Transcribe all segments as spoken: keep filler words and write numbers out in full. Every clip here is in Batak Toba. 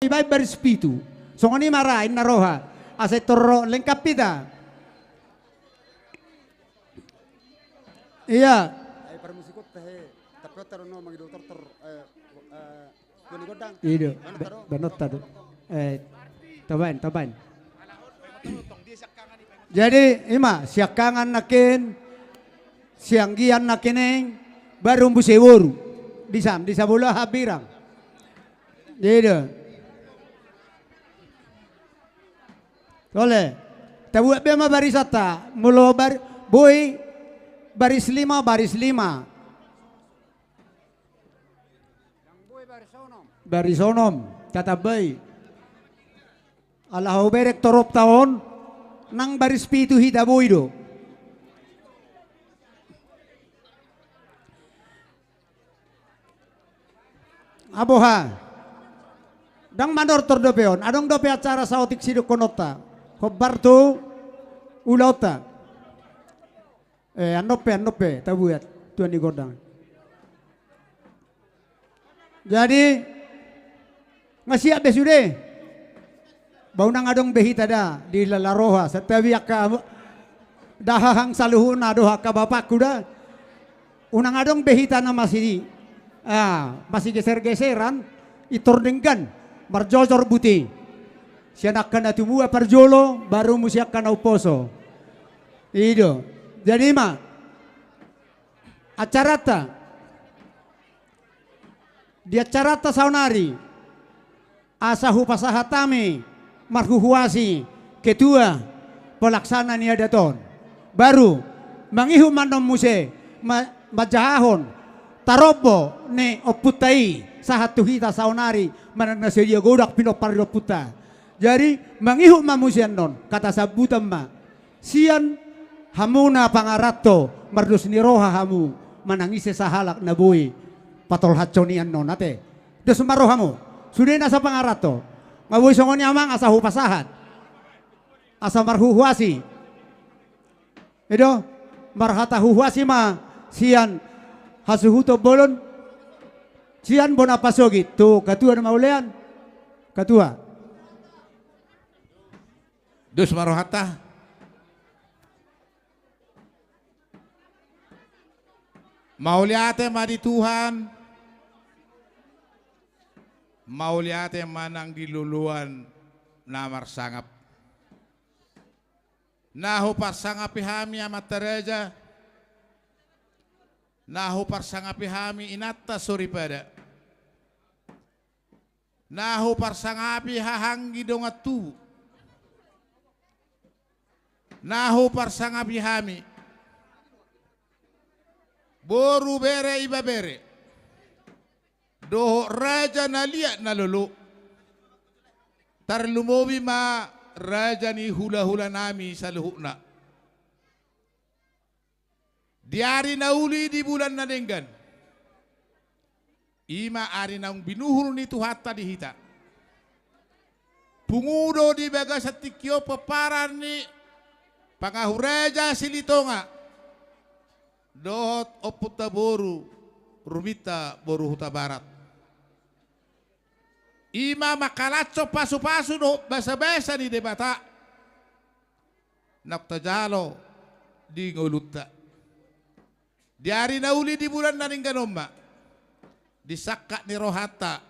dibaen baris pitu. Songon i ma ra, inna roha. Asa i tor lengkap hita. Iya. Ai parmusikon tahe, tapi otak no mangido tor tor, eh, eh, Ido, ba-, banot tadu. Eh, tabaen, tabaen. Jadi, ima, siangkangan nangkin, sianggian nangkining, baru muse boru. Di sam, di sabola habirang. Ido. Tole. Tabuat be ma barisanta, molo bar-, boi, baris lima, baris lima. Baris onom, tatambai. Ala hubereng toropta on, nang baris pitu hita boi do. Aboha. Ndang manortor dope on, adong dope acara saotik sidohononta. Hombar tu ulaonta. Eh, annon pe, annon pe, tabuat, tua ni gondang. Jadi, nga siap be sude. Ba unang adong be hita da, dilala roha, santabi angka, da hahang saluhutna, dohot angka bapakku da. Unang adong be hita na masi, ah, masigeser-geseran, i tor denggan, marjojor buti. Sian angka na tumua parjolo, baru muse angka na umposo. Ido. Jadi ima, acaranta. Di acaranta saonari, asa hupasahat hami marhuhuasi ketua pelaksana ni adat on. Baru, mangihut ma annon muse, ma-, manjahahon tarombo ni ompunta i, sahat tu hita saonari, manang na sadia godang pinompar ni ompunta. Jadi, mangihut ma muse annon, hata sambutan ma. Sian hamu na pangaranto, mardos ni roha hamu, manang ise sahalak na boi patolhashon i annon ate. Dos ma rohamu, sude nasa pangaranto. Nga boi songon i amang asa hupasahat. Asa marhuhuasi. Ido, marhata huhuasi ma sian hasuhuton bolon. Sian bona pasogit, tu ketua na maulian. Ketua. Dos ma rohanta. Mauliate ma di Tuhan. Mauliate ma nang di loloan na marsangap. Na huparsangapi hami amanta raja. Na huparsangapi hami inanta soripada. Na huparsangapi hahanggi dongan tubu. Na huparsangapi hami boru, bere, ibebere, dohot raja na liat na lolo. Tarlumobi ma raja ni hulahulanami saluhutna. Di ari na uli di bulan na denggan. I ma ari naung binuhul ni Tuhanta di hita. Pungu do di bagasan tingki on pomparan ni Pangahu Raja Silitonga dohot ompunta boru Ruminta boru Hutabarat. I ma mangkalashon pasupasu dohot basabasa ni Debata naung tajalo di ngolunta. Di ari na uli di bulan na denggan on ma, di sangkap ni rohanta,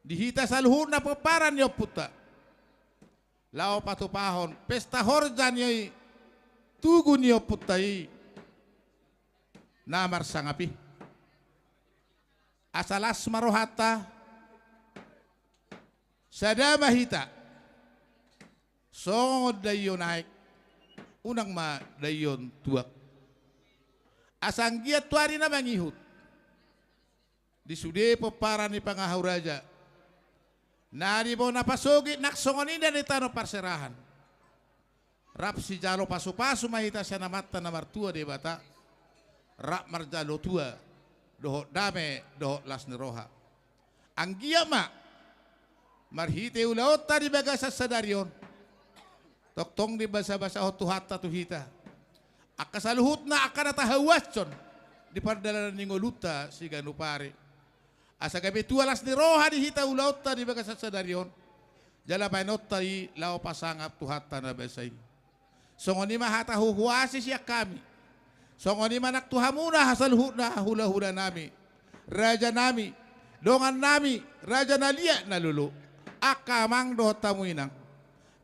di hita saluhutna pomparan ni ompunta, laho patupahon pesta horja ni tugu ni ompunta i na marsangap i. Asa las ma rohanta, sada ma hita songon daion aek, unang ma daion tuak. Asa anggiat tu ari na mangihut, di sude pomparan ni Pangahu Raja, na di bona pasogit nang songon i na di tano parserahan, rap sijalo pasupasu ma hita sian Amanta na martua Debata, rap marjalo tua dohot dame dohot las ni roha. Anggiat ma marhite ulaonta di bagasan sadari on, tongtong dibasabasahon Tuhanta tu hita angka saluhutna angka na tahauashon di pardalanan ni ngolunta siganup ari. Asa gabe tua las ni roha di hita ulaonta di bagasan sadari on. Jala baenonta i laho pasangap Tuhanta na basa i. Songon i ma hata huhuasi sian hami. Songon i ma nang tu hamuna saluhutna hulahulanami, rajanami, dongannami, raja na liat na lolo, angka amang dohot hamu inang.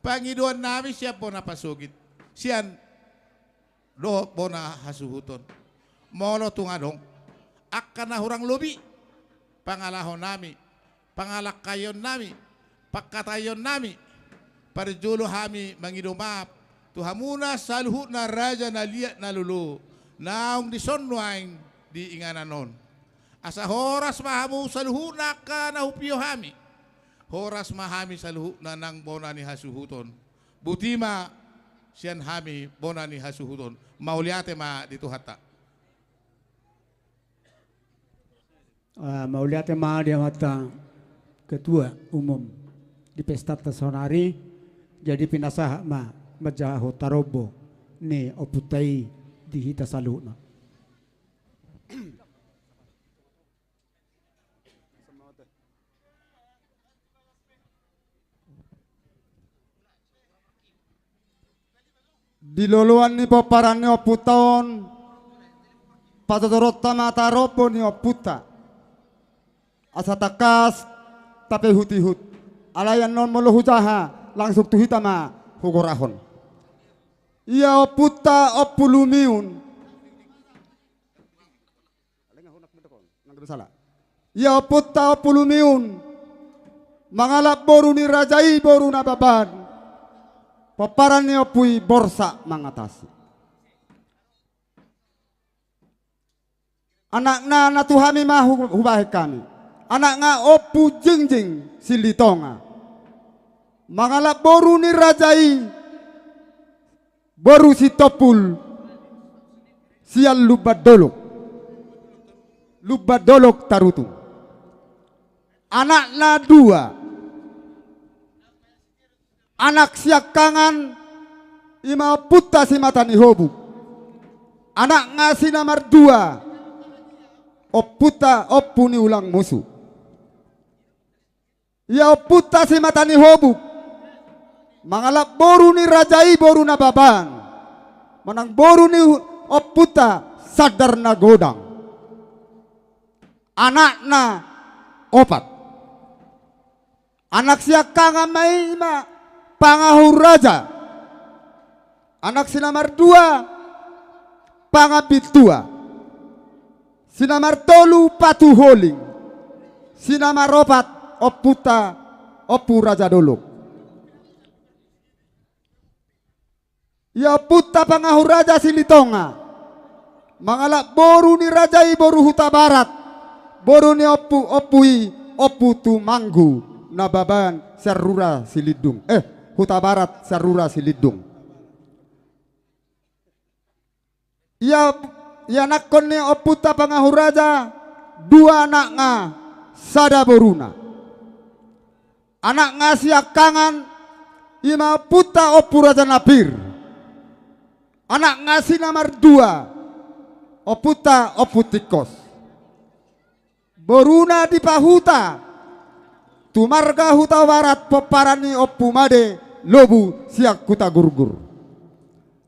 Pangidoannami sian bona pasogit, sian dohot bona hasuhuton. Molo tung adong angka na hurang lobi pangalahonami, pangalangkaionnami, pangkataionnami, parjolo hami mangido maaf tu hamuna saluhutna raja na liat na lolo naung dison nuaeng di inganan on. Asa horas ma hamu saluhutna angka na hupio hami. Horas ma hami saluhutna nang bona ni hasuhuton. Boti ma sian hami bona ni hasuhuton. Mauliate ma di Tuhanta. Ah, mauliate ma di amanta ketua umum di pestanta saonari. Jadi pinasahat ma manjahahon tarombo ni ompunta i di hita saluhutna. Di loloan ni pomparan ni ompunta on, patotoronta ma tarombo ni ompunta. Asa tangkas tapaihutihut. Alai annon molo hujaha, langsung tu hita ma hugorahon. Ia ompunta Ompu Lumiun. Ia ompunta Ompu Lumiun, mangalap boru ni raja i boru Nababan, pomparan ni ompu i Borsak Mangatasi. Anakna na tu hami ma hu-, hubahen hami. Anakna Ompu Jingjing Silitonga, mangalap boru ni raja i boru Sitompul sian Lumban Dolok. Lumban Dolok Tarutung. Anakna dua. Anak siangkangan i ma ompunta Simatanihobuk. Anakna si nomor dua, ompunta Ompu ni Ulang Musu. Ia ompunta Simatanihobuk, mangalap boru ni raja i boru Nababan, manang boru ni hu-, ompunta Sandar Nagodang. Anakna opat. Anak siangkangan ma i ma Pangahuraja. Anak si nomor dua Pangambintua. Si nomor tolu Patuholing. Si nomor opat ompunta Ompu Raja Dolok. Ia ompunta Pangahuraja Silitonga, mangalap boru ni raja i boru Hutabarat, boru ni ompu, ompu i Ompu Tumanggu Nababan sian Rura Silindung. Eh, Hutabarat sian Rura Silindung. Ia, ianakhon ni ompunta Pangahuraja dua anakna, sada boruna. Anakna siangkangan i ma ompunta Ompu Raja Napir. Anakna si nomor dua ompunta Ompu Tingkos. Boruna dipahuta tu marga Hutabarat, pomparan ni Ompu Made, Lobu sian Hutagurgur.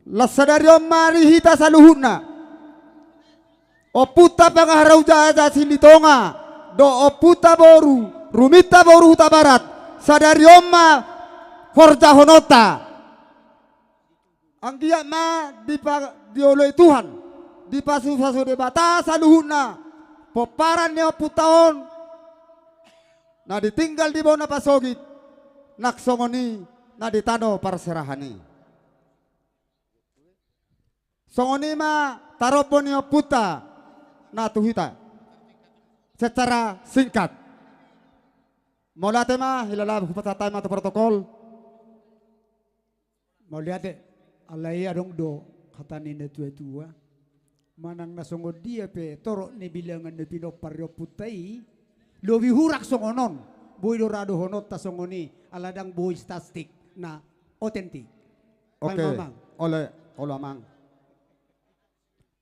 Laos sadari on ma di hita saluhutna, ompunta Pangahuraja Silitonga dohot ompunta boru, ruminta boru Hutabarat, sadari on ma horjahononta. Anggiat ma dipa-, dioloi Tuhan, dipasupasu Debata saluhutna pomparan ni ompunta on, na ditinggal di bona pasogit, nang songon i na di tano parserahan i. Songon i ma tarombo ni ompunta na tu hita. Secara singkat. Mauliate ma, hilala hupasahat hami ma tu protokol. Mauliate, alai adong do hata ni natuatua. Manang na songon dia pe torop ni bilangan na pinompar ni ompunta i, lobi hurang songon on, boi do ra dohononta songon i, ala ndang boi statistik na otentik. Oke, Amang. Olo, olo Amang.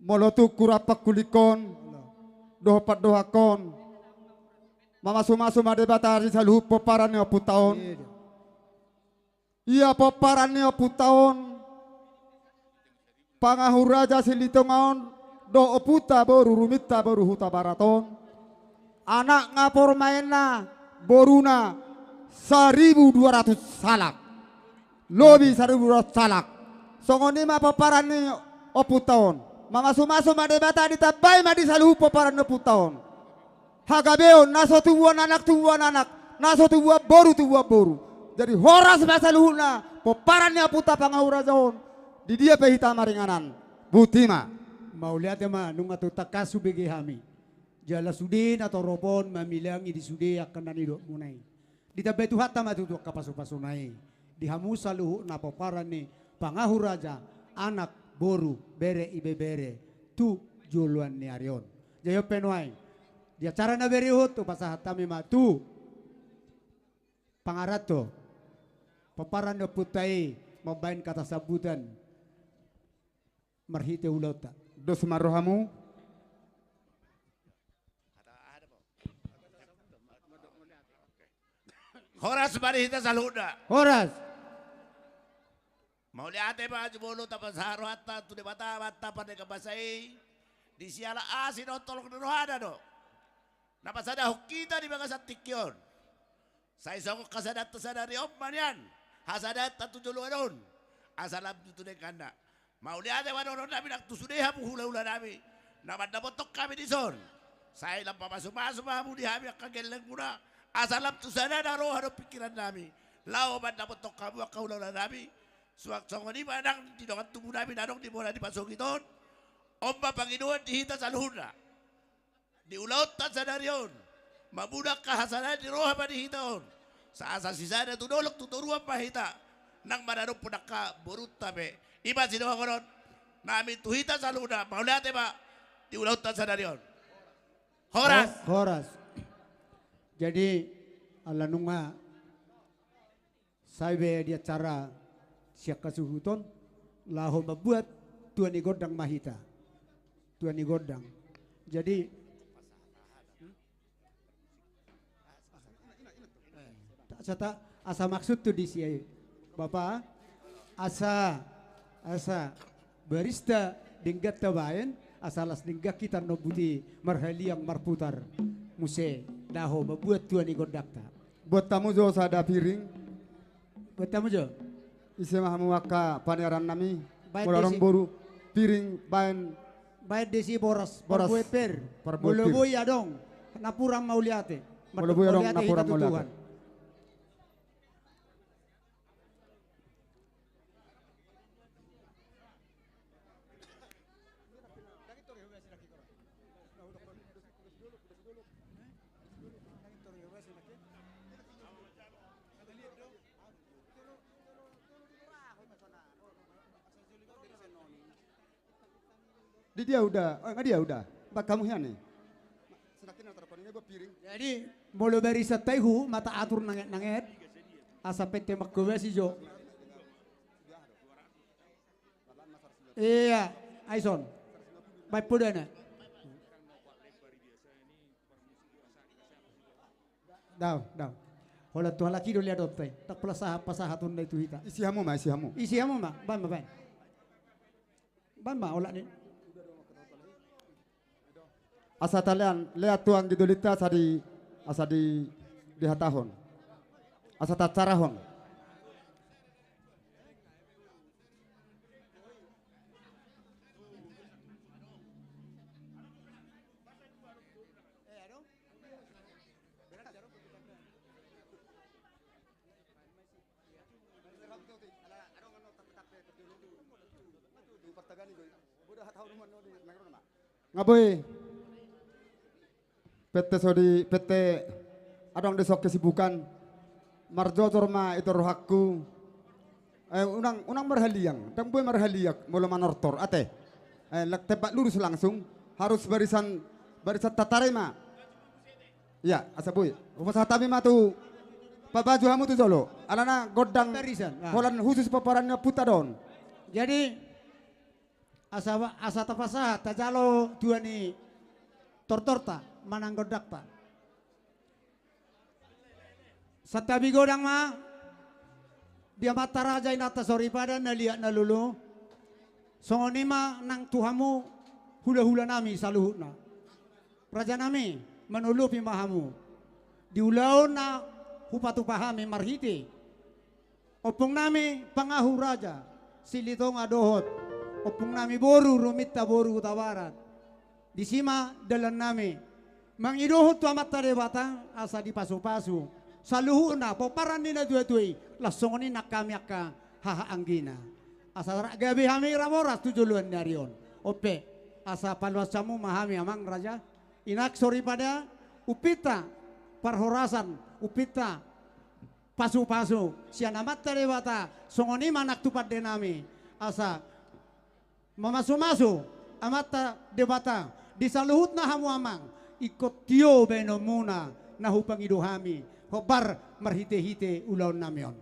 Molo tung hurang pangkulingkon dohot pandohanhon, Mamasumasu ma Debata di saluhut pomparan ni ompunta on. Ia pomparan ni ompunta on, Pangahuraja Silitonga on, dohot ompunta boru Ruminta boru Hutabarat on. Anakna, parumaenna, boruna, saribu dua ratus salak. Lobi saribu dua ratus salak. Songon i ma pomparan ni ompunta on. Mamasumasu ma Debata, ditambai ma di saluhut pomparan ni ompunta on hagabeon, na so tubuan anak, tubuan anak, na so tubuan boru, tubuan boru. Jadi horas ma saluhutna pomparan ni ompunta Pangahuraja on, di dia pe hita maringanan. Boti ma. Mauliate ma, nunga tung tangkas hubege hami. Jala sude na torop on mamilangi di sude angka na nidokmuna i. Ditambai Tuhanta ma tutu angka pasupasuna i di hamu saluhutna pomparan ni Pangahuraja, anak, boru, bere, ibebere, tu joloan ni ari on. Jadi on pe nuaeng, di acara na berihut hupasahat hami ma tu pangaranto pomparan ni ompunta i mambaen kata sambutan marhite ulaonta. Dos ma rohamu. Horas ma di hita saluhutna. Horas. Mauliate ma jumolo tapasahat rohanta tu Debata Amanta Pardenggan Basa i, di siala asi dohot holong ni rohana do na pasadahon hita di bagasan tingki on. Sai songon hasadaanta sadari on ma nian hasadaanta tu joloan on, asa lam tutu dengganna. Mauliate ma dohononnami nang tu sude hamu hulahulanami na mandapothon hami dison. Sai lam pamasumasu ma hamu di hami angka gellengmuna, asa lam tu sada na roha dohot pingkirannami laho mandapothon hamu angka hulahulanami. Suang songon i ma nang di dongan tubunami na adong di bona ni pasogit on. On ma pangidoan di hita saluhutna di ulaonta sadari on, mamuna angka hasadaon ni roha ma di hita on. Sa asa sisada tu dolok tu toruan ma hita nang manadophon angka borunta pe. I ma sidohononnami tu hita saluhutna, mauliate ma di ulaonta sadari on. Horas. Horas. Jadi ala nunga sae be di acara sian hasuhuton, laho mambuat tua ni gondang ma hita. Tua ni gondang. Jadi asa ta, asa maksud tu disi, Bapa, asa, asa barista dengganta baen, asa las denggan hita nobbuti marhaliang marputar muse laho mambuat tua ni gondangta. Buat hamu jo sada piring. Buat hamu jo. Ise ma hamu angka paniarannami. Baen molo adong disi boru piring, baen. Baen disi boras, boras. Parbuat pir. Parbuat pir. Molo boi adong napuran mauliate. Molo boi adong napuran mauliate. Mauliate hita tu Tuhan. Di dia uda, oh, nga dia uda. Bak hamu hian ni. Jadi molo barisan taihu ma taatur nanget-nanget, asa pette mangkobasi jo. Ia, aison. Baen podana. Dao, dao. Holan tu halak i do liadonta i. Ndang pola sahat pasahatonna i tu hita. Isi hamu ma, isi hamu. Isi hamu ma, baen ma, baen. Baen ma, olat ni. Asa talean, lea tu anggi dolinta asa di, asa di, dihatahon. Asa tacarahon. Nga boi. Pette so di, pette adong di son kesibukan. Marjojor ma i tu rohangku. Eh, unang, unang marhaliang. Ndang boi marhaliang molo manortor, ate. Eh, lak tembak lurus langsung. Harus barisan, barisan tatarima. Ia, asa boi. Hupasahat hami ma tu, pabaju hamu tu jolo. Alana gondang barisan, ah, holan khusus pomparan ni ompunta do on. Jadi, asa, asa tapasahat, tajalo tua ni tortorta, manang gondangta. Santabi godang ma di amanta raja, inanta soripada, na liat na lolo. Songon i ma nang tu hamu hulahulanami saluhutna. Rajanami, manolopi ma hamu di ulaon na hupatupa hami marhite ompungnami Pangahu Raja Silitonga dohot ompungnami boru Ruminta boru Hutabarat. Disi ma dalannami mangidohon tu Amanta Debata asa dipasupasu saluhutna pomparan ni natuatua i, laos songon i nang hami angka hahaanggina, asa rap gabe hami rap horas tu joloan ni ari on. On pe, asa paloas hamu ma hami, amang raja, inang soripada, umpinta parhorasan, umpinta pasupasu sian Amanta Debata, songon i ma nang tu pandenami, asa mamasumasu Amanta Debata di saluhutna hamu amang, ingkon tio baenonmuna na hupangido hami hombar marhitehite ulaonnami on.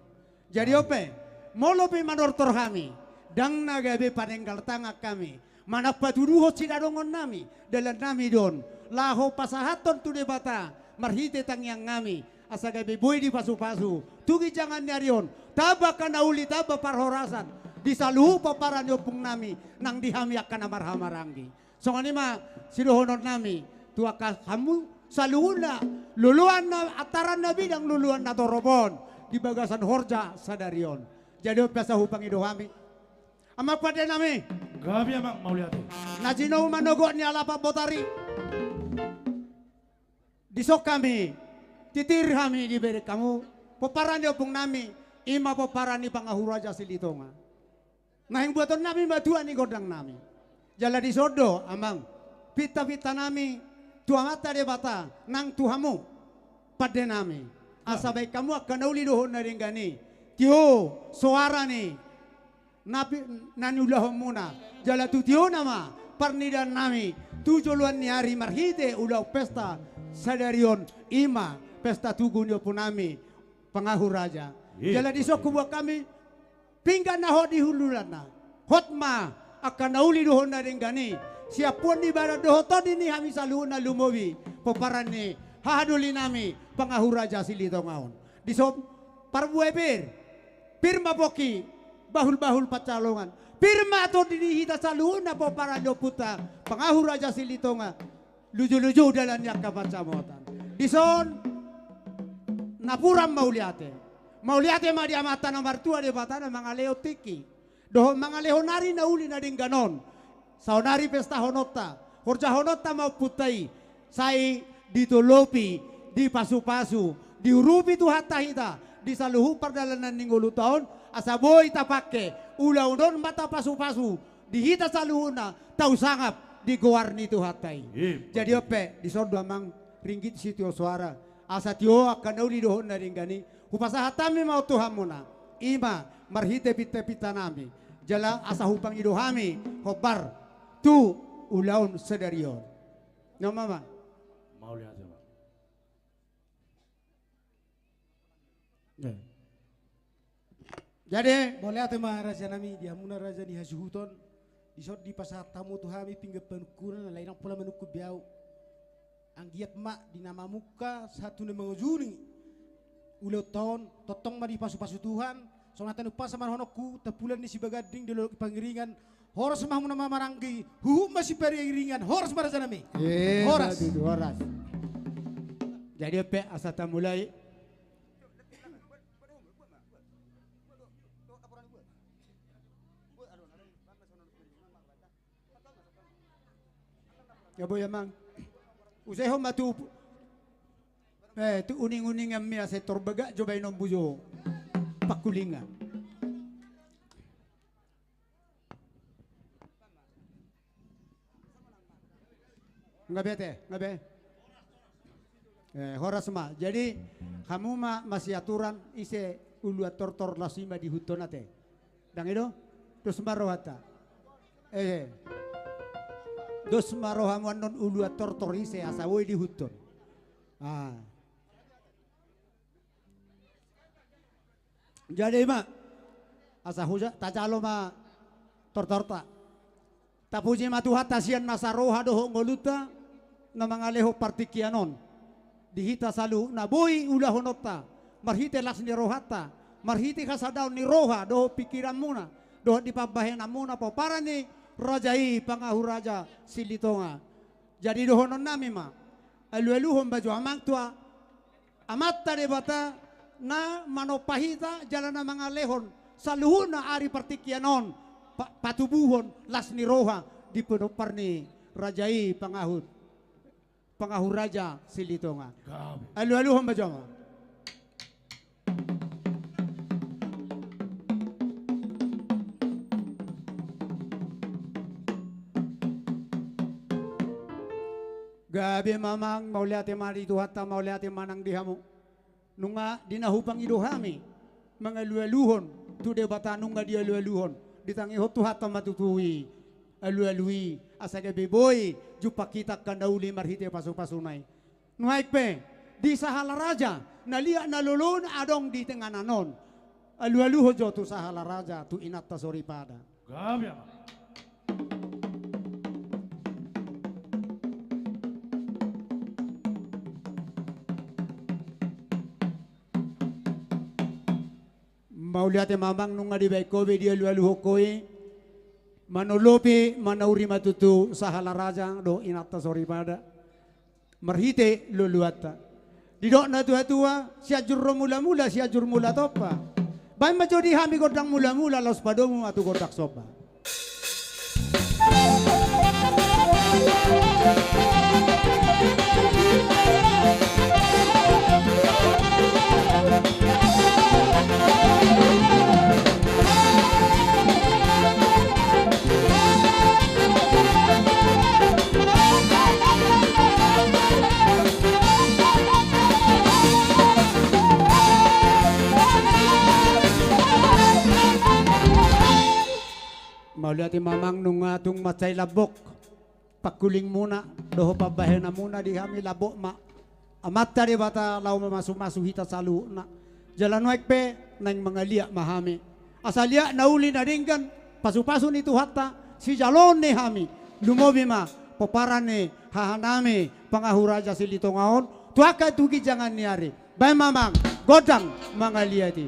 Jadi on pe, molo pe manortor hami, ndang na gabe panenggal tangan hami manang patuduhon sinadongonnami, dalannami do on laho pasahathon tu Debata marhite tangiangnami, asa gabe boi dipasupasu tu ginjangan ni ari on, tamba angka na uli, tamba parhorasan di saluhut pomparan ni ompungnami nang di hami angka na marhahamaranggi. Songon i ma sidohononnami tu angka hamu saluhutna, loloan na, antaran na bidang, loloan na torop on di bagasan horja sadari on. Jadi on pe asa hupangido hami, amang pandenami. Gabe, amang, mauliate. Na jinou manogot ni alapan botari. Dison hami, titir hami dibereng hamu pomparan ni ompungnami, i ma pomparan ni Pangahu Raja Silitonga. Naeng buatonnami ma tua ni gondangnami. Jala dison do, amang, pintapintanami tu Amanta Debata nang tu hamu pandenami, asa baen hamu angka na uli dohot na denggan i tio soara ni na pi-, na niulahonmuna. Jala tu tiona ma parnidaannami tu joloan ni ari marhite ulaon pesta sadari on, i ma pesta tugu ni ompungnami Pangahu Raja. Jala dison hubuat hami pinggan na hot di hundulanna. Hot ma angka na uli dohot na denggan i, siampuon ni badan dohot tondi ni hami saluhutna, lumobi pomparan ni hahadolinami Pangahu Raja Silitonga on. Dison parbue pir, pir ma pongki bahulbahul pansalongan, pir ma tondi di hita saluhutna pomparan ni ompunta Pangahu Raja Silitonga, lujuluju dalan ni angka pansamotan. Dison napuran mauliate. Mauliate ma di Amanta na martua Debata na mangalehon tingki dohot mangalehon ari na uli na denggan on. Saonari pestahononta, horjahononta ma ompunta i, sai ditolopi, dipasupasu, diurupi Tuhanta hita di saluhut pardalanan ni ngolunta on, asa boi tapangke ulaon on ma tapasupasu di hita saluhutna, tau sangap di goar ni Tuhanta i. Jadi on pe, dison do, amang, ringgit sitio soara, asa tio angka na uli dohot na denggan i, hupasahat hami ma on tu hamuna, i ma marhite pintapintanami, jala asa hupangido hami hombar tu ulaon sadari on. Na, amang. Mauliate ma. Jadi, mauliate ma, rajanami, di hamuna raja ni hasuhuton. Dison dipasahat hamu tu hami pinggan panungkunan, alai ndang pola manungkun be ahu. Anggiat ma di na mamungka sahat tu na mangujungi ulaonta on, tongtong ma dipasupasu Tuhan. Songon hata ni umpasa ma dohononku, tampulan ni Sibaganding, di lolok ni Pangiringan, horas ma hamuna marhahamaranggi, huhut ma Sipariringan, horas ma, rajanami. Horas. Jadi on pe, asa tamulai. Ya, boi, amang. Usehon ma tu, eh, tu uninguninganmi, asa torbaga jo baenonmu jo pangkulingan. Nga be, ate, nga be. Eh, horas ma. Jadi, hamu ma masiaturan, ise uluan tortor, laos i ma diihuthon, ate. Ndang i do? Dos ma rohanta. Eh. Dos ma rohamu annon uluan tortor ise, asa boi diihuthon. Ah. Jadi ma, asa huja-, tajalo ma tortorta. Tapuji ma Tuhanta sian nasa roha dohot ngolunta na mangalehon partingkian on di hita saluhutna, boi ulahononta, marhite las ni rohanta, marhite hasadaon ni roha dohot pingkiranmuna dohot di pambahenanmuna pomparan ni raja i Pangahu Raja Silitonga. Jadi dohononnami ma, alualuhon ma jo amang tu Amanta Debata na manompa hita jala na mangalehon saluhutna ari partingkian on, pa-, patubuhon las ni roha di pinompar ni raja i Pangahu, Pangahu Raja Silitonga. Gabe. Alualuhon ma jo amang. Gabe ma amang, mauliate ma di Tuhanta, mauliate ma nang di hamu. Nunga di na hupangido hami mangalualuhon tu Debata, nunga dialualuhon, ditangihon Tuhanta ma tutu i alualu i, asa gabe boi jumpang hita angka na uli marhite pasupasuna i. Nuaeng pe di sahala raja na liat na lolo na adong di inganan on, alualuhon jo tu sahala raja, tu inanta soripada. Gabe amang. Mauliate ma amang, nunga dibaen ho be dialualuhon ho i. Manolopi manauri ma tutu sahala raja dohot inanta soripada marhite loloanta. Didok natuatua, Sianjur do mulamula, Sianjur mula tompa. Baen ma jo di hami gondang mulamula laos padomu ma tu gondang somba. Mauliate ma amang, nunga tung mansai lambok pangkulingmuna dohot pambahenanmuna di hami, lambok ma Amanta Debata laho mamasumasu hita saluhutna. Jala nuaeng pe naeng mangaliat ma hami, asa liat na uli na denggan, pasupasu ni Tuhanta sijaloon ni hami, lumobi ma pomparan ni hahanami Pangahu Raja Silitonga on tu angka tu ginjangan ni ari. Baen ma amang gondang mangaliat i.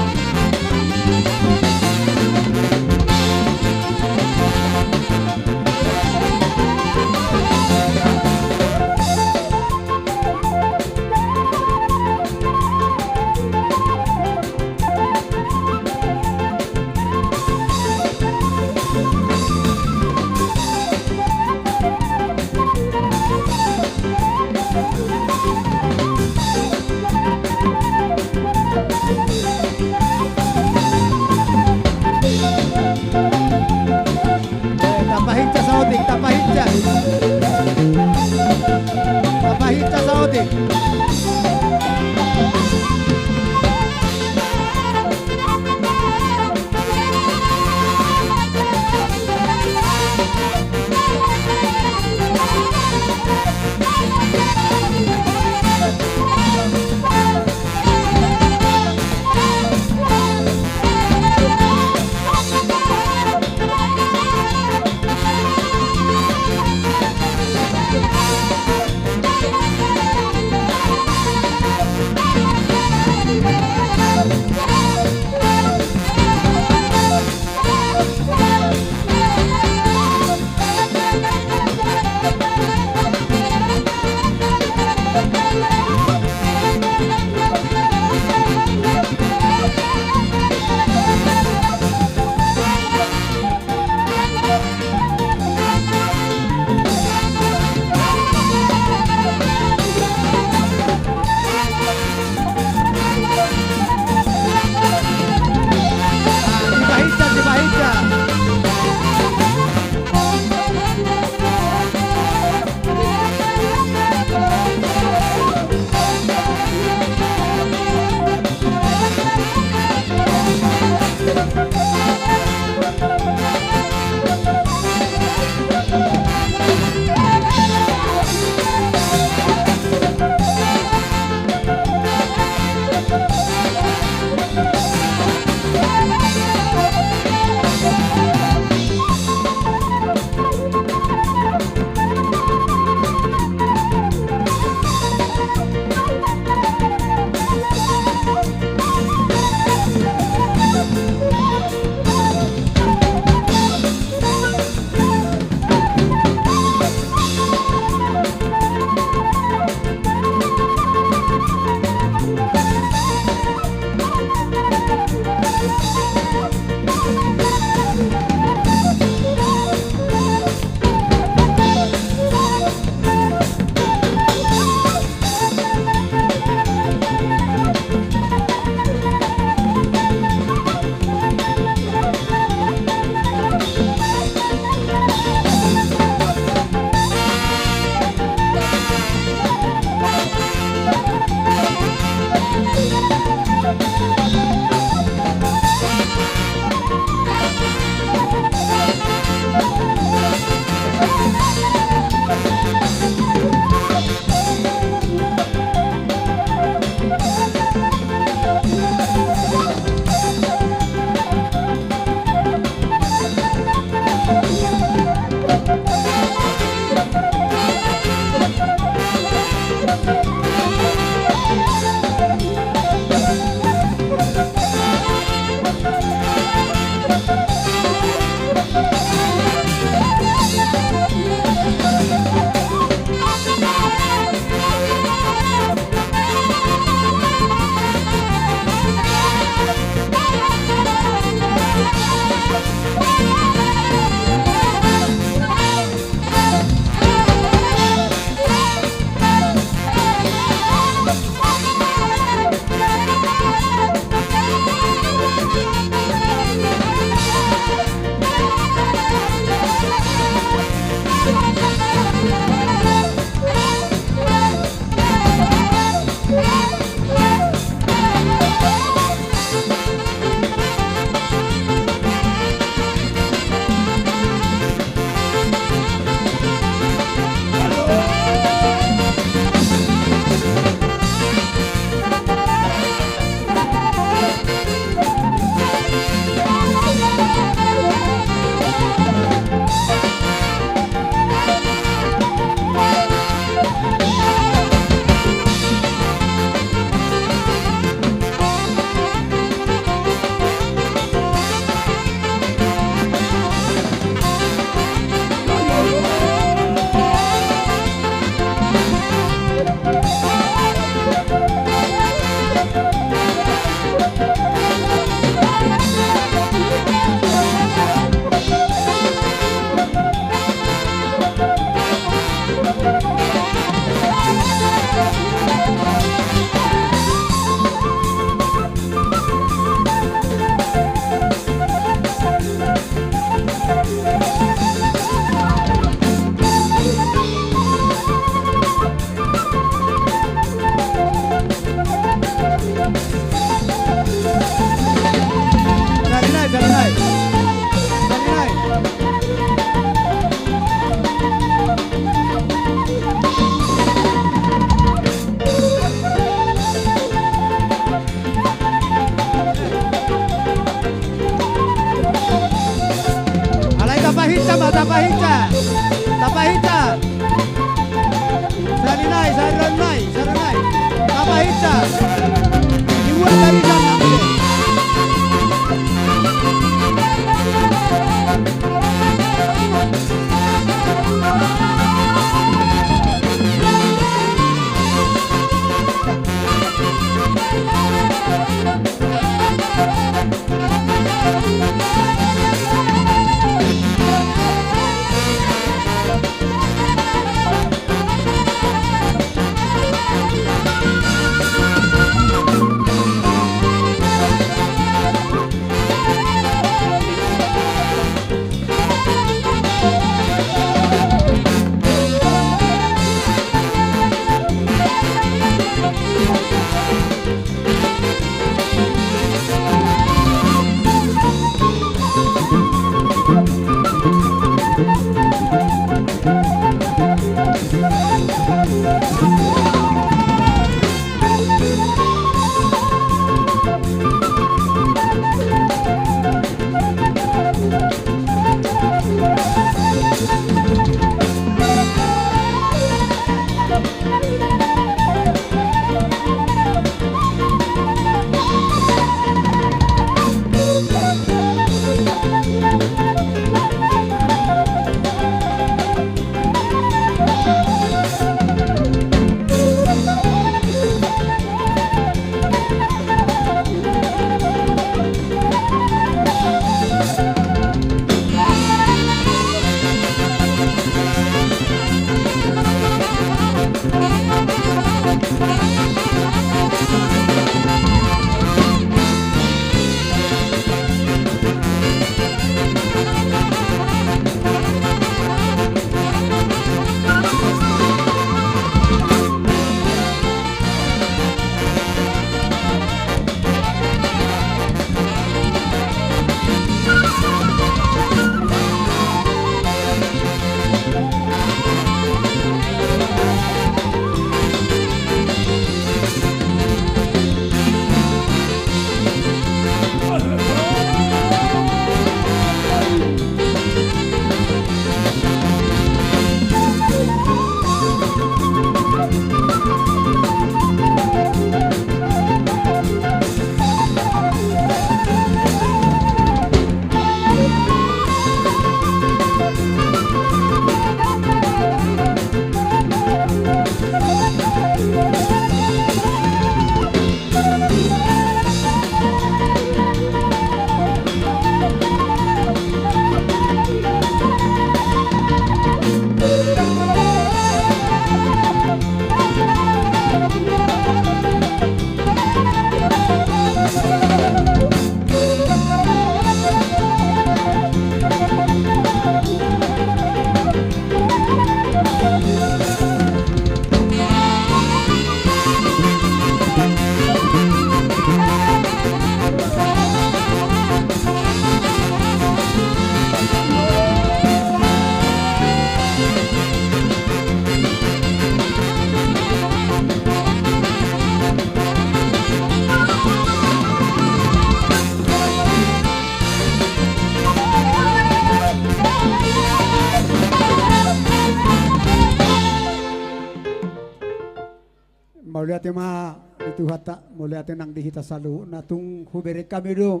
Mauliate ma di Tuhanta, mauliate nang di hita saluhutna. Tung hubereng hami do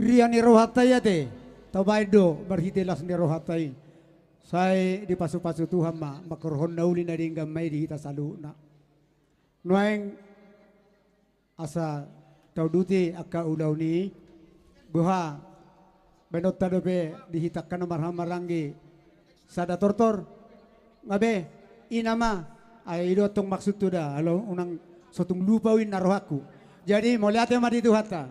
ria ni rohanta i ate, tabaen do marhite las ni rohanta i. Sai dipasupasu Tuhan ma, manghorhon na uli na denggan ma i di hita saluhutna. Nuaeng asa tauduti angka ulaon i, boha, baenonta dope di hita angka na marhahamaranggi sada tortor. Nga be, i nama, ai i do antong maksudhu da, ala unang so tung lupa uin na rohangku. Jadi mauliate ma di Tuhanta,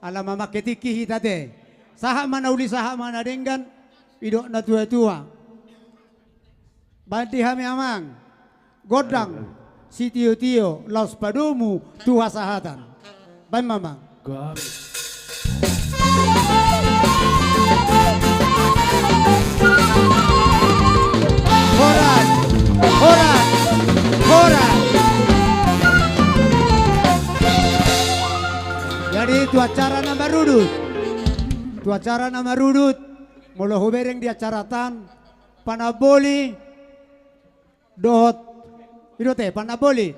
ala mamangke tingki hita ate. Sahat ma na uli, sahat ma na denggan, didok natuatua. Baen di hami amang, gondang sitiotio laos padomu tu hasahatan. Baen ma amang. Horas, horas, horas. Jadi tu acara na marudut, tu acara na marudut, molo hubereng di acaratan, panamboli dohot, i do ate, panamboli,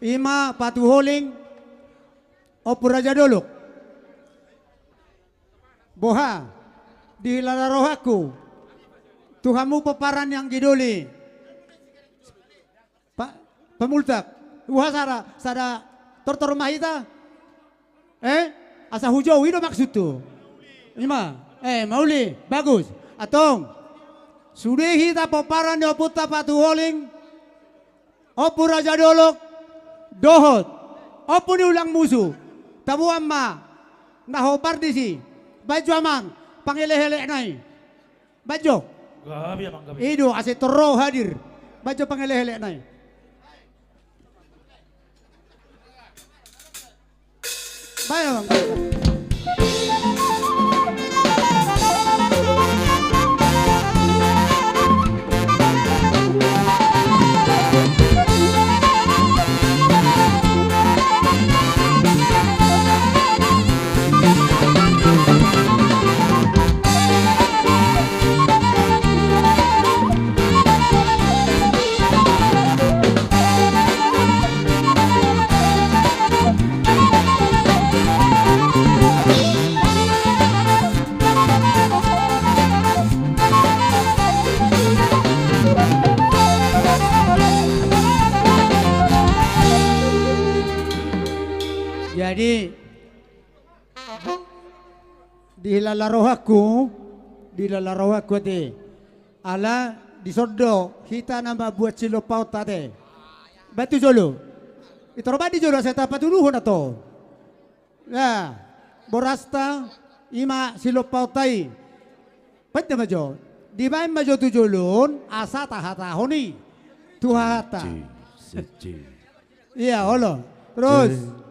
i ma Patuholing, Ompu Raja Dolok. Boha, dihilala rohangku tu hamu pomparan ni anggi doli, pa-, pamultak. Boha, sada, sada tortor ma hita? Eh? Asa hujou, i do maksudhu. I ma. Eh, mauli. Bagus. Antong, sude hita pomparan ni ompunta Patuholing, Ompu Raja Dolok dohot Ompu ni Ulang Musu. Taboan ma na hombar disi. Baen jo amang pangelekelekna i. Baen jo. Gabe, amang, gabe. I do, asa tor ro hadir. Baen jo pangelekelekna i. Baen, amang, baen. Jadi, dihilala rohangku, dihilala rohangku ate. Ala dison do hita na mambuat silompaonta ate. Baen tu jolo. I tor baen di jolo asa tapatuduhon antong. Nah, borasta, i ma silompaonta i. Baen ma jo. Dibaen ma jo tu jolo on, asa tahatahon i tu hahanta. Ia, olo. Terus.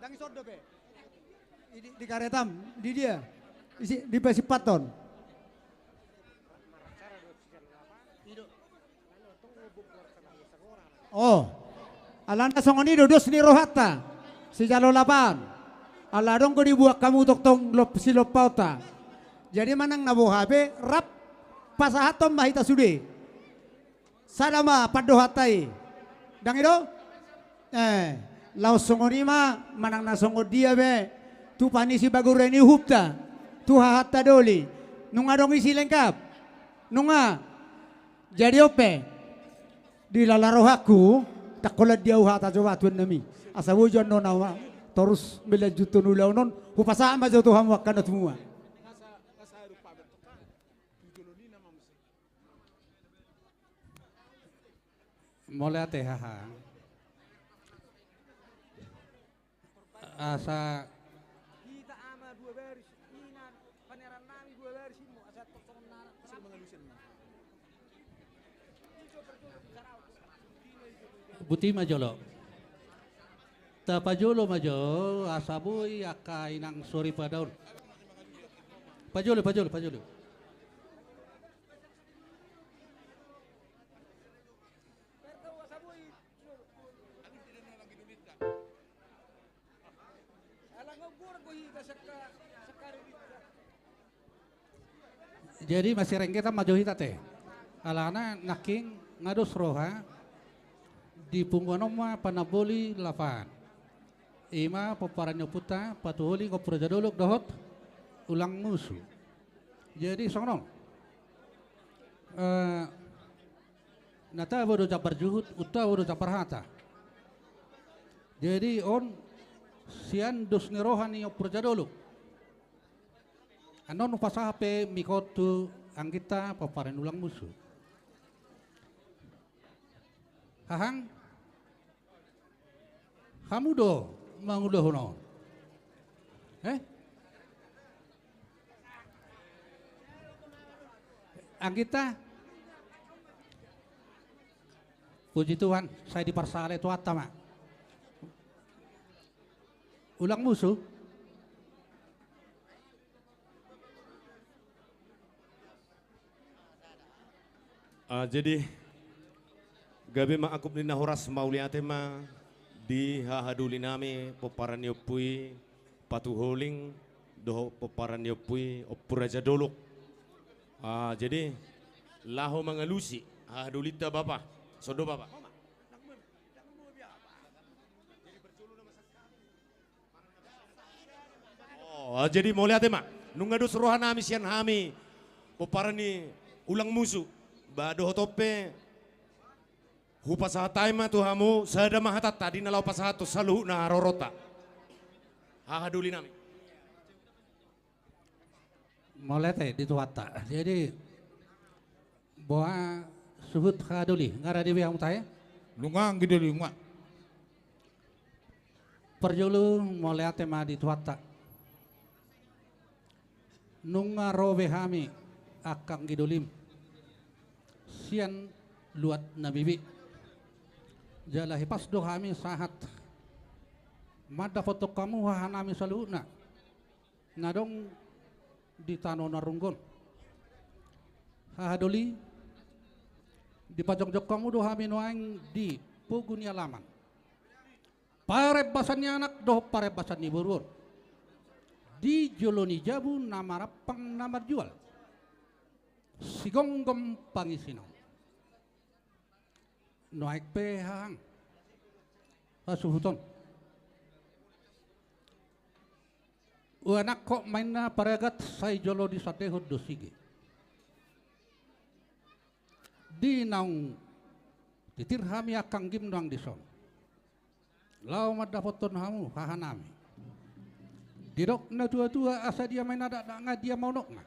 Ndang dison dope. Di, di karetam, di dia. Isi, dipasipathon. Oh. Alana songon i do dos ni rohanta sijalo lapan. Ala adong do dibuat hamu tongtong lop-, silompaonta. Jadi manang na boha pe rap pasahathon ma hita sude. Sada ma pandohanta i. Ndang i do? Eh, laos songon i ma manang na songon dia pe tu panisi bagurai ni uhumta, tu hahanta doli. Nunga adong isi lengkap. Nunga. Jadi on pe, dihilala rohangku, ndang holan di ahu hata jo ba tuan nami. Asa boi jo annon na torus melanjuthon ulaon on, hupasahat ma jo tu hamu angka na tumua. Mauliate haha. Asa hita ama dua baris, ina paneran nami dua baris, imo asa tok songon nana. Buti ma jolo. Tapajolo ma jo, asa boi angka inang sori padaon. Pajolo, pajolo, pajolo. Jadi masirenggetan ma jo hita te. Alana nangkin nga dos roha di punguan on ma panamboli lapangan. Ima pomparan ni ompunta Patuholing, Ompu Raja Dolok dohot Ulang Musu. Jadi songon on. Eh, na tabo do jambar juhut, untabo do jambar hata. Jadi on sian dos ni roha ni Ompu Raja Dolok. Annon hupasahat pe mik on tu angginta pomparan ni Ulang Musu. Hahang, hamu do mangulahon on. Eh? Angginta? Puji Tuhan, sai diparsaleleng Tuhanta ma. Ulang Musu. Ah, jadi gabe ma angkup ni na horas, mauliate ma di hahadoli nami pomparan ni ompu i Patuholing dohot pomparan ni ompu i Ompu Raja Dolok. Ah, jadi laho mangalusi hahadolinta, Bapa. Songon do, Bapa. Oh, jadi mauliate ma. Nunga dos roha nami sian hami pomparan ni Ulang Musu. Ba dohot on pe hupasahat hami ma tu hamu, sada ma hatanta di na laho pasahathon saluhutna haroronta. Hahadoli nami. Mauliate di Tuhanta. Jadi boha suhut hahadoli, nga ra di be hamu tahe? Nunga, anggi doli, nunga. Parjolo mauliate ma di Tuhanta. Nunga ro be hami angka anggi dolim sian luat na bibi. Jala hipas do hami sahat mandapothon hamu haha nami saluhutna na adong di tano na runggon. Hahadoli, dipajongjong hamu do hami nuaeng di pogu ni alaman, parembasan ni anak dohot parembasan ni boru on, di jolo ni jabu na marampang na marjual, sigomgom pangisi na on. Nuaeng pe hahang hasuhuton, uanakko ma inna paragat sai jolo disandehon do sige. Di naung titir hami angka anggim nuaeng dison, laho mandapothon hamu haha nami. Didok na tuatua, asa dia ma inna dakdakna, dia ma unokna,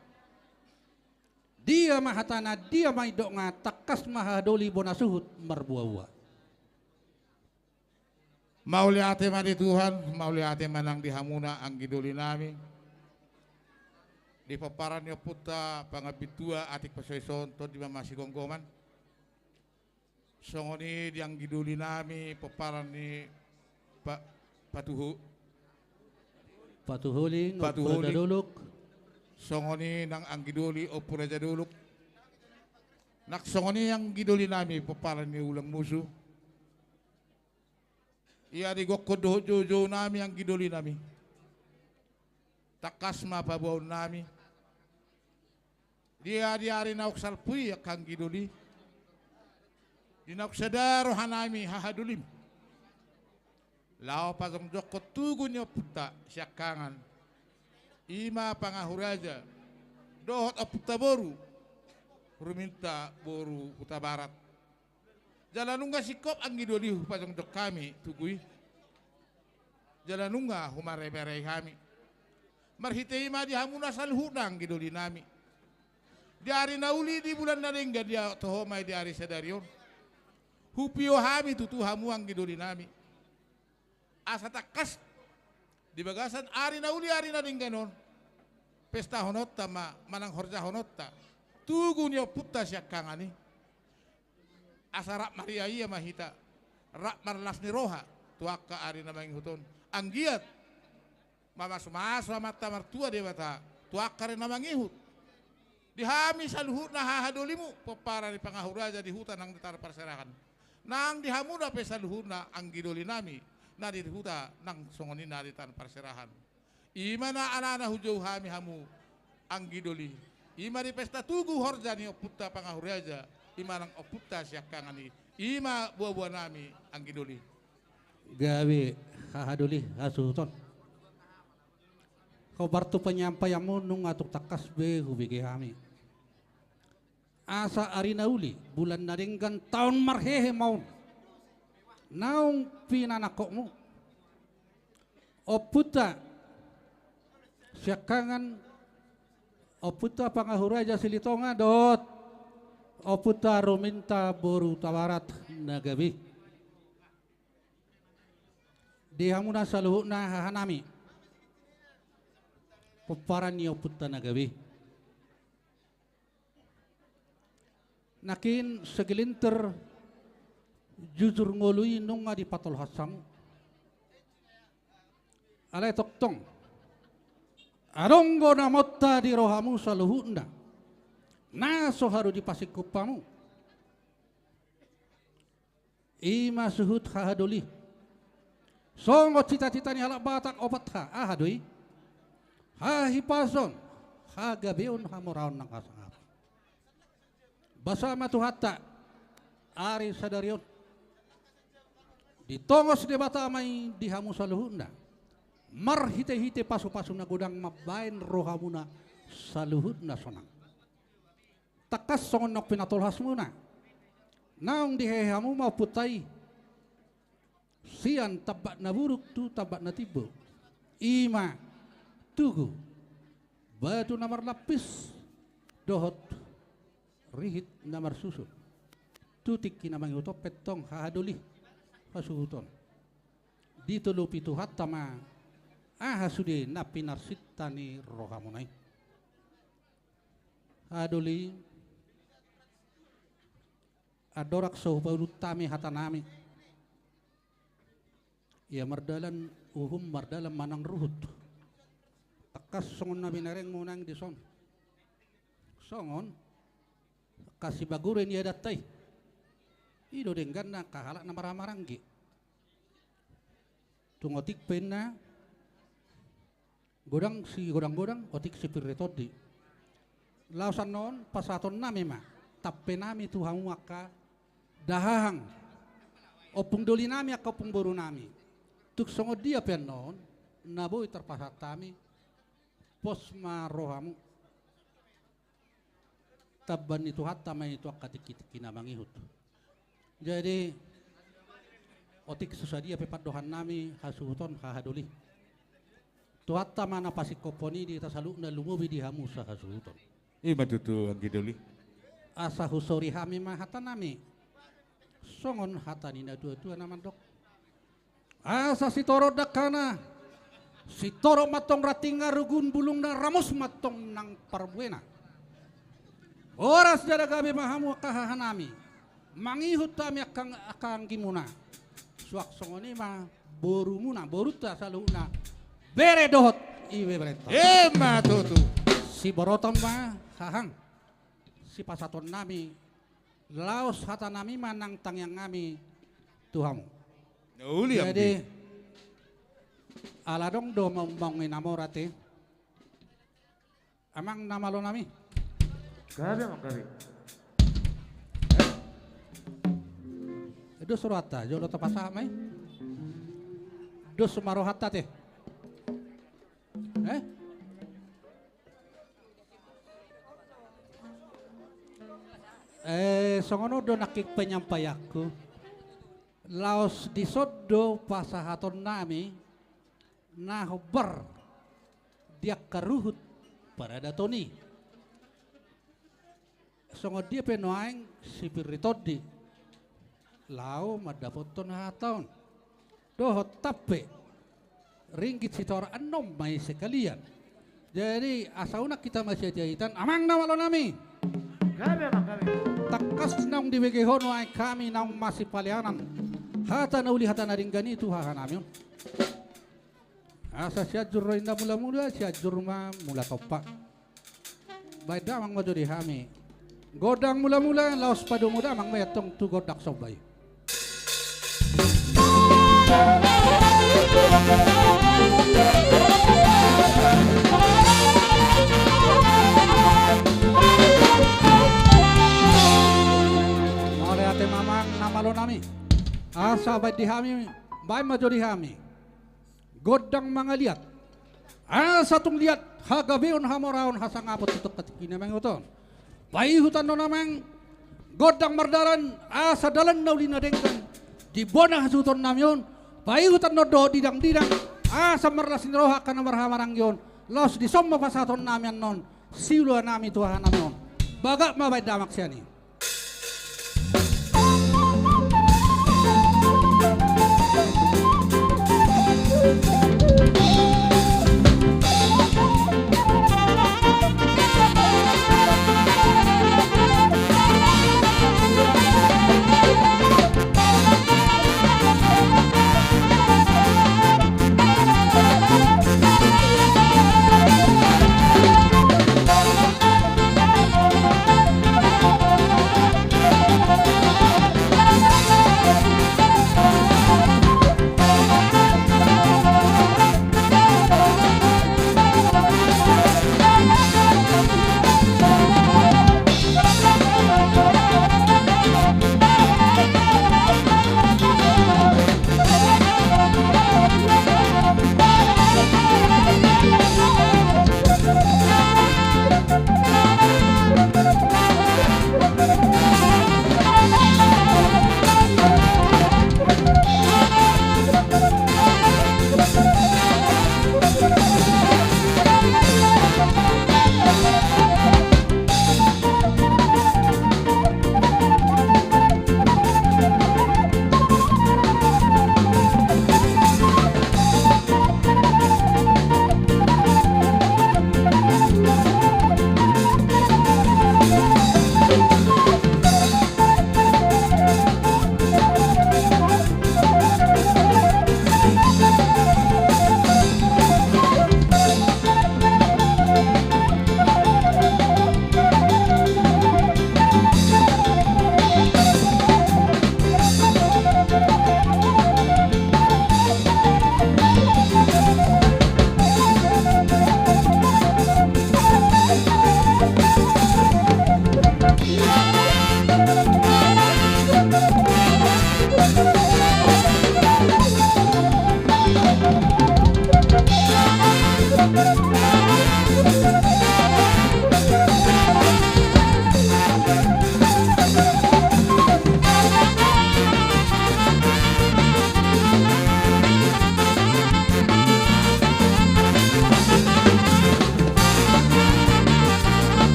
dia ma hatana, dia ma indokna, tangkas ma hahadoli bona suhut marbuabua. Mauliate ma di Tuhan, mauliate ma nang di hamuna anggi doli nami. Di pomparan ni ompunta Pangambintua Atik Pasogihon, tondi ma masigomgoman. Songon i di anggi doli nami pomparan ni Pa-, Patuhu-, Patuholing, Ompu Raja Dolok. Songon i nang anggi doli Ompu Raja Dolok. Nang songon i anggi doli nami pomparan ni Ulang Musu. Ia di gokhon dohot joujou nami anggi doli nami, tangkas ma paboaon nami. Dia di ari naung salpu i angka anggi doli, di naung sada roha nami hahadolim, laho pajongjongkon tugu ni ompunta siangkangan, ima Pangahuraja dohot ompunta boru, Ruminta boru Hutabarat. Jala nunga singkop anggi doli hupajongjong hami tugu i. Jala nunga humareareai hami. Marhite i ma di hamuna saluhutna anggi doli nami. Di ari na uli, di bulan na denggan, di toho ma i di ari sadari on, hupio hami tutu hamu anggi doli nami. Asa tangkas di bagasan ari na uli, ari na denggan on, pestahononta ma, manang horjahononta tugu ni ompunta siangkangan i. Asa rap mariaia ma hita, rap marlas ni roha tu angka ari na mangihut on. Anggiat mamasumasu Amanta Martua Debata tu angka ari na mangihut. Di hami saluhutna hahadolimu, pomparan ni Pangahuraja di huta nang di tano parserahan, nang di hamuna pe saluhutna anggi doli nami na di huta nang songon i na di tano parserahan. Ima na alana hujou hami hamu anggi doli, I ma di pesta tugu horja ni ompunta Pangahuraja, i ma nang ompunta siangkangan i, i ma buabuanami anggi doli. Gabe haha doli hasuhuton. Hombar tu panyampaianmu nunga tung tangkas be hubege hami. Asa ari na uli, bulan na denggan, taon marhehe ma on. Naung pinanangkokmu. Ompunta siangkangan, ompunta Pangahuraja Silitonga dohot ompunta Ruminta boru Tabarat na gabe. Di hamuna saluhutna hahanami. Pomparan ni ompunta na gabe. Nangkin segelintir jujur ngolu i nunga dipatolhas hamu. Alai tongtong adong do na monta di rohamu saluhutna na so haru dipasingkop hamu. I ma suhut haha doli. Songon cita-cita ni halak Batak opat H, aha do i? Hahipason, hagabeon, hamoraon nang hasangapon. Basa ma Tuhanta, ari sadari on ditongos Debata ma i di hamu saluhutna. Marhite-hite pasu-pasu na godang mambaen rohamuna saluhutna sonang. Tangkas songon naung pinatolhasmuna. Naung dihehe hamu ma ompunta i sian tambat na buruk tu tambat na timbo. I ma tugu, batu na marlapis dohot rihit na marsusun. Tu tingki na mangihut on pe tong haha doli hasuhuton. Ditolopi Tuhanta ma aha sude na pinarsinta ni rohamuna i. Haha doli, andorang so hupaulunta hami hatanami. Ia mardalan uhum, mardalan manang ruhut. Tangkas songon na binerengmu nang dison. Songon angka sibaguren ni adatta i. I do dengganna angka halak na marhahamaranggi. Tung otik pe inna godang sigodang-godang, otik sipir ni tondi. Laos annon pasahatonnami ma tampenami tu hamu angka dahahang, ompung dolinami, angka ompung borunami. Tung songon dia pe annon na boi tarpasahat hami, pos ma rohamu. Tamba ni Tuhanta ma i tu angka tingki-tingki na mangihut. Jadi otik so sadia pe pandohannami hasuhuton haha doli, Tuhanta ma na pasingkophon i di hita saluhutna, lumobi di hamu sahasuhuton. I ma tutu anggi doli. Asa husori hami ma hatanami songon hata ni natua-tua na mandok: Asa sitorop dangkana, sitorop mantong rantingna, rugun bulungna, ramus mantong nang parbuena. Horas jala gabe ma hamu angka hahanami. Mangihut hami angka, angka anggimuna. Suang songon i ma borumuna, borunta saluhutna, bere dohot ibeberenta. I ma tutu. Siborotan ma hahang sipasahatonnami. Laos hatanami ma nang tangiangnami tu hamu. Na uli. Jadi, anggi, ala adong do maung-maung i na mora te. Amang na malonami. Gabe, amang, gabe. Eh, dos rohanta, jolo tapasahat ma i. Dos ma rohanta te. Eh? Eh, songon on do nangkin penyampaianku. Laos dison do pasahatonnami na hombar di angka ruhut paradaton i. Songon dia pe nuaeng sipir ni tondi laho mandapothon hata on dohot tampe ringgit sitaur, annon ma i sekalian. Jadi asa unang hita masiajahitan, amang na malonami. Gabe, amang, gabe. Tangkas naung dibege ho nuaeng hami naung masipaleanan hata na uli, hata na denggan i tu hahanami on. Asa Sianjur do inna mulamula, Sianjur ma mula tompa. Baen damang ma jo di hami gondang mulamula, laos padomu damang ma i antong tu gondang somba i. Asa baen di hami, baen ma jo di hami gondang mangaliat, asa tung liat hagabeon, hamoraon, hasangapon tu tingki na mangihut on. Paihut annon amang gondang mardalan, asa dalan na uli na denggan di bona hasuhutonnami on. Paihut annon dohot didang-didang, asa marlas ni roha angka na marhahamaranggi on. Laos dison ma pasahatonnami annon siuluannami tu hahanami on. Bagak ma baen damang sian i.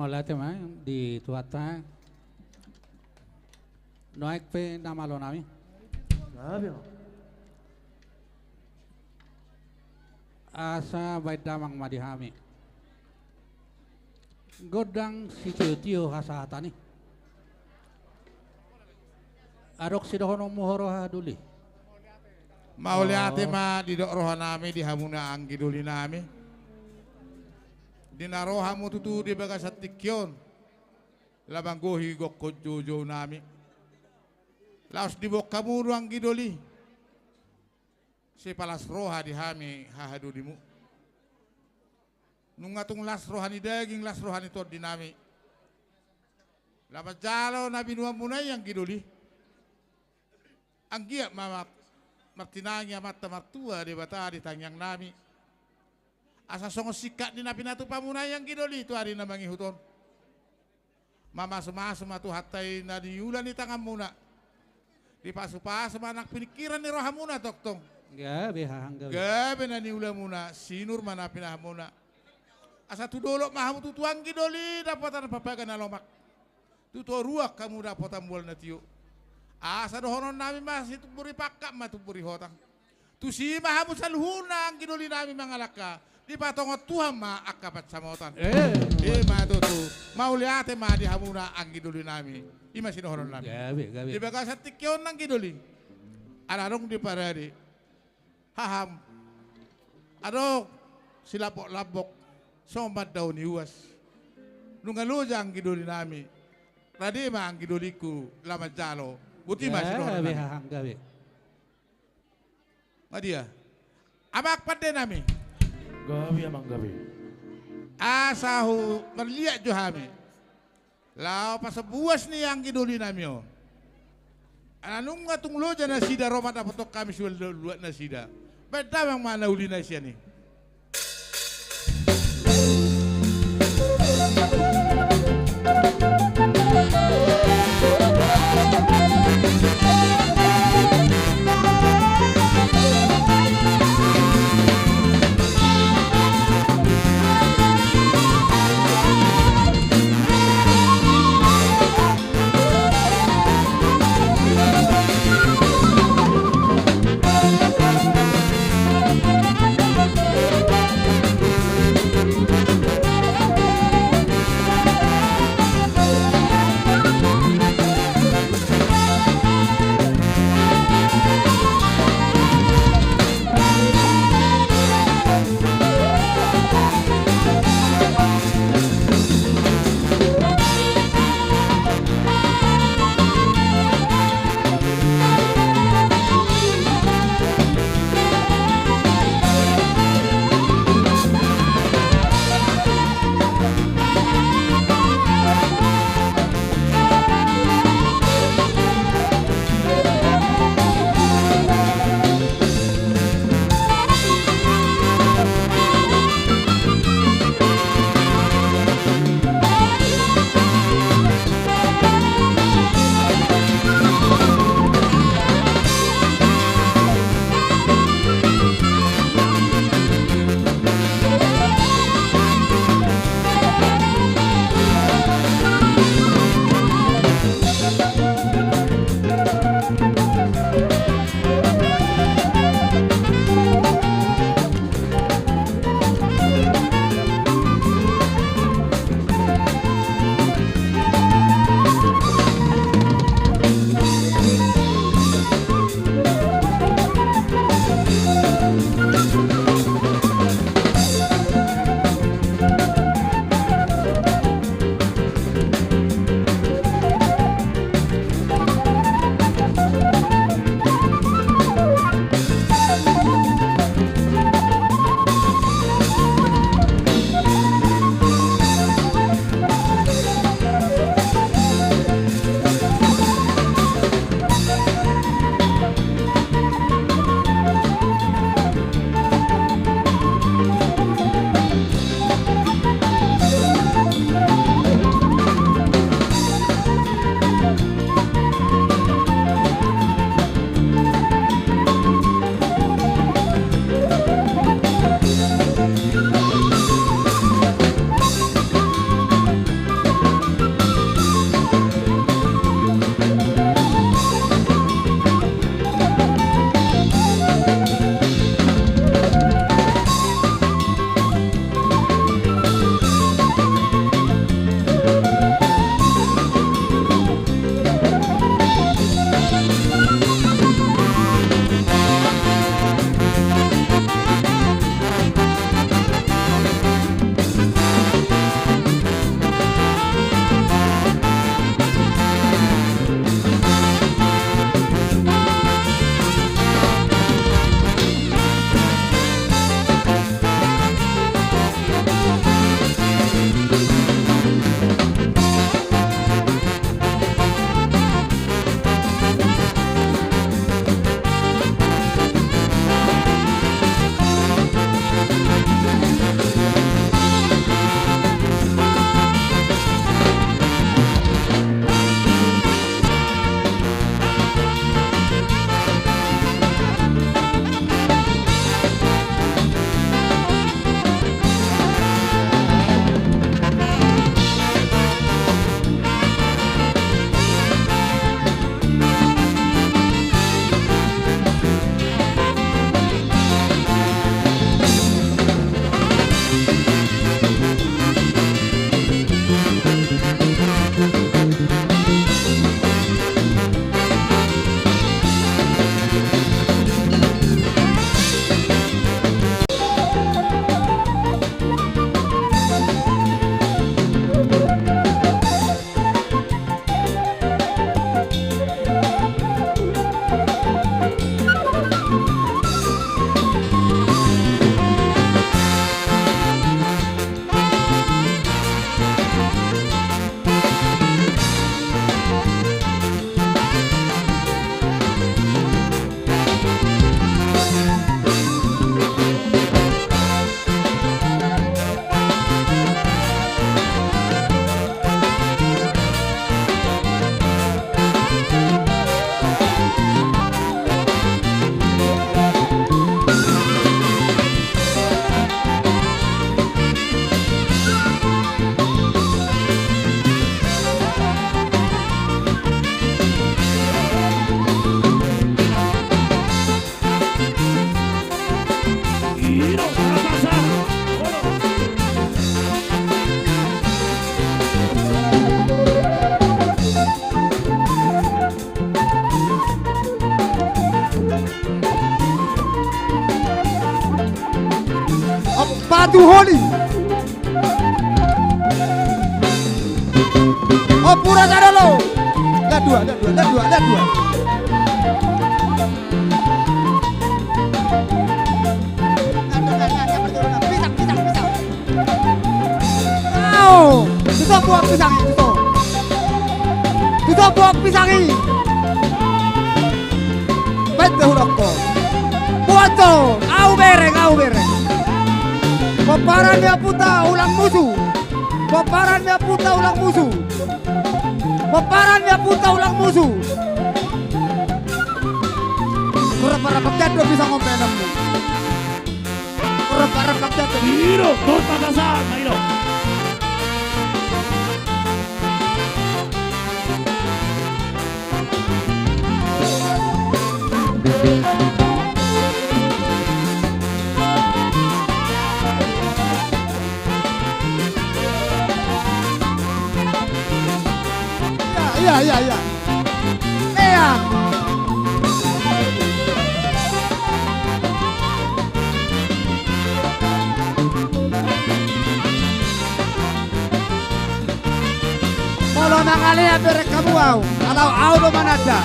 Mauliate ma di Tuhanta. Nuaeng pe na malo nami. Gabe ma. Asa baen damang ma di hami gondang sitiotio hasahatan i. Adong sidohononmu ho roha doli? Mauliate ma didok roha nami di hamuna anggi doli nami. Di na ro hamu tutu di bagasan tingki on, laho manggohi gokhon joujou nami. Laos diboan hamu do anggi doli sipalas roha di hami haha dolimu. Nunga tung las roha ni daging, las roha ni tondi nami. Laho manjalo na binuanmuna i anggi doli. Anggiat ma mat-, martinangi Amanta Martua Debata di tangiang nami. Asa songon singkat ni na pinatupamuna i anggi doli tu ari na mangihut on. Mamasumasu ma Tuhanta i na niula ni tanganmuna. Dipasupasu ma nang pingkiran ni rohamuna tongtong. Gabe hahang gabe. Gabe na niulamuna, sinur ma na pinahanmuna. Asa tu dolok ma hamu tutu anggi doli dapotan papaga na lomak. Tu toruan hamu dapotan mual na tio. Asa dohonon nami ma situmbur ni pangkat ma tumbur ni hotang. Tusi ma hamu saluhutna anggi doli nami mangalangka. Dipatongon Tuhan ma angka pansamotan. Eh. I ma tutu. Mauliate ma di hamuna anggi doli nami. I ma sidohonon nami. Gabe, gabe. Di bagasan tingki on anggi doli. Ala adong di parade. Haham. Adong silambok-lambok. Songon mandao ni uas. Nunga loja anggi doli nami. Rade ma anggi dolingku laho manjalo. Boti ma sidohonon nami. Gabe hahang gabe. Nga dia? Amang pande nami. Gabe amang gabe. Asa hu marliat jo hami. Laho pasombu uas ni anggi doli nami on. Ala nunga tung loja nasida ro mandapothon hami siualuat nasida. Baen damang ma na uli na sian i. Tuholi. Ampura sada lo. Lihat dua, lihat dua, lihat dua, lihat dua. Pisang, pisang, pisang. Au, tutup buah pisang i, tutup. Tutup buah pisang i. Baen do hudok ho. Buat ho. Au bereng, au bereng. Pomparan ni ompunta Ulang Musu. Pomparan ni ompunta Ulang Musu. Pomparan ni ompunta Ulang Musu. Kurang parah, pakai do pisang on baenanmu. Repak-repak jatuh. Iro, torta kasar, iro. Iya, iya, iya, iya. Iya. Molo mangalea bereng hamu au, ala au do mananda.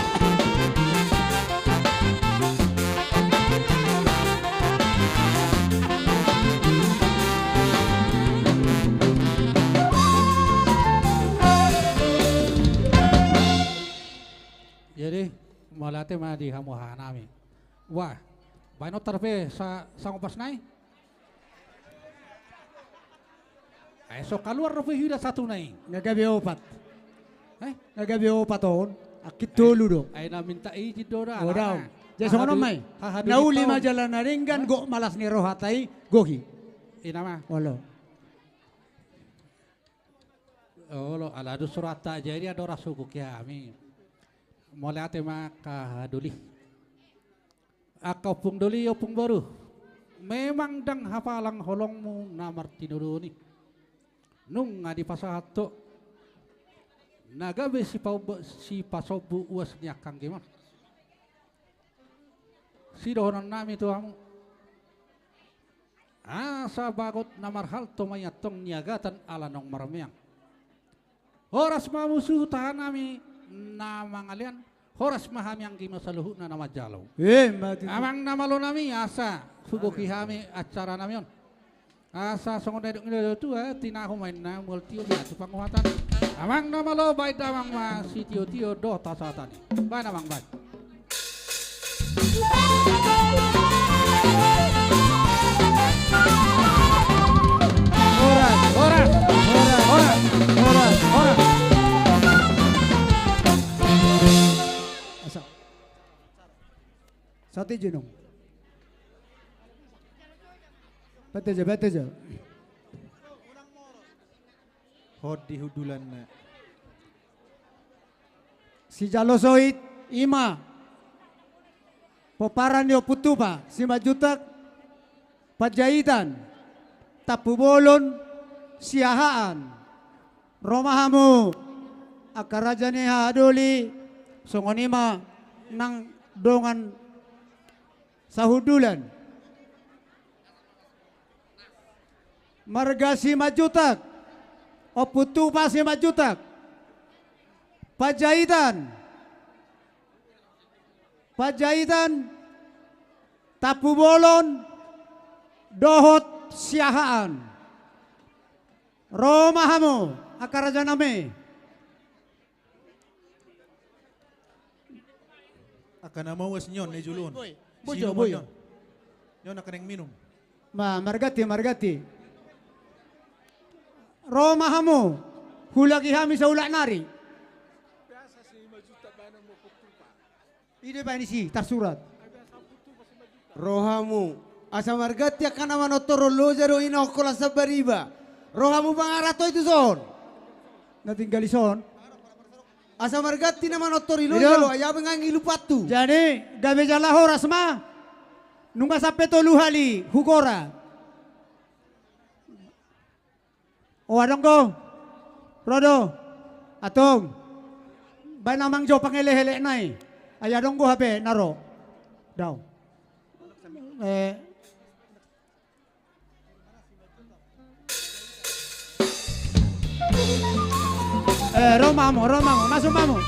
Jadi, mauliate ma di hamu hahanami. Wah, baen on tarpe sa-, sangopas nai. Ai so kaluar dope huida satu nai. Nga gabe opat. Eh? Nga gabe opat on. Angkit tolu do. Ai na minta izin do da. O da. Jadi songon on ma i. Na uli ma jala na denggan, gok ma las ni rohanta i, gohi. Ina ma. Olo. Olo, ala dos rohanta jadi andorang so gohi hami. Mauliate ma angka doli. Angka ompung doli, ompung boru. Memang ndang hapalang holongmu na martinodohon i. Nunga dipasahat ho na gabe sipa-, sipasombu uas ni angka anggiman. Sidohononnami tu hamu. Asa bagot na marhalto ma i antong niagatan ala naung marmeang. Horas ma hamu suhut hahanami na mangalean, horas ma hami anggi ma saluhutna na manjalo. Ima tutu. Amang na malonami, asa hugohi hami acaranami on. Asa songon na nidok ni natuatua, tinahu ma inna mual tio di hatu panguhatan. Amang na malo, baen damang ma sitiotio dohot hasahatan i. Baen amang, baen. Horas, horas, horas, horas, horas. Asa. Satu junung. Baen haja, baen haja. Hot di hundulanna. Sijalo soit, ima. Pomparan ni Ompu Tupa, Simanjuntak, Panjaitan, Tampubolon, Siahaan. Ro ma hamu, angka raja ni hahadoli, songon i ma nang dongan sahundulan. Marga Simanjuntak, Ompu Tupa Simanjuntak, Panjaitan, Panjaitan, Tampubolon, dohot Siahaan. Ro ma hamu, angka rajanami. Angka na mauas ni on, na di jolo on. Boi, boi. Bojo, bojo. Ni on angka naeng minum. Ma, marganti, marganti. Ro ma hamu, hulaki hami saulak nari. I do baen disi, tarsurat. Ro hamu, asa marganti angka na manortor on, loja do i na hongkol na sambariba. Ro hamu pangaranto i tuson. Na tinggal dison. Asa marganti na manortor i, loja do, ai aha pe ngangi lupantu. Jadi, gabe jala horas ma. Nunga sampe tolu hali hugora. O, adong do. Ro do. Antong. Baen amang jo pangelekelekna i. Ai adong do hape na ro. Dao. Eh. Eh, ro ma hamu, ro ma hamu, masuk ma hamu.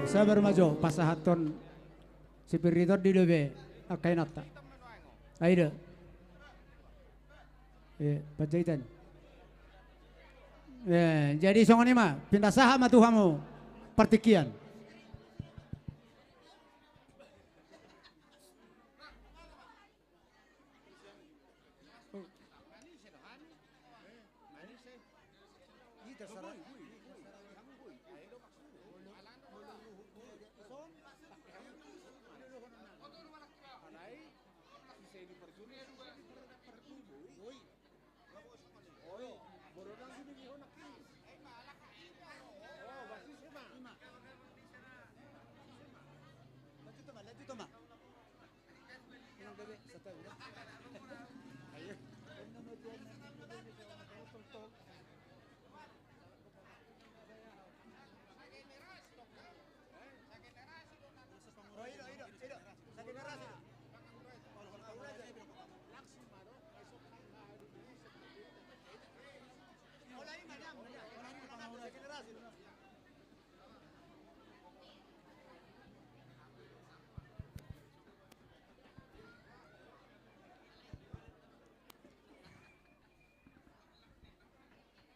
Sabar ma jo, pasahathon sipir ni tondi dope angka inanta. Ai do. Eh, Panjaitan. Eh, jadi songon i ma, pinda sahat ma tu hamu partingkian.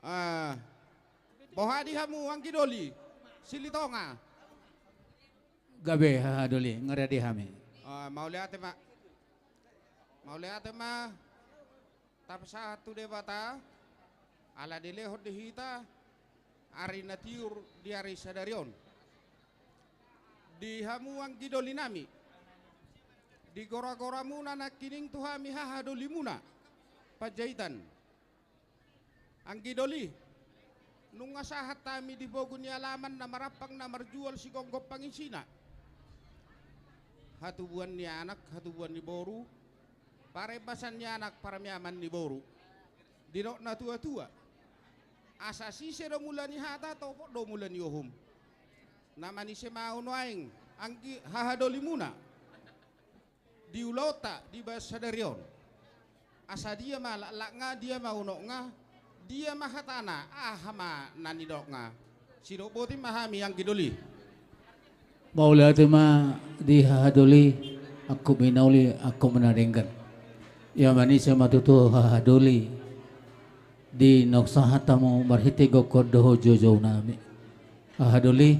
Ah, boha di hamu anggi doli Silitonga? Gabe haha doli, nga rade hami. Ah, mauliate ma. Mauliate ma. Tapasahat tu Debata ala dilehon di hita ari na tiur di ari sadari on. Di hamu anggi doli nami, di gora-gora muna nangkining tu hami haha doli muna Panjaitan. Anggi doli, nunga sahat hami di pogu ni alaman na marampang na marjual sigomgom pangisina. Hatubuan ni anak, hatubuan ni boru, parembasan ni anak, paramiaman ni boru. Didok na tua-tua, asa sise do mula ni hata, topot do mula ni uhum. Na manise ma au nuaeng anggi haha doli muna di ulaonta di bagas sadari on. Asa dia ma laklakna, dia ma unokna, dia ma hatana, aha ma na nidokna? Sidok boti ma hami anggi doli. Mauliate ma di haha doli, angkup ni na uli, angkup ni na denggan. Ia manise ma tutu haha doli, di naung sahat hamu marhite gokhon dohot joujou nami. Haha doli,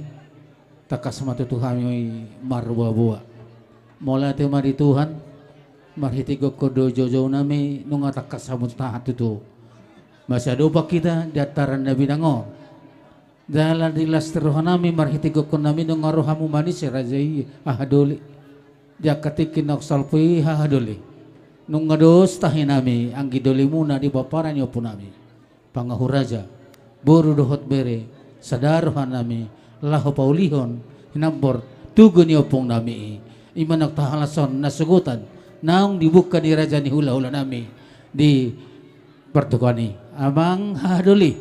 tangkas ma tutu hami marboaboa. Mauliate ma di Tuhan, marhite gokhon dohot joujou nami, nunga tangkas hamu sahat tutu. Masiadopan hita di antaran na binang on. Jala di las ni roha nami marhite gokhon nami nunga ro hamu manise raja i haha doli. Di angka tingki naung salpu i haha doli. Nunga dos tahi nami anggi doli muna di pomparan ni ompu nami. Pangahu raja, boru dohot bere, sada roha nami, laho paulihon Nambor tugu ni ompung nami i, i ma na tahalashon na sogot naung dibuka ni raja ni hula-hula nami di partukoan i. Amang hahadoli,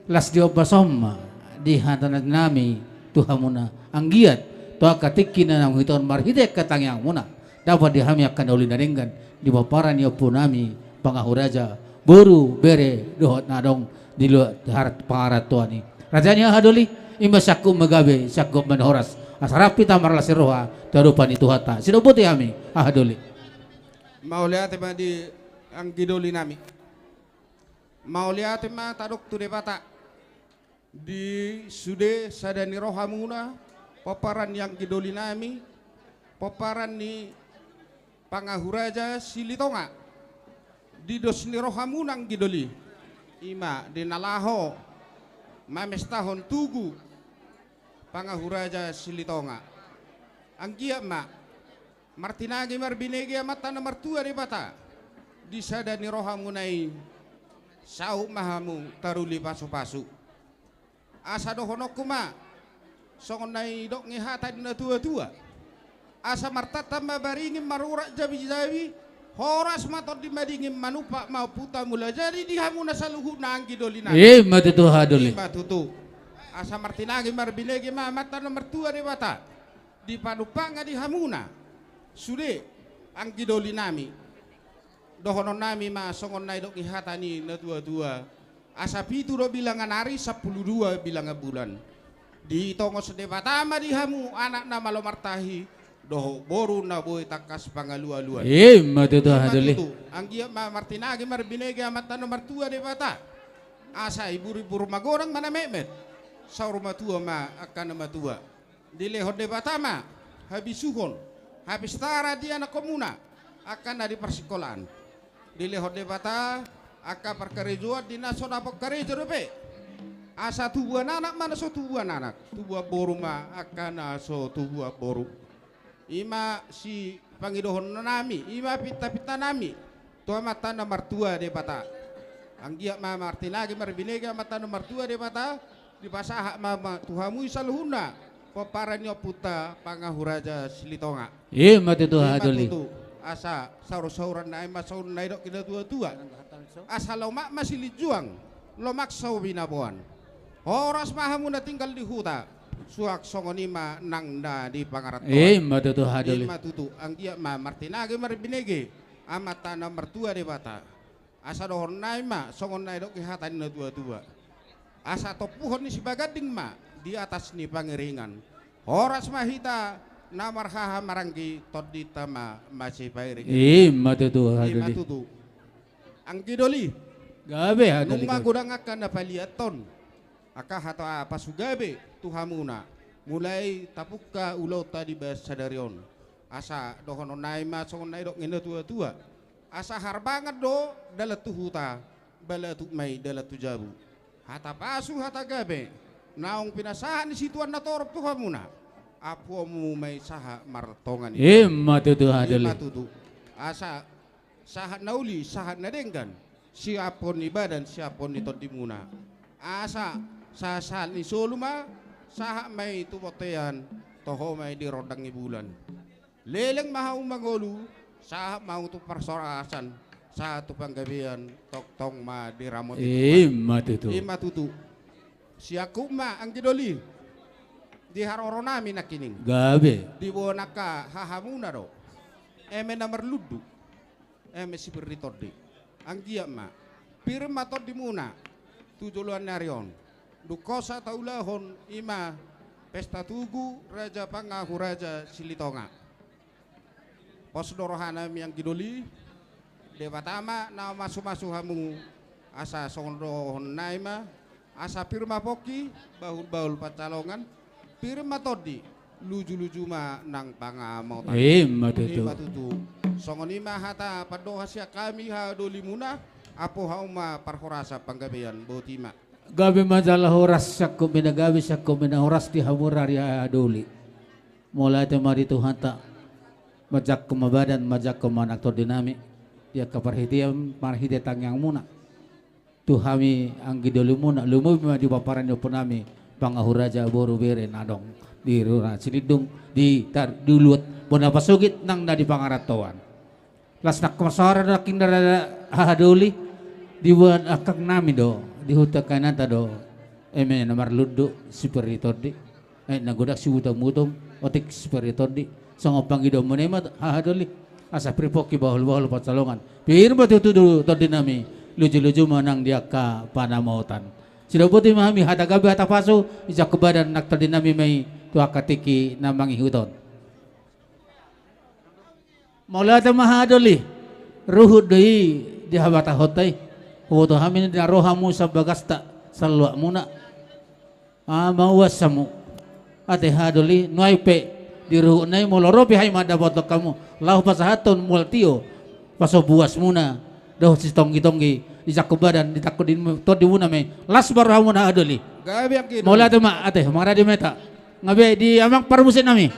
las di ombas on ma di hata nami tu hamuna, anggiat tu angka tingki na naung hita on marhite angka tangiang muna, dapot di hami angka na uli na denggan di pomparan ni ompu nami, pangahu raja, boru, bere, dohot na adong di luat pangarantoan i. Raja ni hahadoli, i ma siangkup ma gabe, siangkup ma na horas, asa rap hita marlas ni roha tu adopan ni Tuhanta. Sidok boti hami hahadoli. Mauliate ma di anggidoli nami. Mauliate ma tadok tu Debata. Di sude sada ni rohamuna, pomparan ni anggidoli nami, pomparan ni pangahu raja Silitonga. Di dos ni rohamuna anggidoli, i ma di na laho mamestahon tugu pangahu raja Silitonga. Anggiat ma martinangi marbinege Amanta na martua Debata, di sada ni rohamuna i, saut ma hamu taruli pasu-pasu. Asa dohononku ma songon na nidok ni hata ni na tua-tua: Asa martantan ma baringin marurat jabi-jabi, horas ma tondi madingin manumpak ma Ompunta Mulajadi di hamuna saluhutna anggidoli nami. I ma tutu hahadoli. I ma tutu. Asa martinangi marbinege ma Amanta na martua Debata, dipanumpakna di hamuna sude anggidoli nami. Dohonon nami ma songon na nidok ni hata ni na tua-tua: Asa pitu do bilangan ari, sampulu dua bilangan bulan. Ditongos Debata ma di hamu anak na malo martahi dohot boru na boi tangkas pangalu-aluan. I ma tutu hahadoli. Anggiat ma martinangi marbinege Amanta na martua Debata, asa ibur-ibur magodang ma na metmet, saur matua ma angka na matua. Dilehon Debata ma habisuhon, hapistaran di anakkonmuna angka na di parsikolaan. Dilehon Debata angka parkarejoan di na so dapot karejo dope. Asa tubuan anak ma na so tubuan anak, tubuan boru ma angka na so tubuan boru. I ma sipangidohon nami, i ma pinta-pinta nami tu Amanta na martua Debata. Anggiat ma martinangi marbinege Amanta na martua Debata, dipasahat ma, ma tu hamu i saluhutna pomparan ni ompunta pangahu raja Silitonga. I ma tutu hahadoli. Asa saur-sauran nai ma songon na nidok ni na tua-tua: Asa lomak ma silinjuang, lomak so binaboan. Horas ma hamu na tinggal di huta, suang songon i ma nang na di pangarantoan. I ma tutu hahadoli. I ma tutu. Anggiat ma martinangi marbinege Amanta na martua Debata. Asa dohonon nai ma songon na nidok ni hata ni na tua-tua: Asa tompuhon ni sibaganding ma di atas ni pangiringan, horas ma hita na marhaha maranggi, tondinta ma masipairing. I ma tutu hahadoli. I ma tutu. Anggidoli. Gabe hahadoli. Nunga godang angka na paliathon, angka hata pasu gabe tu hamuna, mulai tapungka ulaonta di bagasan sadari on. Asa dohonon nai ma songon na nidok ni na tua-tua: Asa harbangan do dalan tu huta, balatuk ma i dalan tu jabu. Hata pasu, hata gabe naung pinasahat ni situan na torop tu hamuna, ampuonmu ma i sahat martonga ni. I ma tutu hahadoli. I ma tutu. Asa sahat na uli, sahat na denggan, siaphon ni badan, siaphon ni tondimuna. Asa sahat-sahat ni solu ma, sahat ma i tu bontean, toho ma i di rondang ni bulan. Leleng ma hamu mangolu, sahat ma hamu tu parhorasan, sahat tu panggabean, tongtong ma diramoti Tuhan. I ma tutu. I ma tutu. Siangkup ma anggidoli, di haroro nami nangkining. Gabe. Diboan angka hahamuna do. Eme na marlundu, eme sipir ni tondi. Anggiat ma pir ma tondimuna tu joloan ni ari on. Dung hosa taulahon i ma pesta tugu raja pangahu raja Silitonga. Pos do roha nami anggidoli, Debata ma na masu-masu hamu. Asa songon dohonon nai ma: Asa pir ma pongki, bahul-bahul pansalongan, pir ma tondi, luju-luju ma nang pangamotan. I ma tutu. I ma tutu. Songon i ma hata pandohan sian hami hahadolimuna, ampuon hamu ma parhorasan panggabean, boti ma. Gabe ma jala horas, siangkup ma na gabe, siangkup ma na horas di hamu ari hahadoli. Mauliate ma di Tuhanta. Manjangkon ma badan, manjangkon ma nang tondi nami di angka parhitean, marhite tangiangmuna tu hami anggidolimuna, lumobi ma di pomparan ni ompu nami, pangahu raja, boru, bere na adong Di Rura Cilindung, di tar-, di Uluan bona pasogit nang na di pangarantoan. Las nangkin saotik nangkin da, da, da, hahadoli, diboan angkang nami do, di huta Kanata do, eme na marlundu si Peri Tondi, eh, na godang si Buta Mutum, otik si Peri Tondi, songon pangidoan muna i ma hahadoli, asa pir pongki bahul-bahul pansalongan, pir ma tutu do tondi nami, luju-luju ma nang di angka panamotan. Sidok boti ma hami hata gabe hata pasu, ijak badan nang tondi nami ma i tu angka tingki na mangihuthon. Mauliate ma hahadoli, ruhut do i di habatahonta i. Huboto hami na ro hamu sian bagasta, sian luat muna. Ah, mauas hamu. Ate hahadoli, nuaeng pe di ruhutna i molo ro pe hami mandapothon hamu. Laho pasahathon mual tio, pasombu uas muna. Dohot sitonggi-tonggi, ijak badan, ditangkok di tondi muna ma i. Las ma roha muna hahadoli. Gabe anggi do. Mauliate ma, ate, maradi ma hita. Gabe di amang parmusik nami.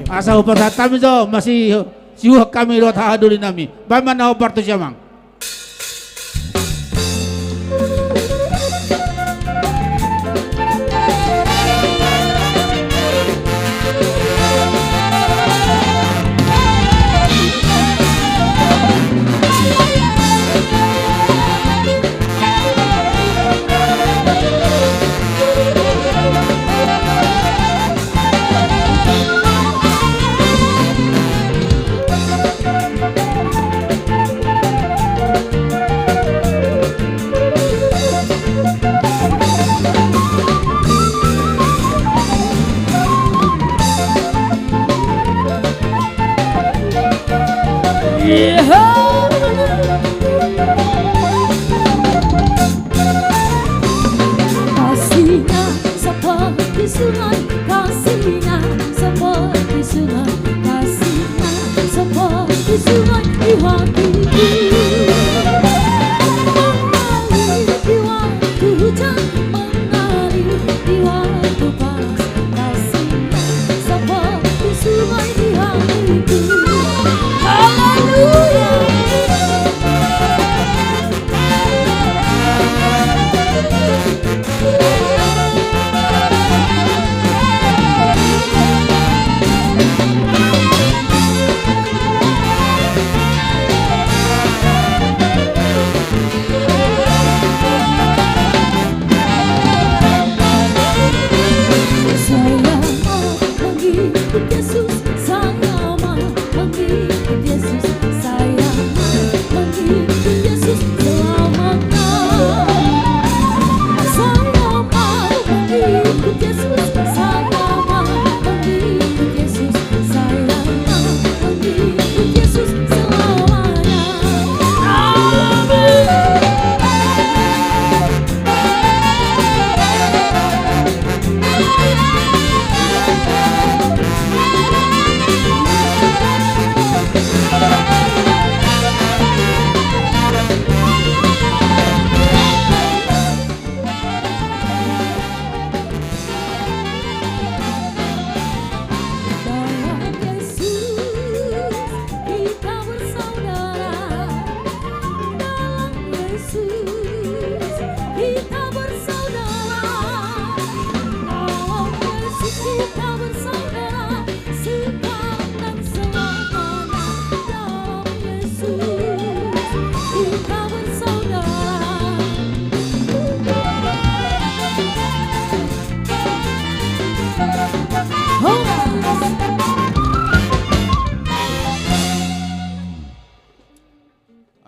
Asa hupasahat hami jo, masihol hami dohot hahadoli nami. Baen ma na hombar tu si amang. Kasihnya seperti sungai, kasihnya seperti sungai, kasihnya seperti sungai di hatiku. Mengalir di waktu hujan, mengalir di waktu panas, kasihnya seperti sungai di hatiku. Haleluya. Saya mau mengikut Yesus, saya mau mengikut Yesus, saya mau mengikut Yesus selamanya. Saya mau mengikut Yesus, saya mau mengikut Yesus, saya mau mengikut Yesus selamanya. Amin. Dalam Yesus kita bersaudara. Dalam Yesus kita bersaudara. Dalam Yesus kita bersaudara. Sekarang dan selamanya. Dalam Yesus kita bersaudara.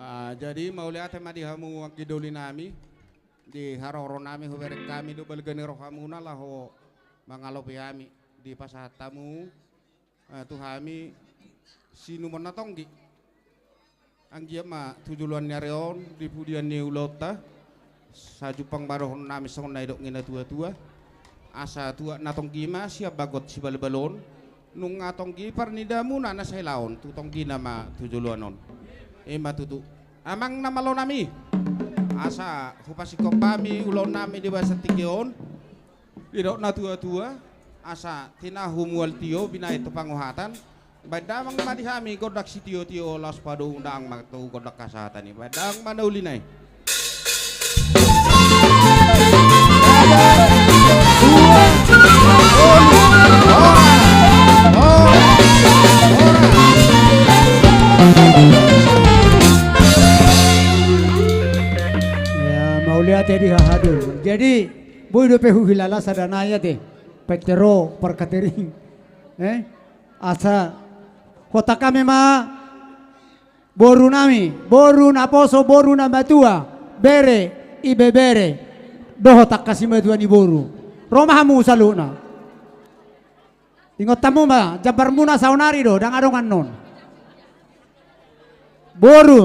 Ah, jadi mauliate ma di hamu anggi doli nami, di haroro nami hubereng hami do balga ni rohamuna laho mangalopi hami, dipasahat hamu, eh, tu hami sinumon na tonggi. Anggiat ma tu joloan ni ari on, di pudian ni ulaonta, sai jumpang ma dohonon nami songon na nidok ni na tua-tua. Asa tuat na tonggi ma sian bagot sibalbalon, nunga tonggi parnidamuna na sailaon, tu tonggina ma tu joloan on. I ma tutu. Amang na malo nami. Asa hupasingkop hami ulaon nami di bagasan tingki on. Didok na tua-tua, asa tinahu mual tio binahen tu panguhatan, baen damang ma di hami gondang sitio-tio laos padomu damang ma tu gondang hasahatan i, baen damang ma na uli nai. Jadi hahadol. Jadi boi dope huhilala sada nai ate. Petero parkatering. Eh? Asa hotangkami ma boru nami, boru naposo, boru namatua, bere, ibebere, dohot angka simatua ni boru. Ro ma hamu saluhutna. Ingot hamu ma, jambarmuna saonari do, ndang adong annon. Boru,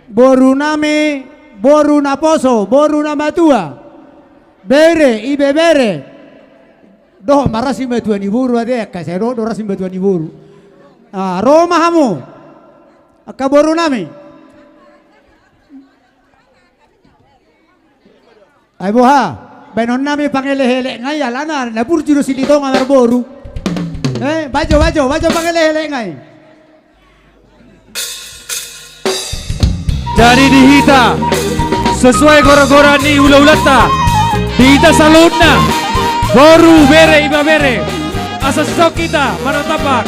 boru nami, boru naposo, boru namatua, bere, ibebere, dohot ma ra simatua ni boru ate, angka sai dohot do ra simatua ni boru. Ah, ro ma hamu, angka boru nami. Ai boha, baenon nami pangelekelek ngai alana na burju do Silitonga marboru. Eh, bajo, bajo, bajo pangelekelek ngai. Jadi di hita, sesuai gora-gora ni hula-hulanta, di hita saluhutna, boru, bere, ibebere, asa sisok hita manatapak.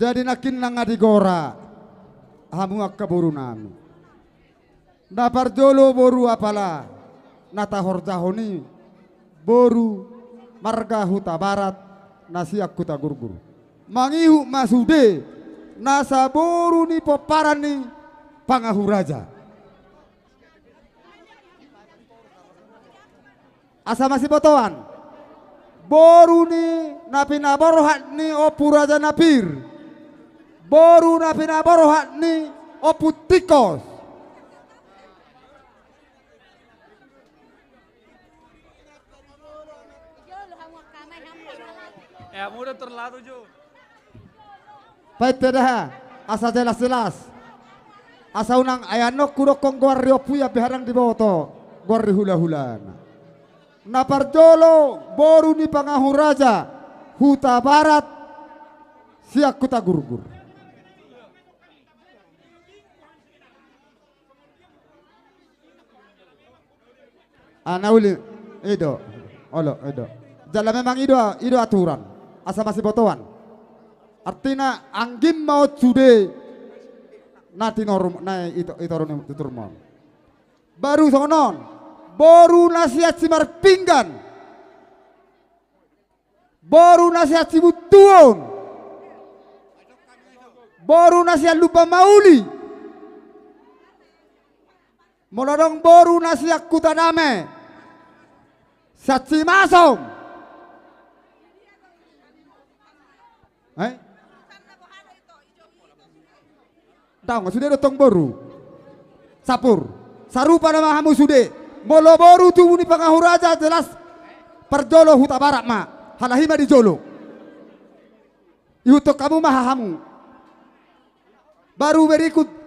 Jadi nangkin nunga digora hamu angka boru nami. Na parjolo boru apala na tahorjahon i boru marga Hutabarat na sian Hutagurgur. Mangihut ma sude nasa boru ni pomparan ni Pangahuraja. Asa masibotoan. Boru ni na pinaborhat ni Ompu Raja Napir. Boru na pinaborhat ni Ompu Tikos. Eh, muda terlalu jo. Painte da, asa jelas-jelas. Asa unang ai annon hudokkon goar ni ompu i, ampe hamu ndang diboto goar ni hula-hulana. Na parjolo boru ni Pangahuraja Hutabarat sian Hutagurgur. Ah, na uli, i do. Olo, i do. Jala memang i do, i do aturan. Asa masibotoan. Artina, anggim ma on sude na tinormu, na i to-, i toru ni tuturmu on. Baru songon on, boru na sian Simarpinggan. Boru na sian Sibuntuon. Boru na sian Lumban Mauli. Molo adong boru na sian Hutadame. Sian Simasom. Eh? Ndang, sude do tong boru. Sapur. Sarupa nama hamu sude. Molo boru tubu ni Pangahuraja jelas parjolo Hutabarat ma. Halahi ma di jolo. Ihuthon hamu ma hahamu. Baru berikut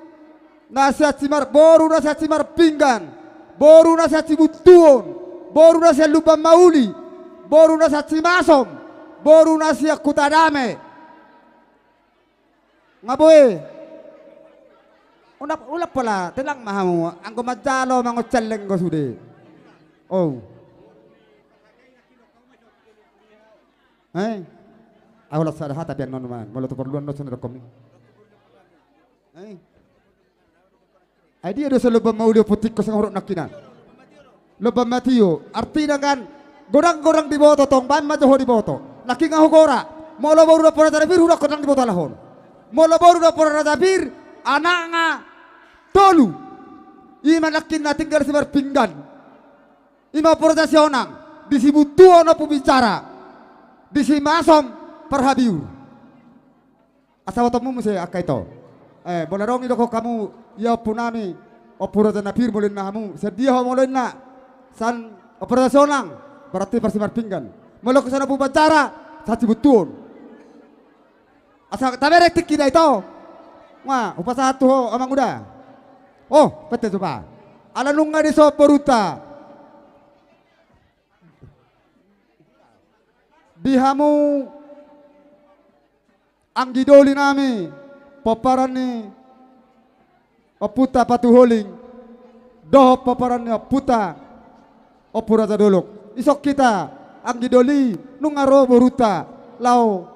na sian Simar-, boru na sian Simarpinggan. Boru na sian Sibuntuon. Boru na sian Lumban Mauli. Boru na sian Simasom. Boru na sian Hutadame. Nga boe. Ulang, ulang pola, tenang ma hamu, anggo manjalo mangoncalleng do sude. Oh. Eh? Ahu las sada hata pe annon ma, molo tu porluan do songon i dokkon. Eh? Ai dia do so lomban mauli ompung tingkos nga huruk nangkinan. Lomban matio, artina kan, godang-godang diboto tong, baen ma jo ho diboto. Nangkin nga hugora, molo boru dohot raja na pir, hudok godang diboto alahon. Molo boru dohot raja na pir, anakna tolu. Ima nangkin na tinggal si Marpinggan. Ima ompung raja Sionang, di si Buntuon Ompu Bicara, di si Masom Parhabiur. Asa botomu muse angka ito. Eh, molo adong i dohot hamu, ia ompu nami, ompung raja na pir molo inna hamu, sian dia ho molo inna, sian ompung raja Sionang, berarti par si Marpinggan. Molo sian Ompu Bicara, sian si Buntuon. Asa taberek tingki da ito. Nga, hupasahat tu ho, amang uda. Oh, pete coba. Ala nunga dison borunta. Di hamu anggi doli nami, pomparan ni ompunta Patuholing, dohot pomparan ni ompunta Ompu Raja Dolok. Dison hita anggi doli, nunga ro borunta laho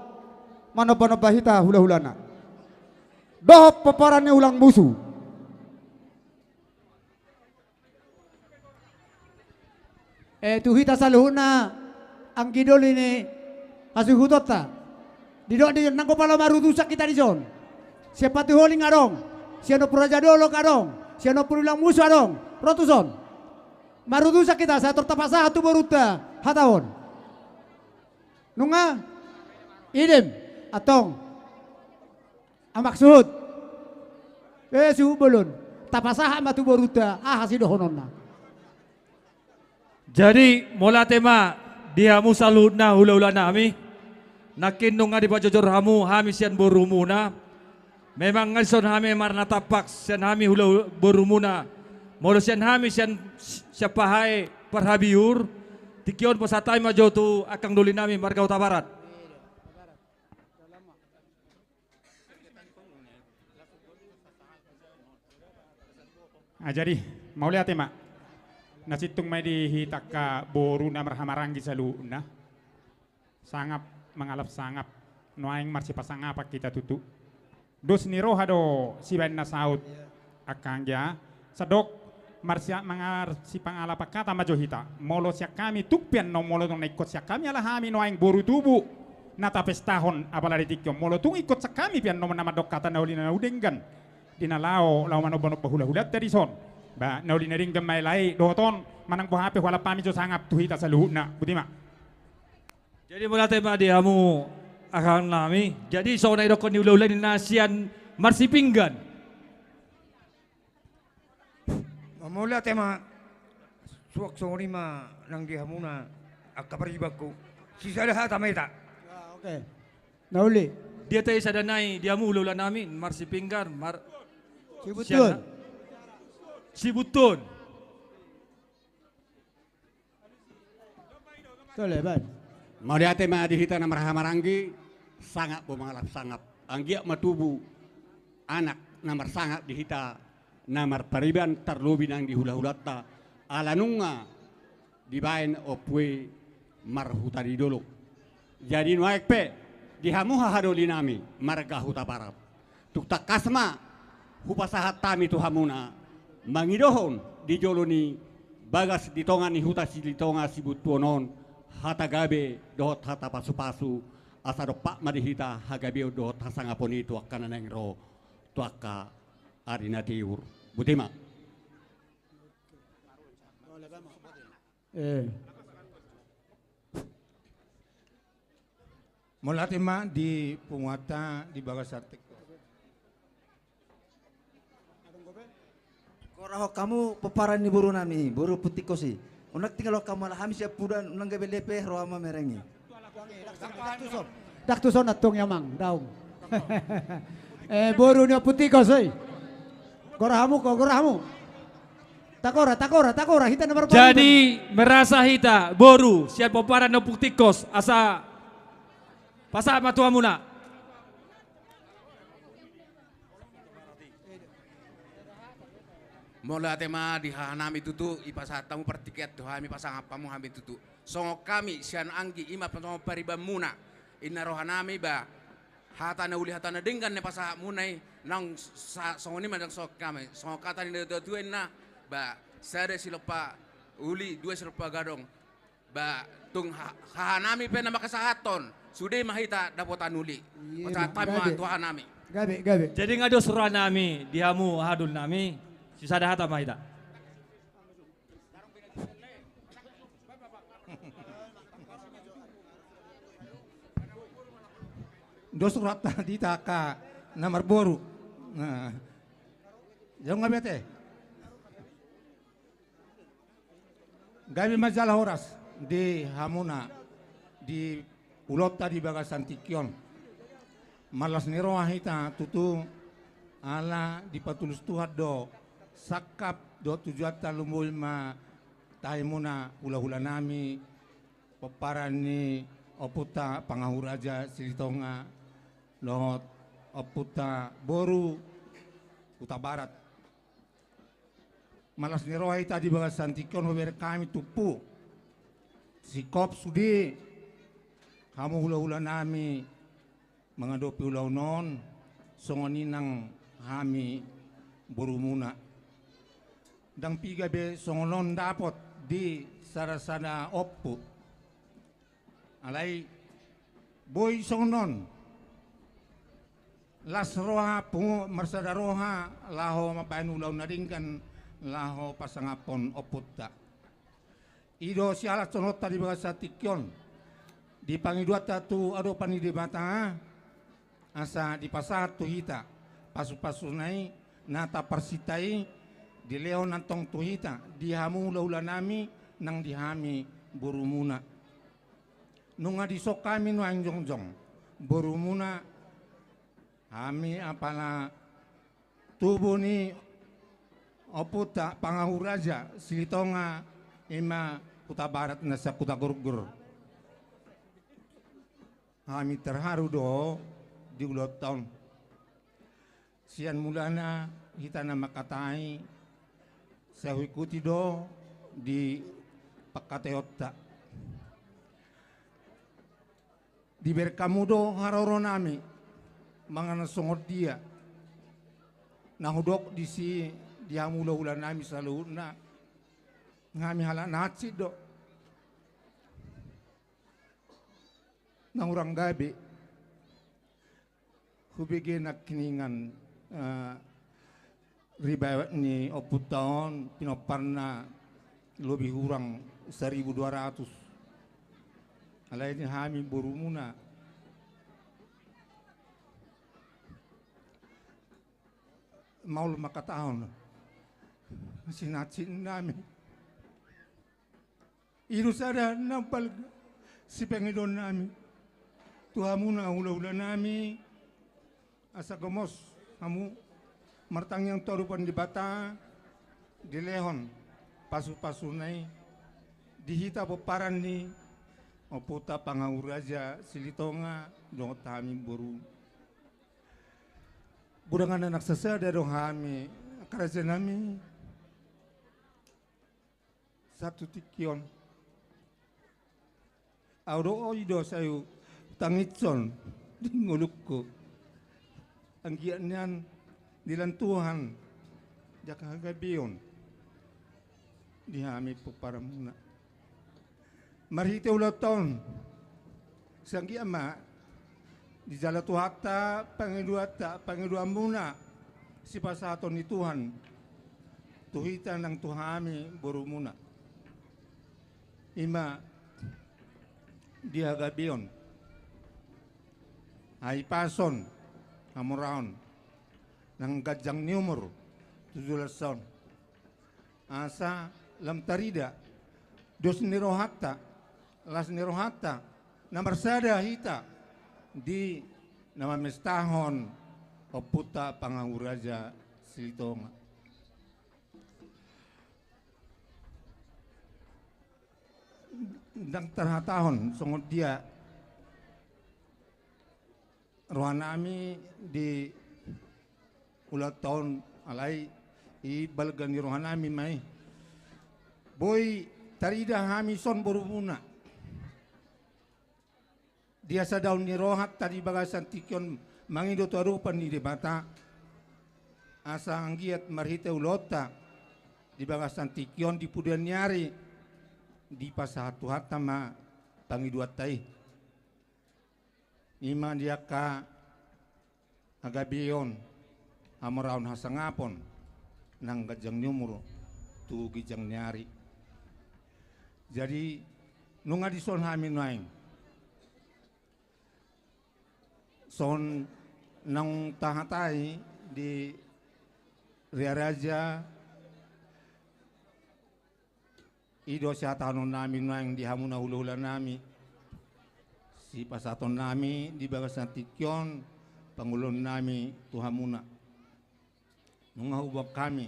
manomba-nomba hita hula-hulana. Dohot pomparan ni Hulangmusu. Eh, tu hita saluhutna anggi doli ni hasuhutonta. Didok di nanggo pala marutusan hita dison. Sian Patuholing adong, sian Ompu Raja Dolok adong, sian Ompu Hulangmusu adong, ro tuson. Marutusan hita, sai tor tapasahat tu borunta hata on. Nunga? Idem, antong. Amang suhut. Eh, suhut bolon. Tapasahat ma tu borunta, aha sidohononna. Jadi, mauliate ma di hamu saluhutna hula-hula nami. Nangkin nunga dipajojor hamu hami sian borumuna. Memang nga dison hami marnatampak sian hami hula borumuna. Molo sian hami sian, sian Pahae Parhabiur. Tingki on pasahat hami ma jo tu angka doli nami marga Hutabarat. Ah, jadi, mauliate ma. Na sintung ma i di hita angka boru na marhahamaranggi saluhutna. Sangap mangalap sangap. Nuaeng marsipasangapan hita tutu. Dos ni roha do sibaen na saut. Angka anggia. Sadok marsia-, mangar-, sipangalap hata ma jo hita. Molo sian hami tung pe annon molo tung na ingkon sian hami ala hami nuaeng boru tubu na tapestahon apala di tingki on. Molo tung ingkon sian hami pe annon na mandok hata na uli na hudenggan. Di na laho, laho manomba-nomba hula-hulanta dison. Ba, na uli na denggan ma i lae, dohot on, manang boha pe hualap hami jo sangap tu hita saluhutna. Boti ma. Jadi mauliate ma di hamu angka nami. Jadi songon na didokkon ni hula-hula ni na sian Marsipinggan. Mauliate ma, suang songon i ma nang di hamuna angka paribanku. Sisada hata ma hita. Ya, oke. Na uli. Dia tai sada nai di hamu hula-hula nami, Marsipinggan, Mar-, Sibutun. Siana? Sibutun. Tole, baen. Mauliate ma di hita na marhahamaranggi, sangap do mangalap sangap. Anggiat ma tubu anak na marsangap di hita na marpariban tarlobi nang di hula-hulanta. Ala nunga dibaen ompu i marhuta di dolok. Jadi nuaeng pe di hamu hahadoli nami marga Hutabarat. Tung tangkas ma hupasahat hami tu hamuna mangidohon di jolo ni bagas di tonga ni huta Silitonga Sibuntuon on hata gabe dohot hata pasu-pasu asa dompak ma di hita hagabeon dohot hasangapon i tu angka na naeng ro tu angka ari na tiur. Boti ma. Eh. Mauliate ma di punguanta di bagasan tingki on. Gorahon hamu pomparan ni boru nami, boru Ompu Tingkos i. Unang tinggalhon hamu ala hami sian pudan, unang gabe lepe roha mamereng i. Ndang tuson antong i amang, daong. Eh, boru ni Ompu Tingkos i. Gorahon hamu, gorahon hamu. Tagora, tagora, tagora, hita na marbalik. Jadi, merasa hita, boru, sian pomparan ni Ompu Tingkos, asa pasahat ma tu hamuna. Mauliate ma di hahanami tutu, dipasahat hamu partingkian tu hami, pasangap hamu hami tutu. Songon hami sian anggi, i ma songon paribanmuna. Ninna rohanami ba, hata na uli hata na denggan na dipasahatmuna i, naung sa-, songon i ma ndang songon hami. Songon hata ni natuatua ninna, ba, sada silompa uli, dua silompa gadong. Ba, tung ha-, hahanami pe na mangkasahathon, sude ma hita dapotan uli. Iya, pasahat hami ma gabe. Tu hahanami. Gabe, gabe. Jadi nga dos rohanami di hamu haha dohononnami, sisada hata ma hita. Dos rohanta di hita angka na marboru. Nah. Jong nga bete. Gabe ma jala horas di hamuna di ulaonta di bagasan tingki on. Marlas ni roha hita tutu, ala dipatulus Tuhan do sangkap dohot tujuanta, lumobi ma tahimuna hulahulanami, pomparan ni ompunta Pangahuraja Silitonga dohot ompunta boru Hutabarat. Marlas ni roha hita di bagasan tingki on, hubereng hami tumpu singkop sude hamu hulahulanami mangadopi ulaon on, songon i nang hami borumuna. Ndang piga be songon on dapot di sadasada ompu. Alai boi songon on. Las roha, pungu marsada roha, laho mambahen ulaon na denggan, laho pasangaphon ompunta. I do sialashononta di bagasan tingki on, di pangidoanta tu adopan ni Debata, asa dipasahat tu hita pasupasuna i, na taparsinta i, dilehon antong tu hita, di hamu hulahulanami, nang di hami borumuna. Nunga dison hami nuaeng jongjong borumuna, hami apala tubu ni ompunta Pangahuraja Silitonga, i ma Hutabarat na sian Hutagorgor. Hami terharu do di ulaonta on. Sian mulana hita na mangkatai, sai huikuti do di pangkataionta. Dibereng hamu do haroronami manang na songon dia na hudok disi di hamu hulahulanami saluhutna. Hami halak na hansit do, na hurang gabe. Hubege nangkiningan, eh, riwayat ni ompunta on, pinomparna lobi hurang saribu dua ratus. Alai di hami borumuna, maol mangkatahon, sinansinnami. I do sada na balga sipangidoannami tu hamuna hulahulanami, asa gomos hamu martangiang tu adopan Debata, dilehon pasupasuna i di hita pomparan ni ompunta Pangahuraja Silitonga dohot hami boru. Godang na naeng sasada do hami, angka rajanami. Sahat tu tingki on, au do, i do sai hutangishon di ngolungku. Anggiat nian dilehon Tuhan jala hagabeon di hami pomparanmuna. Marhite ulaonta on, sai anggiat ma dijalo Tuhanta pangidoanta, pangidoanmuna, sipasahaton ni Tuhan tu hita nang tu hami borumuna. I ma di hagabeon, hahipason, hamoraon, nang ganjang ni umur tu joloan on. Asa lam tarida dos ni rohanta, las ni rohanta, na marsada hita di na mamestahon ompunta Pangahuraja Silitonga. Ndang tarhatahon songon dia rohanami di ulaonta on, alai I balga ni rohanami ma i. Boi tarida hami son borumuna di hasadaon ni rohanta di bagasan tingki on mangido tu adopan ni Debata, asa anggiat marhite ulaonta di bagasan tingki on di pudian ni ari dipasahat Tuhanta ma pangidoanta i. I ma di angka hagabeon, hamoraon, hasangapon, nang ganjang ni umur tu ginjang ni ari. Jadi nunga dison hami nuaeng. Son naung tahatai di Ria Raja, i do sihatahononnami nuaeng di hamuna hulahulanami, sipasahatonnami di bagasan tingki on pangoluonnami tu hamuna. Nunga huboan hami,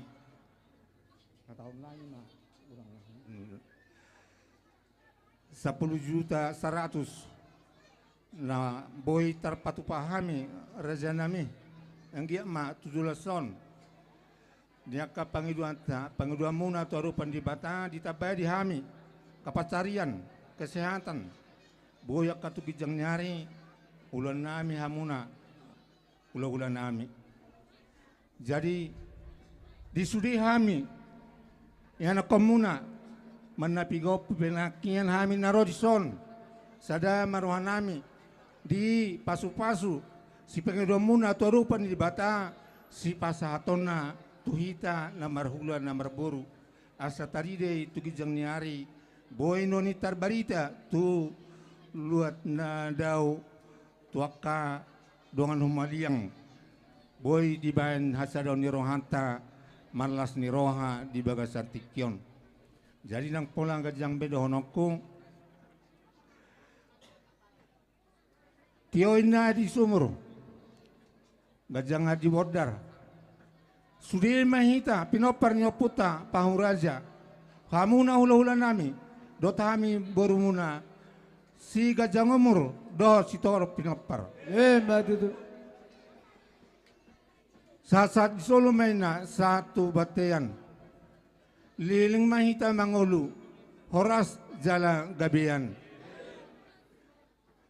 hatahononnami ma, ulang, sampulu juta saratus na boi tarpatupa hami, rajanami, anggiat ma tu joloan on di angka pangidoanta, pangidoanmuna tu adopan Debata, ditambai di hami angka pansarian, kesehatan, boi angka tu ginjang ni ari ulaonnami hamuna, hulahulanami. Jadi di sude hami ianakkonmuna, manapigompi pe nangkin hami na ro dison, sada ma rohanami di pasupasu sipangidoanmuna tu adopan ni Debata, sipasahatonna tu hita na marhula na marboru, asa tarida i tu ginjang ni ari, boi nuaeng i tarbarita tu luat na dao, tu angka dongan humaliang, boi dibaen hasadaon ni rohanta, marlas ni roha di bagasan tingki on. Jadi nang pola ganjang be dohononku, tio inna di sumur, ganjang di bondar. Sude ma hita pinompar ni ompunta Panguraja, hamuna hulahulanami, dohot hami borumuna, siganjang umur dohot sitorop pinompar. Emma tutu. Sahat-sahat ni solu ma inna sahat tu bontean. Leleng ma hita mangolu, horas jala gabean.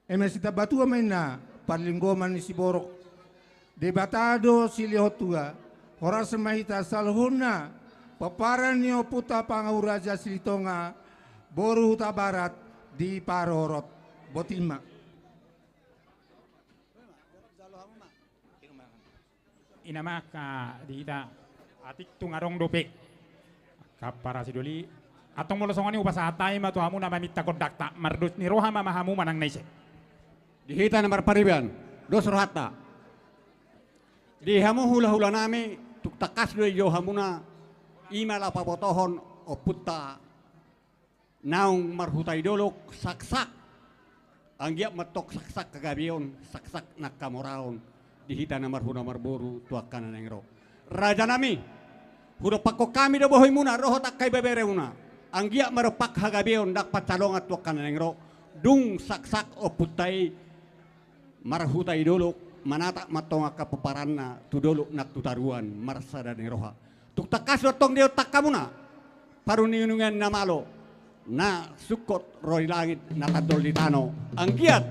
Eme sitambatua ma inna parlinggoman ni siborok. Debata do silehon tua, horas ma hita saluhutna, pomparan ni ompunta Panguraja Silitonga, boru Hutabarat, diparorot. Boti ma. Ina ma angka di hita, atik tung adong dope angka parasidoli. Antong molo songon i hupasahat hami ma tu hamu na maminta gondangta, mardos ni roha ma, ma hamu manang na ise. Di hita na marpariban, dos rohanta. Di hamu hulahulanami, tung tangkas do dijou hamuna, i ma laho pabotohon ompunta naung marhuta di dolok, saksak. Anggiat ma antong saksak hagabeon, saksak nang hamoraon di hita na marhula marboru tu angka na naeng ro. Rajanami, hudompakkon hami do bohimuna dohot angka ibeberemuna. Anggiat ma dompak hagabeon nang pansalongan tu angka na naeng ro. Dung saksak ompunta i marhuta di dolok, manatap ma antong angka pomparanna tu dolok nang tu toruan, marsada ni roha. Tung tangkas do antong diontang hamuna paruningunian na malo, na sungkot ro di langit, na tandol di tano. Anggiat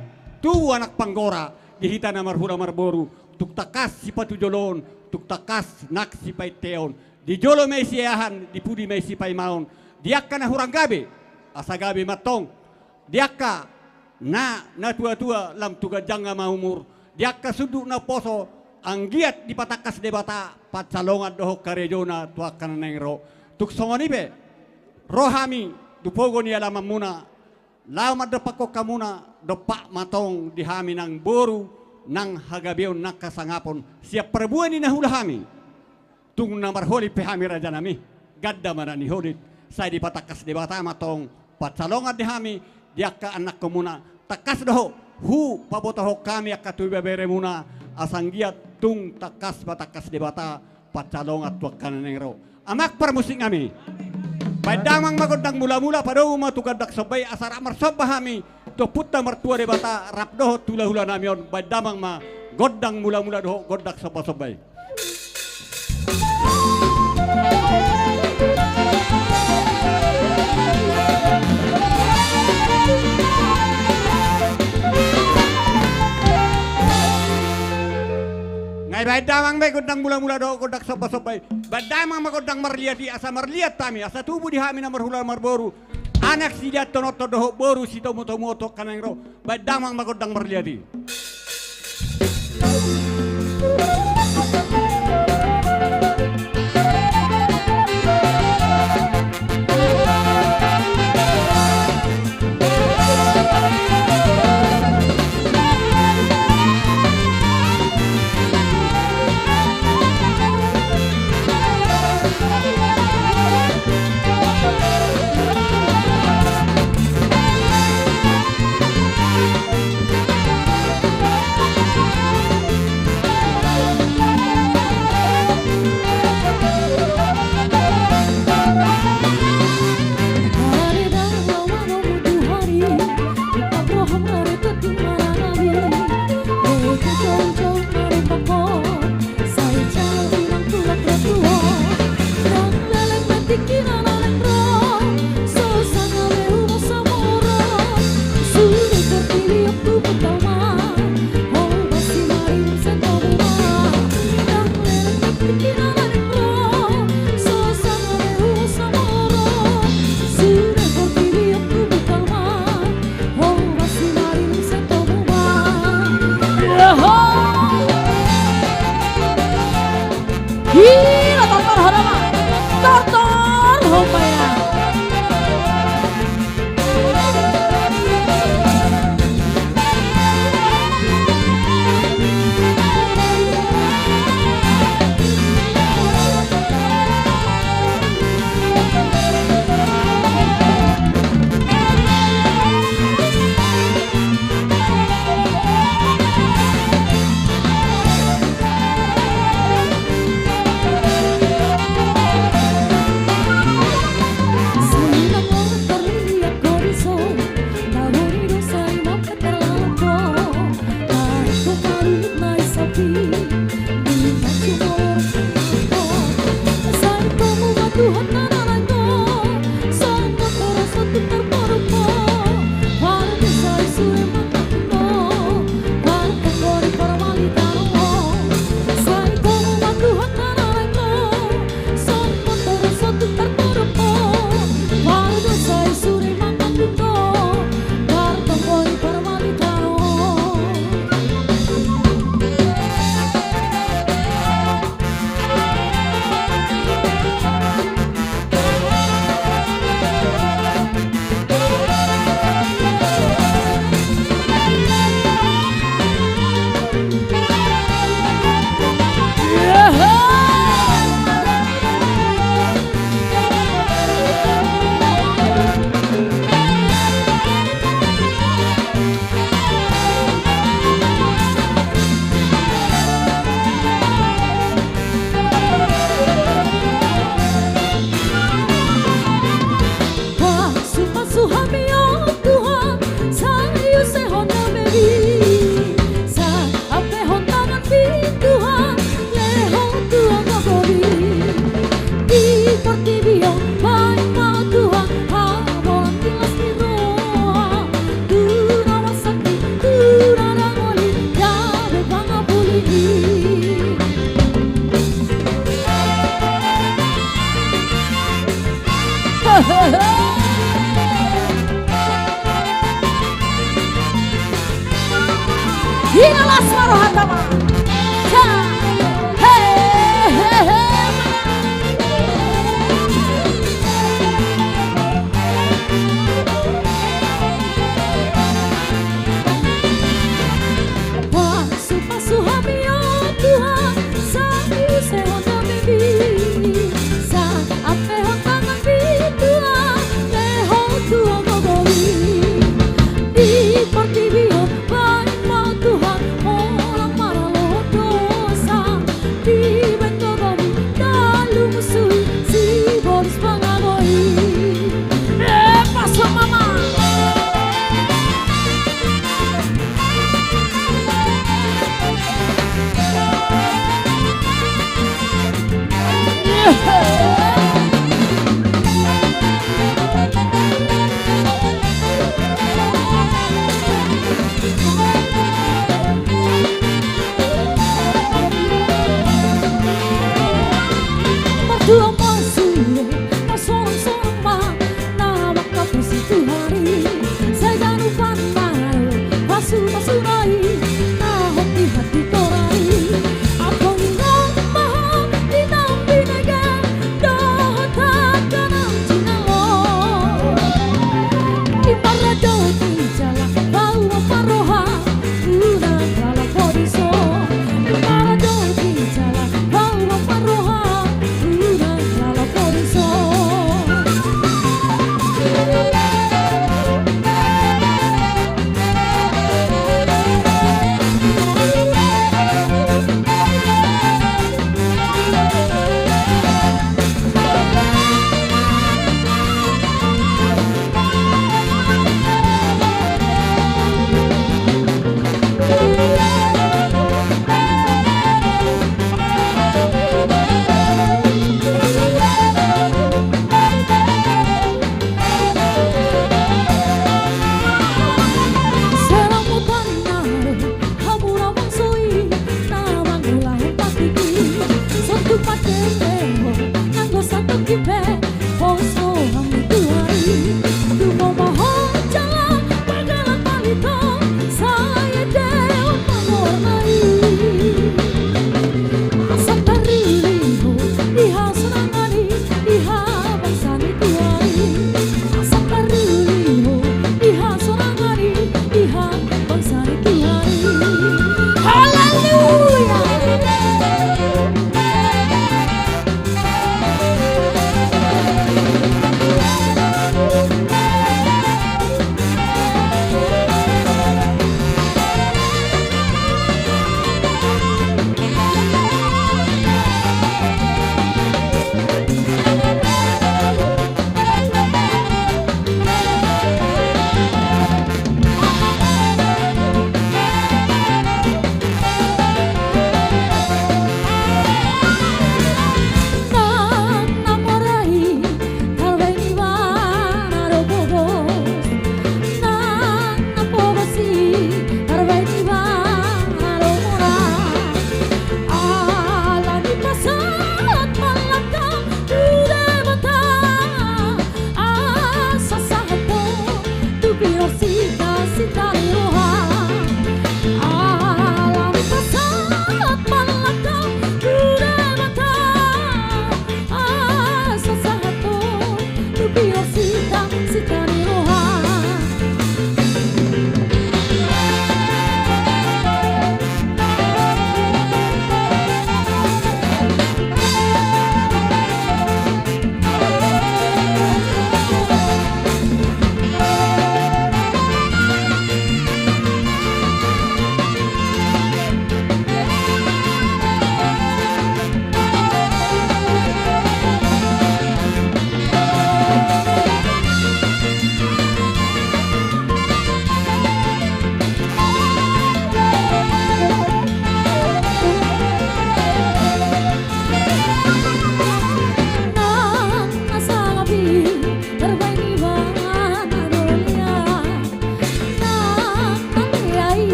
tubu anak panggora di hita na marhula marboru, tung tangkas sipatujoloon, tung tangkas nang sipainteon, di jolo ma i siahan, di pudi ma i sipaimaon, di angka na hurang gabe, asa gabe ma antong, di angka na, na tuatua lam tu ganjangna ma umur, di angka sundut na umposo, anggiat dipatangkas Debata pansalongan dohot karejona tu angka na naeng ro. Tung songon i pe ro hami tu pogu ni alamanmuna, laho mandompakkon hamuna, dompak ma antong di hami nang boru, nang hagabeon, nang hasangapon sian parbue ni na huula hami. Tung na marholit pe hami rajanami, ganda ma na niholit, sai dipatangkas Debata ma antong pansalongan di hami, di angka anakkonmuna. Tangkas do hupabotohon hami angka tu ibeberemuna, asa anggiat tung tangkas patangkas Debata pansalongan tu angka na naeng ro. Amang parmusiknami, baen damang ma gondang mulamula, padomu ma tu gondang somba i, asa rap marsomba hami tu Ompunta Martua Debata rap dohot hulahulanami on. Baen damang ma gondang mulamula dohot gondang sombasomba i. Ai baen damang ma gondang mulamula dohot gondang sombasomba i. Baen damang ma gondang marliat i asa marliat hami, asa tubu di hami na marhula marboru anak siliathononhon dohot boru sitomutomuhon tu angka naeng ro. Baen damang ma gondang marliat i.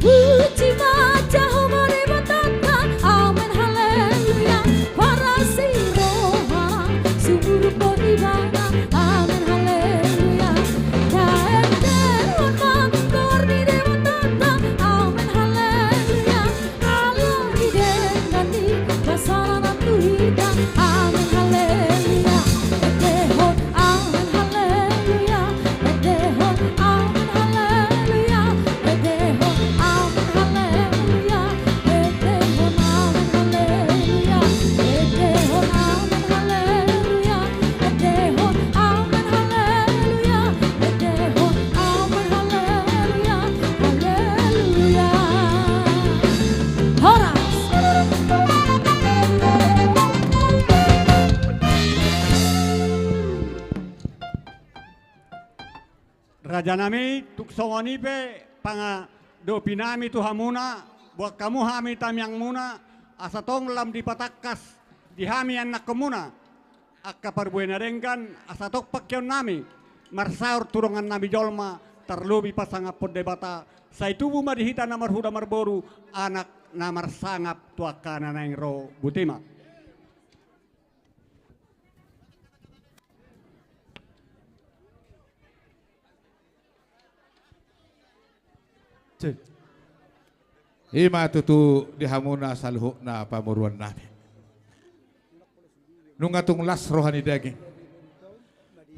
Puji ma Jahowa Debatanta, amen haleluya. Parasi rohana, sumurung do Ibana, amen haleluya. Taendehon ma goar ni Debatanta, amen haleluya. Ala ni denggan ni basana na tu hita. Amen haleluya. Endehon amen haleluya. Endehon amen haleluya. Endehon amen haleluya. Endehon amen haleluya. Endehon amen haleluya. Endehon amen haleluya. Endehon amen haleluya. Haleluya. Horas. Rajanami, tung songon i pe pangadopi nami tu hamuna, boan hamu hami tangiangmuna, asa tong lam dipatangkas di hami anakkonmuna angka parbue na denggan, asa tong pangkeon nami marsaor tu dongan nami jolma, tarlobi pasangaphon Debata, sai tubu ma di hita na marhula marboru anak na marsangap tu angka na naeng ro. Botima. Cek. I ma tutu di hamuna saluhutna pamoruon nami. Nunga tung las roha ni daging,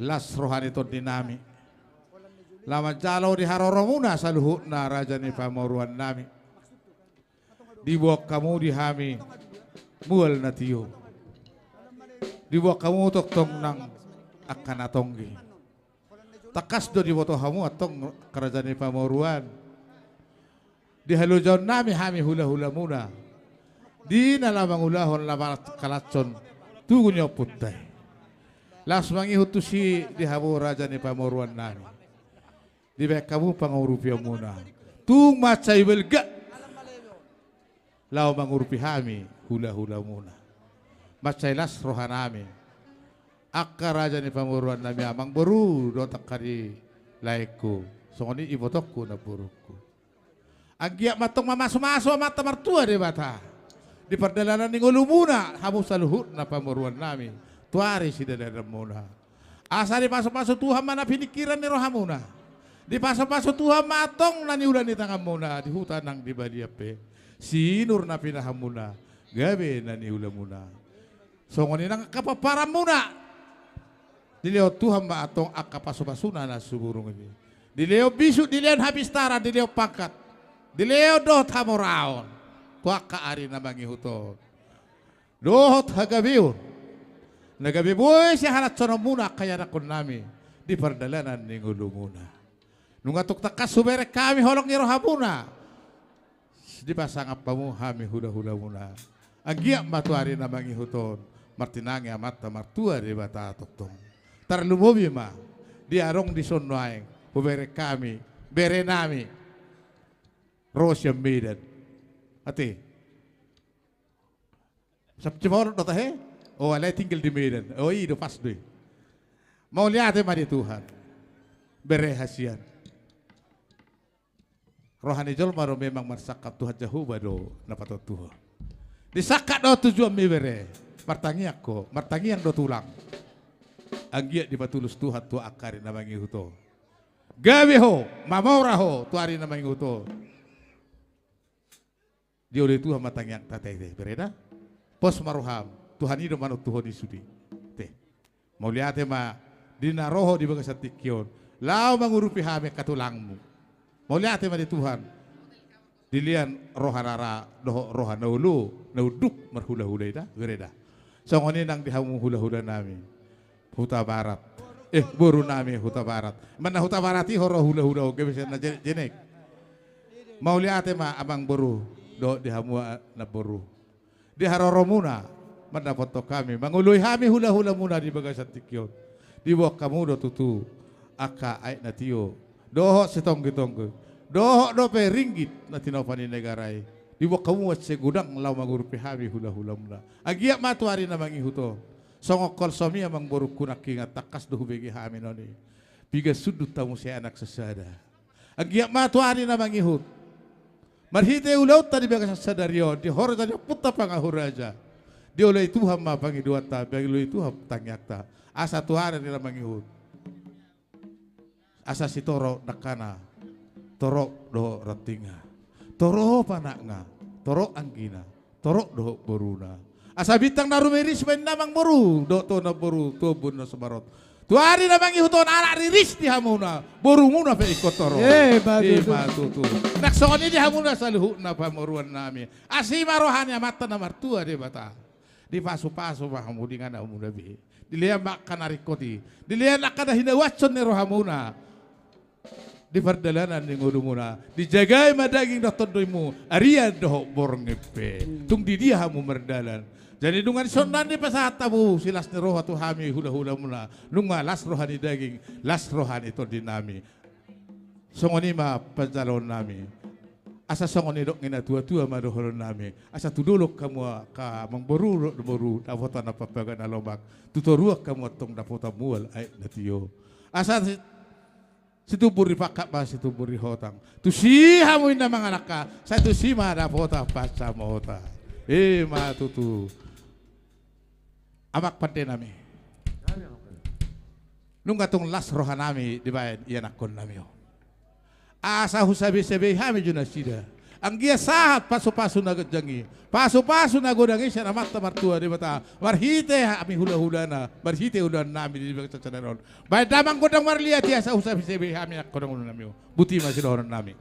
las roha ni tondi nami, laho manjalo di haroromuna saluhutna raja ni pamoruon nami. Diboan hamu di hami mual na tio. Diboan hamu tongtong nang angka na tonggi. Tangkas do diboto hamu antong raja ni pamoruon. Di halojaon nami hami hulahulamuna, di na laho mangulahon laho mangkalashon tugu ni ompunta i. Laos mangihut tusi di hamu raja ni pamoruon nami. Dibahen hamu pangurupionmuna. Tung mansai balga laho mangurupi hami hulahulamuna. Mansai las roha nami. Angka raja ni pamoruon nami, amangboru dohot angka ni laengku. Songon i ibotongku, namborungku. Anggiat ma antong mamasumasu Amanta Martua Debata di pardalanan ni ngolumuna, hamu saluhutna pamoruon nami, tu ari sidalananmuna. Asa dipasupasu Tuhan ma na piningkiran ni rohamuna. Dipasupasu Tuhan ma antong na niula ni tanganmuna di huta nang di balian pe. Sinur na pinahanmuna, gabe na niulamuna. Songon i nang angka pomparanmuna. Dilehon Tuhan ma antong angka pasupasuna na sumurung i. Dilehon bisuk, dilehon hapistaran, dilehon pangkat, dilehon dohot hamoraon tu angka ari na mangihut on. Dohot hagabeon na gabe boi sihalashononmuna angka ianakkon nami di pardalanan ni ngolumuna. Nunga tung tangkas hubereng hami holong ni rohamuna. Dipasangap hamu hami hulahulamuna. Anggiat ma tu ari na mangihut on martinangi Amanta Martua Debata tongtong. Tarlumobi ma di adong dison nuaeng hubereng hami bere nami ro sian Medan. Ate. Sap Cimorot do tahe? O, alai tinggal di Medan. O, i do, pas do i. Mauliate ma di Tuhan. Bere hasian. Roha ni jolma do memang marsangkap, Tuhan Jahowa do na patontuhon. Disangkap do tujuanmi bere. Martangiang ho, martangiang do tulang. Anggiat dipatulus Tuhan tu angka ari na mangihut on. Gabe ho, mamora ho tu ari na mangihut on. Dioloi Tuhan ma tangiangta, ate, ate, bere da. Pos ma roham, Tuhan i do manontuhon i sude. Ate. Mauliate ma di na ro ho di bagasan tingki on laho mangurupi hami angka tulangmu. Mauliate ma di Tuhan. Dilehon roha na ra dohot roha na olo, na unduk marhulahula i da, bere da. Songon i nang di hamu hulahula nami. Hutabarat. Eh, boru nami Hutabarat. Manang Hutabarat i ho ro hulahula on, gabe sian na je-, jenek. Mauliate ma amangboru dohot di hamu, a, namboru. di haroromuna mandapothon hami, mangoloi hami hulahulamuna di bagasan tingki on. Diboan hamu do tutu angka aek na tio dohot sitonggetongge, dohot dope ringgit na tinopa ni negara i. Diboan hamu asa godang laho mangurupi hami hulahulamuna. Anggiat ma tu ari na mangihut on, songon holsom i amangborungku nangkiningan, tangkas do hubege hami noni piga sundut hamu sai anak sasada. Anggiat ma tu ari na mangihut, marhite ulaonta di bagasan sadari on, di horja ni ompunta Pangahuraja, dioloi Tuhan ma pangidoanta, dioloi Tuhan tangiangta. Asa tu ari na mangihut, asa sitorop dangkana, torop dohot rantingna, torop anakna, torop anggina, torop dohot boruna. Asa bintang na rumiris ma inna amangboru dohot tu namboru, tu ombun na so marot. Tu ari na mangihut on, anak riris di hamuna, borumuna pe ingkon torop. Ima tutu. Nang songon i di hamuna saluhutna pamoruonnami. Asi ma roha ni Amanta na martua Debata. Dipasupasu ma hamu di ingananmuna be. Dilehon ma angka na ringkot i, dilehon angka na hinalusan ni rohamuna di pardalanan ni ngolumuna. Dijagai ma daging dohot tondimu, arian dohot borngin pe. Tung di dia hamu mardalan. Jadi nunga dison nang dipasahat hamu silas ni roha tu hami hulahulamuna, nunga las roha ni daging, las roha ni tondinami. Songon i ma panjaloonnami. Asa songon nidok ni natuatua ma dohononnami. Asa tu dolok hamu angka amangboru dohot namboru dapotan na panggabean na lomak. Tu toruan hamu antong dapotan mual aek na tio. Asa si-, situmbur ni pangkat ma situmbur ni hotang. Tusi hamu inna mangalangka, sai tusi ma dapotan pansamotan. Ima tutu. Amang pandenami, nunga tung las rohanami dibahen ianakkonnami on. Asa husabesabei hami jo nasida. Anggiat sahat pasupasu na ganjang i, pasupasu na godang i sian Amanta Martua Debata, marhite hami hulahulana, marhite ulaonnami di bagasan sadari on. Bahen damang gondang marliat i asa husabesabei hami angka dongan ualanami on. Boti ma sidohononnami.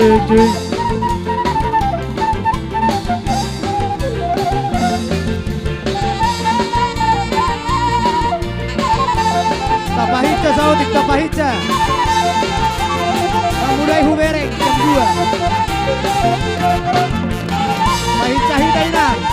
Tapahinsa saotik, tapahinsa. Mangudai hubereng jam dua. Pahinsa hita, Inang.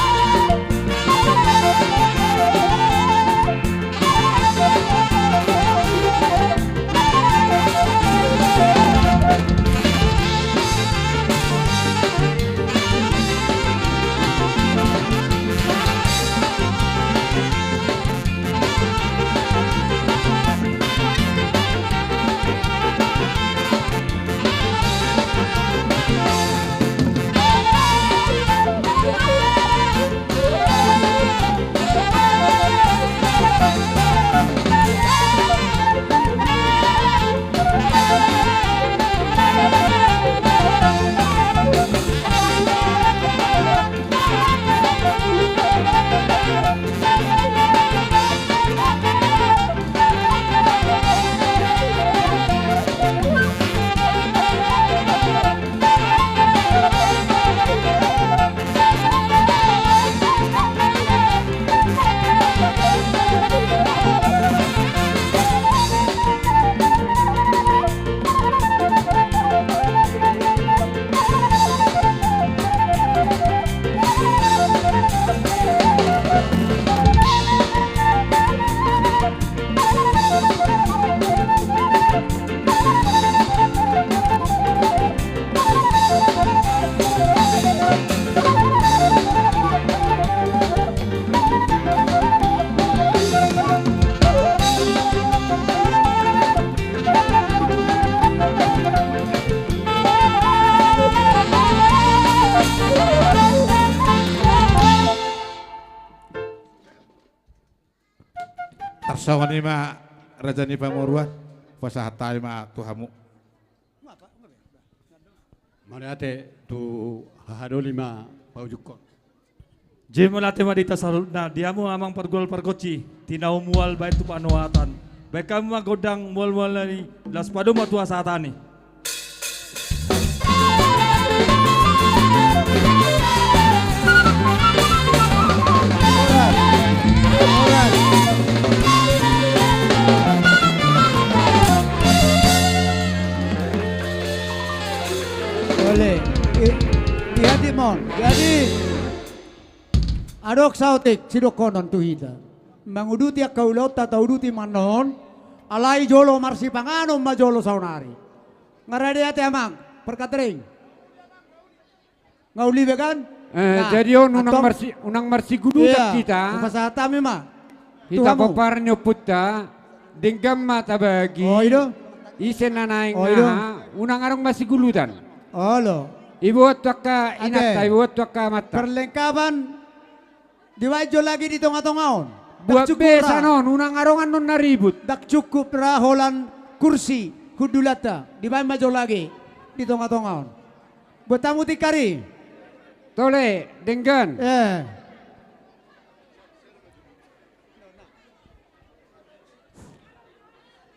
Tarsongon i ma raja ni pamoruan, pasahat hami ma tu hamu. Mauliate tu hahadoli ma paujungkon. Jadi mauliate ma di hita saluhutna, di hamu amang pargual pargonsi, di na humual baen tu panuatan. Baen hamu ma gondang mual-mual na ni las padomu ma tu hasahatan i. Ole, i, i hati mon. Jadi, adong saotik sidohonon tu hita. Manguduti angka ulaonta tauduti ma annon, alai jolo marsipanganon ma jolo saonari. Nga rade ate amang parkatering. Nga uli be kan? Eh, nah, jadi on unang antong marsi-, unang marsigulutan, iya, hita. Pasahat hami ma. Hita tu hamu. Pomparan ni ompunta, denggan ma tabagi. Oh, i do. Ise na naeng, oh, i do, aha, unang adong marsigulutan. Olo. Iboan tu angka, ate, inanta, iboan tu angka amanta. Perlengkapan dibaen jolo ate di tonga-tonga on. Buat be sanon, unang adong annon na ribut. Ndang cukup ra holan kursi hundulanta. Dibaen ma jolo ate di tonga-tonga on. Buat hamu tingkar i. Tole, denggan. Eh.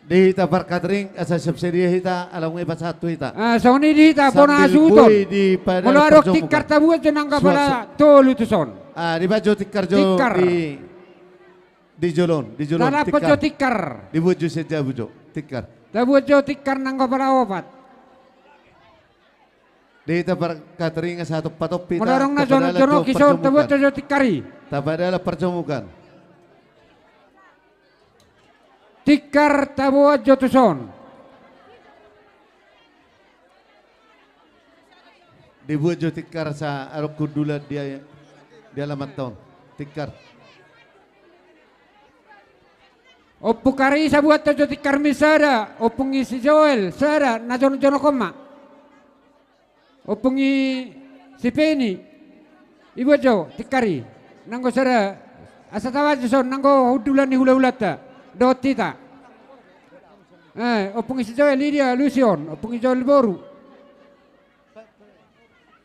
Di hita parkatering, asa siap sadia hita, ala nunga dipasahat tu hita. Ah, songon i di hita, bona hasuhuton. Molo adong tingkar tabuat jo nanggo pala tolu tuson. Ah, dibaen jo tingkar jo. Tingkar. Di, di jolo on, di jolo on, tingkar. Dibuat jo sian jabu jo, tingkar. Tabuat jo tingkar nanggo pala opat. Di hita parkatering asa tapatompa hita. Molo adong na jonok-jonok i son, tabuat jo tingkar i. Tapadalan parjomukan. Tingkar tabuat jo tuson. Dibuat jo tingkar asa adong hundulan di, di alaman on. Tingkar. Ompung Karisa, buat jo tingkarmi sada, ompung i si Joel sada, na jonok-jonok on ma. Ompung i si Peni, ibuat jo tingkar i. Nanggo sada, asa tabaen jo son, nanggo hundulan ni hula-hulanta dohot hita. Eh, ompung i si Joel, i dia alusi on, ompung i Joel boru.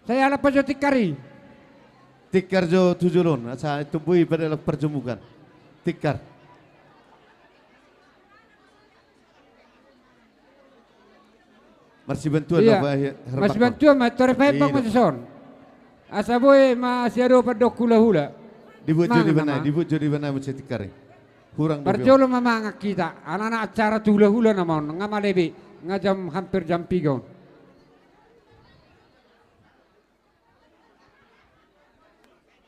Sai alap jo tingkar i. Tingkar jo tu jolo on, asa tumbu i padalan parjomukan. Tingkar. Marsibantuan. Iya. Marsibantuan ma, tore pahebbang ma tuson. Asa boi masiadopan dohot hulahula. Dibuat jo di bana, dibuat jo di bana muse tingkar i. Hurang dope. Parjolo ma mangan hita, alana acara tu hulahula nama on, nga male be, nga jam, hampir jam piga on.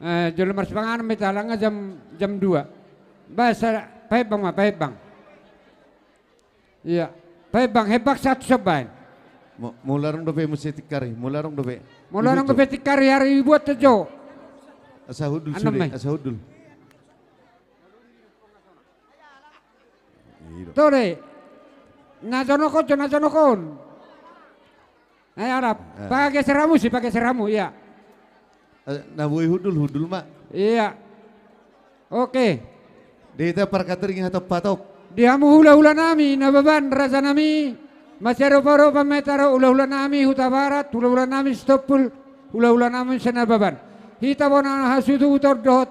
Eh, jolo marsipanganon ma hita, alana jam, jam dua. Ba, sa-, pahebbang ma, pahebbang. Iya. Pahebbang, hebbang sahat tu sombaen. Mo-, molo adong dope muse tingkar i, molo adong dope. Molo adong dope tingkar i, ari buat jo. Asa hundul sude, asa hundul. Tore. Na jonok on jo, na jonok on. Ai arap. Eh. Pageser hamu si, pageser hamu, iya. Eh, na boi hundul, hundul ma. Iya. Oke. Di hita parkatering hatop-hatop. Di hamu hula-hula nami, Nababan, raja nami. Masiadopan-adopan ma hita dohot hula-hula nami Hutabarat, hula-hula nami Sitompul, hula-hula nami Nababan. Hita bona hasuhuton dohot.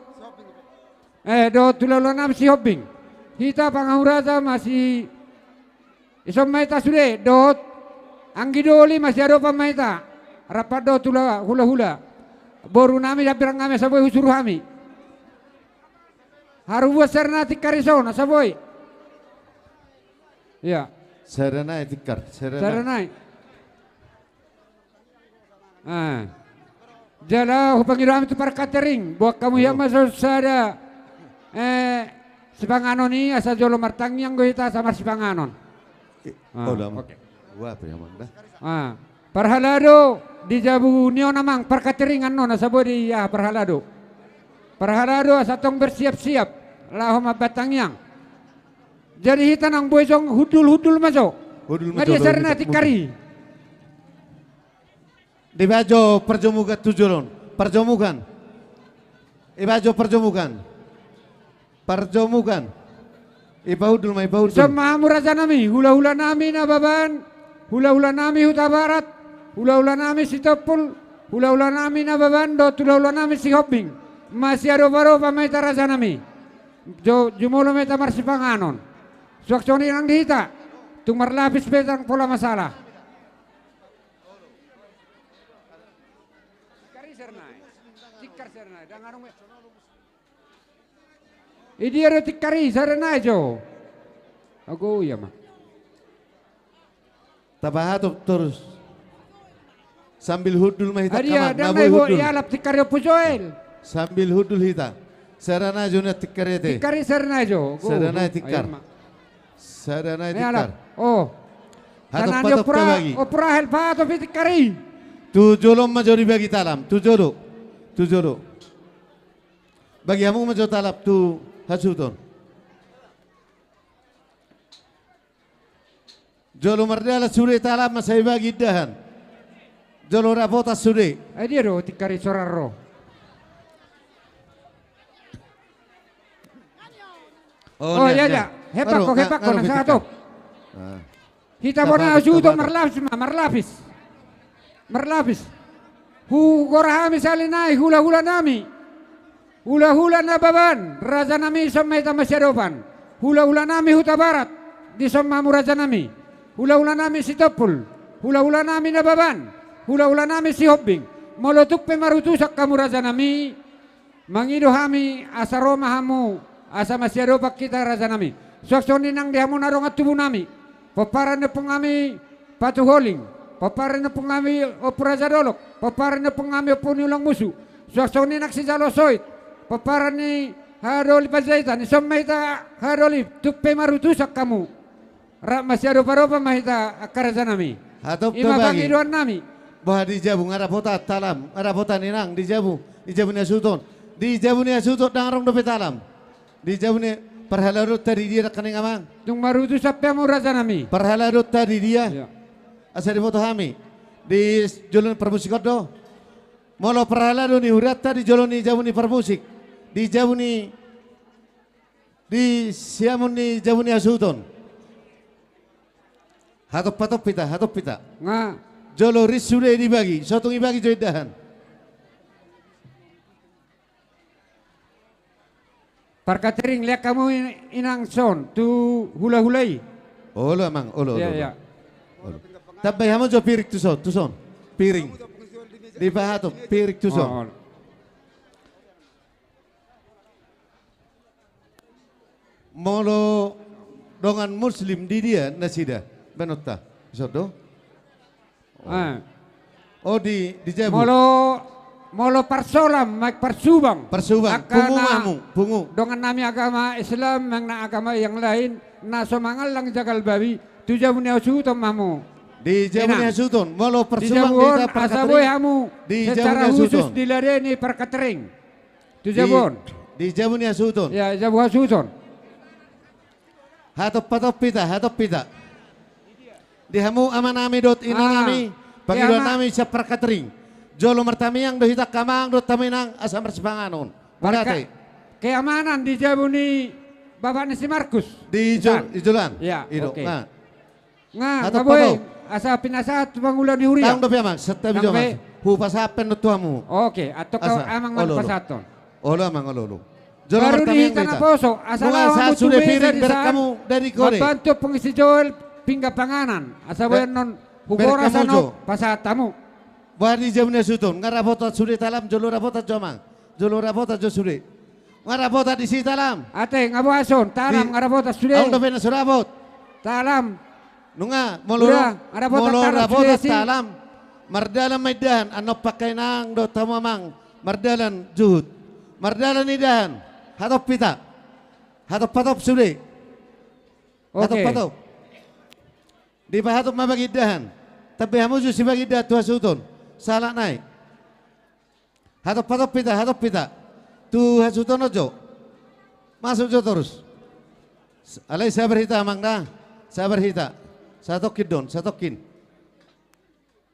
Eh, dohot hula-hula nami Sihombing. Hita pangahuraja masi-, ison ma hita sude, dohot anggi doli masiadopan ma hita. Rap dohot hula-, hula-hula. Boru nami, dapirang nami, asa boi husuru hami. Haru buat sada nai tingkar i son, asa boi. Iya. Sada nai tingkar, sada nai. Sada nai. Ah. Jala hupangido hami tu parkatering, boan hamu hian ma so sada, eh, sipanganon i, asa jolo martangiang do hita asa marsipanganon. Eh, ah, oke. Parhalado di jabu ni on amang, parkatering annon, asa boi di aha, parhalado. Parhalado asa tong bersiap-siap laho mambahen tangiang. Jadi hita nang boi jong hundul-hundul ma jo. Hundul ma jo. Nga dia sada nai tingkar i. Dibahen jo parjomukan tu jolo on. Parjomukan. Dibahen jo parjomukan. Parjomukan. Ipahundul ma, ipahundul. Ison ma hamu raja nami, hula-hula nami Nababan, hula-hula nami Hutabarat, hula-hula nami Sitompul, hula-hula nami Nababan dohot hula-hula nami Sihombing. Masiadopan-adopan ma hita raja nami. Jo, jumolo ma hita marsipanganon. Suang songon i nang di hita. Tung marlapis pe ndang pola masalah. Tingkar i sada nai. Tingkar sada nai. Ndang adong. Idia do tingkar i sada nai jo. Ago ia ma. Tapahatop torus. Sambil hundul ma hita. Adia, ndang na boi hundul. Ialap tingkar i Ompu Joel. Sambil hundul hita. Sada nai jo nian tingkar i ate. Tingkar i sada nai jo. Sada nai tingkar. Sada nai tingkar. Oh. Hatop-hatop tabagi. Ompu Rahel, pahatop i tingkar i. Tu jolo ma jo dibagi talam, tu jolo. Tu jolo. Bagi hamu ma jo talam tu hasuhuton. Jolo mardalan sude talam ma sai bagi indahan. Jolo dapotan sude. Ai dia do tingkar i soran ro. Oh, iya, iya. Hepakko, hepakko, na sahat on. Hita bona hasuhuton marlapis ma, marlapis. Marlapis. Hugora hami sahali nai hula-hula nami. Hula-hula Nababan, raja nami, ison ma hita masiadopan. Hula-hula nami Hutabarat, dison ma hamu raja nami. Hula-hula nami Sitompul, hula-hula nami Nababan, hula-hula nami Sihombing. Molo tung pe marutusan hamu raja nami, mangido hami asa ro ma hamu, asa masiadopan hita raja nami. Suang songon i nang di hamu na dongan tubu nami. Pomparan ni ompung nami Patuholing, pomparan ni ompung nami Ompu Raja Dolok, pomparan ni ompung nami Ompu ni Ulang Musu. Suang songon i nang sijalo soit, pomparan ni Hadoli Panjaitan, ison ma hita Hadoli, tung pe marutusan hamu. Rap masiadopan-adopan ma hita angka raja nami. Hatop tabagi. Ima pangidoan nami. Boha di jabu nga dapotan talam, nga dapotan inang di jabu, di jabu ni hasuhuton. Di jabu ni hasuhuton ndang adong dope talam. Di jabu ni, parhaladoonta di dia nangkaning amang? Tung marutusan pe hamu raja nami. Parhaladoonta di dia? Iya. Asa diboto hami. Di jolo ni parmusik on do. Molo parhalado ni hurianta di jolo ni jabu ni parmusik. Di jabu ni Di siamun ni jabu ni hasuhuton. Hatop-hatop hita, hatop hita. Nga. Jolo ris sude dibagi, so tung ibagi jo indahan. Parkatering, lean hamu in-, inang son tu hula-hula i. Olo amang, olo, olo. Iya, olo, iya. Olo. Tambai hamu jo piring tuson, tuson. Piring. Dipahatop piring tuson. Oh, oh. Molo dongan muslim di dia nasida? Baenonta. Ison do? Oh. Ah. Oh, di, di jabu. Molo, molo parsolam, maek parsubang. Parsubang. Angka pungu na, mamu, pungu. Dongan nami agama Islam, nang na agama yang lain, na so mangallang jagal babi, tu jabu ni hasuhuton mamu. Di jabu ni hasuhuton. Molo parsubang di jabu on, asa boi hamu secara khusus diladeni parkatering. Tu jabu on. Di jabu ni hasuhuton. Ya, jabu hasuhuton. Hatop, hatop hita, hatop hita. Di hamu amanami dohot inanami, pangidoannami sian parkatering. Jolo martamiang do hita angka amang dohot hamu inang asa marsipanganon. Mauliate. Keamanan di jabu ni bapak ni si Markus. Di jol-, di joloan. Ya, oke. Nga, nga boi, asa pinasahat tu pangula ni huria. Tanggung dope amang, santabi jo amang. Hupasahat pe on tu hamu. Oke, antong amang ma hupasahathon. Olo amang, olo, olo. Jolo martamiang do hita. Nunga sahat sude piring, bereng hamu Dani Kore. Mambantu pengisi jolo pinggan panganan. Asa boi annon huboras annon pasahat hamu. Boha di jabu ni hasuhuton, nga rapotan sude talam, jolo rapotan jo amang. Jolo rapotan jo sude. Nga rapotan disi talam. Ate, nga boha ison, talam, nga rapotan sude. Adong dope na so dapot. Talam. Nunga, molo, molo rapotan talam. Mardalan ma indahan, annon pangka inang dohot hamu amang. Mardalan juhut. Mardalan indahan. Hatop hita. Hatop, hatop sude. Oke. Hatop, hatop. Dipahatop ma bagindahan. Tambai hamu jo si bagindahan tu hasuhuton. Sahalak nai. Hatop, hatop hita, hatop hita. Tu hasuhuton on jo. Masuk jo torus. Alai sabar hita amang da. Sabar hita. Satongkin do on, satongkin.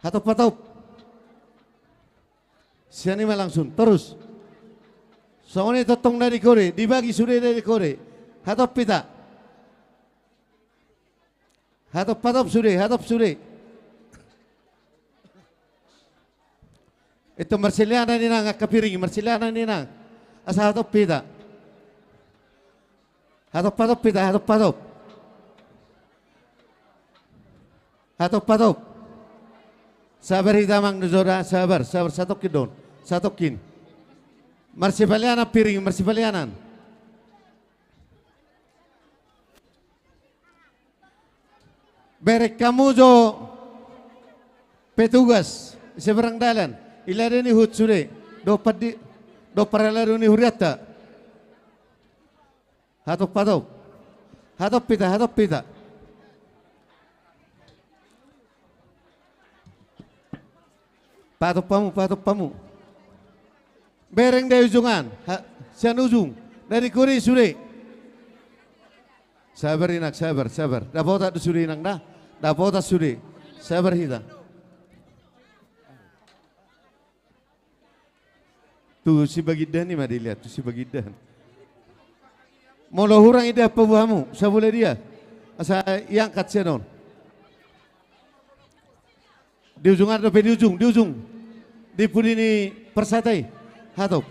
Hatop, hatop. Sian i ma langsung torus. Songon i tongtong Dani Kore, dibagi sude Dani Kore. Hatop hita. Hatop, hatop sude, hatop sude. Antong marsilianan inang, angka piring i marsilianan inang. Asa hatop hita. Hatop, hatop hita, hatop, hatop. Hatop, hatop. Sabar hita amang dohot inang, sabar, sabar, satongkin do on, satongkin. Marsipalianan piring, marsipalianan. Bereng hamu jo petugas seberang dalan, iladeni huhut sude, dohot pandi-, dohot parhalado ni hurianta. Hatop, hatop. Hatop hita, hatop hita. Pahatop hamu, pahatop hamu. Bereng da ujungan. Ha, sian ujung. Dani Kore sude. Sabar inang, sabar, sabar. Dapotan do sude inang da. Dapotan sude. Sabar hita. Tu si bagindahan i ma dilihat, tu si bagindahan. Molo hurang indahan paboa hamu, sabola dia. Asa iangkat sian on. Di ujung, ada dope di ujung, di ujung. Di pudi ni parsahata i. Hatop.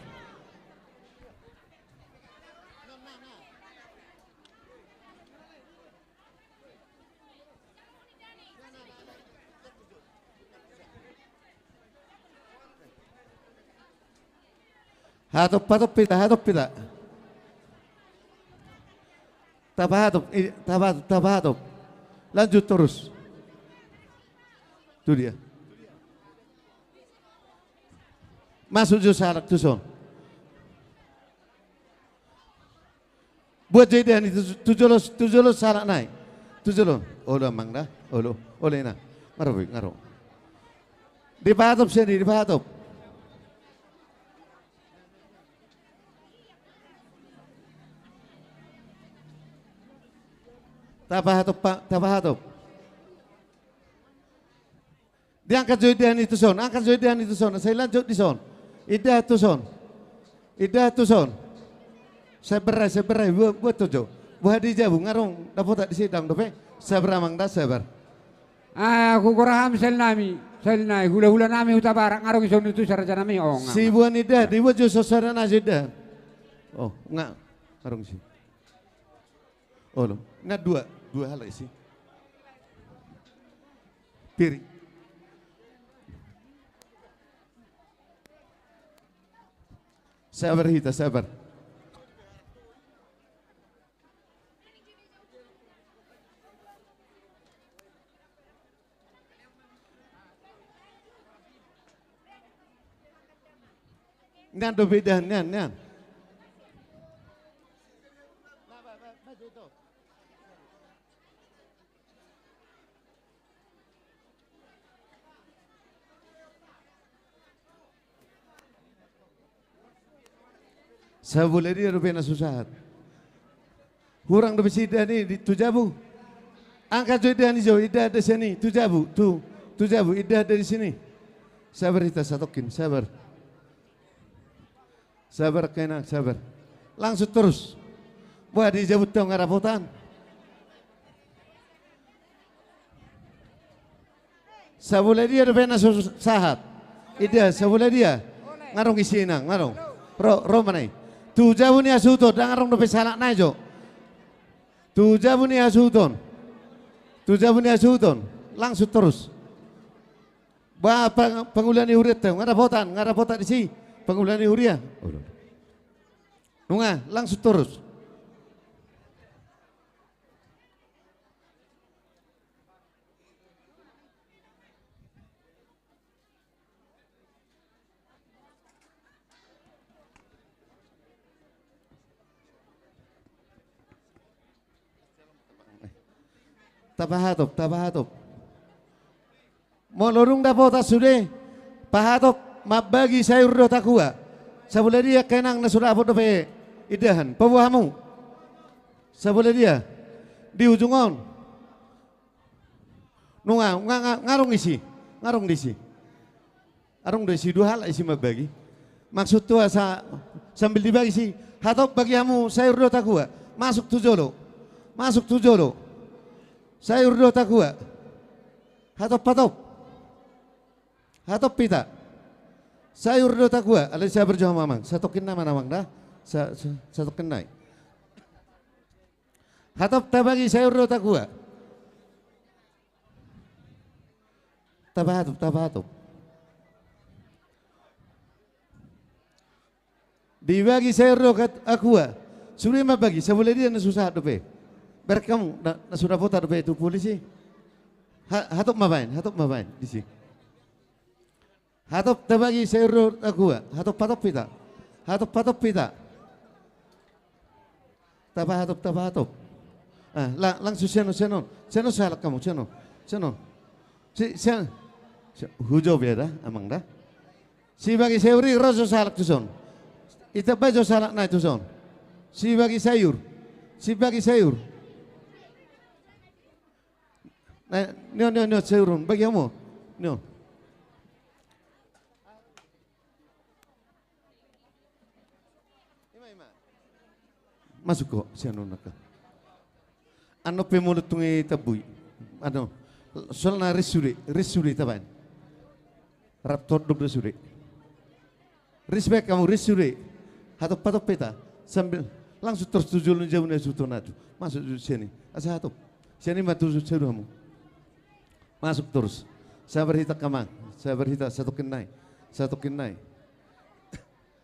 Hatop, hatop hita, hatop hita. Tapahatop, i, tapahatop, tapahatop. Lanjut terus. Tu dia. Masuk jo sahalak tuson. Buat jo indahan i tu, tu jolo, tu jolo sahalak nai. Tu jolo. Olo amang da. Olo. Olo inang. Nga ro boi, nga ro. Dipahatop sian i, dipahatop. Tapahatop, pa, tapahatop. Diangkat jo indahan i tuson, angkat jo indahan i tuson, asa i lanjut dison. Indahan tuson. Indahan tuson. Sabar, sabar, buat, buat tu jo. Boha di jabu, nga adong dapotan disi, dang dope. Sabar amang da, sabar. Ah, hugoar hami sahali nami, sahali nai, hula-hula nami Hutabarat, nga adong ison tu si raja nami, oh, nga. Sibuan indahan, dibuat jo sosada na jo indahan. Oh, nga, nga adong isi. Olo, nga dua, dua halak isi. Pir. Sabar hita, sabar. Nian dope idahan, nian, nian. Sabola dia dope na so sahat. Hurang dope si idahan i di tu jabu. Angkat jo idahan i jo, idahan di sini, tu jabu, tu, tu jabu, idahan di sini. Sabar hita satongkin, sabar. Sabar, kena, sabar. Langsung torus. Wah, di jabu tau nga dapotan. Sabola dia dope na so sahat. Ida, sabola dia. Nga adong isina, nga adong. Ro, ro ma na i. Tu jabu ni hasuhuton, ndang adong dope sahalak nai jo. Tu jabu ni hasuhuton. Tu jabu ni hasuhuton. Langsung torus. Ba, pang-, pangula ni huria tau. Nga dapotan, nga dapotan disi. Pangula ni huria. Nunga, langsung torus. Tapahatop, tapahatop. Molo dung dapotan sude, pahatop mambagi sayur dohot akua. Sabola dia angka inang na so dapot dope idahan. Paboa hamu. Sabola dia. Di ujung on. Nunga, nga, nga, nga adong isi, nga adong disi. Adong do isi dua halak isi mambagi. Maksud tu asa sambil dibagi isi, hatop bagi hamu sayur dohot akua. Masuk tu jolo. Masuk tu jolo. Sayur dohot akua. Hatop, hatop. Hatop hita. Sayur dohot akua. Alai sabar jo hamu amang. Satongkin nai ma amang da. Sa, sa, satongkin nai. Hatop tabagi sayur dohot akua. Tapahatop, tapahatop. Dibagi sayur dohot akua. Sude mambagi, sabola dia na so sahat dope. Bereng hamu, na, na so dapotan dope tu polisi. Ha-, hatop ma baen, hatop ma baen, disi. Hatop tabagi sayur dohot akua. Hatop, hatop hita. Hatop, hatop hita. Tapahatop, tapahatop. Ah, la-, langsung sian on, sian on. Sian on sahalak hamu, sian on. Sian on. Si, sian. Si, hujou be da, amang da. Sibagi sayur i ro jo sahalak tuson. Itambai jo sahalak nai tuson. Sibagi sayur. Sibagi sayur. Na, ni on, ni on, ni on, sayur on. Bagi hamu. Ni on. Masuk ho, sian on angka. Annon pe molo tung i tambui. Annon. Soalna ris sude, ris sude tabaen. Rap tondok do sude. Ris baen hamu, ris sude. Hatop, hatop hita. Sambil langsung torus tu jolo ni jabu ni hasuhuton na tu. Masuk tu sian i. Asa hatop. Sian i ma tu saur hamu. Masuk torus. Sabar hita amang. Sabar hita, satongkin nai. Satongkin nai.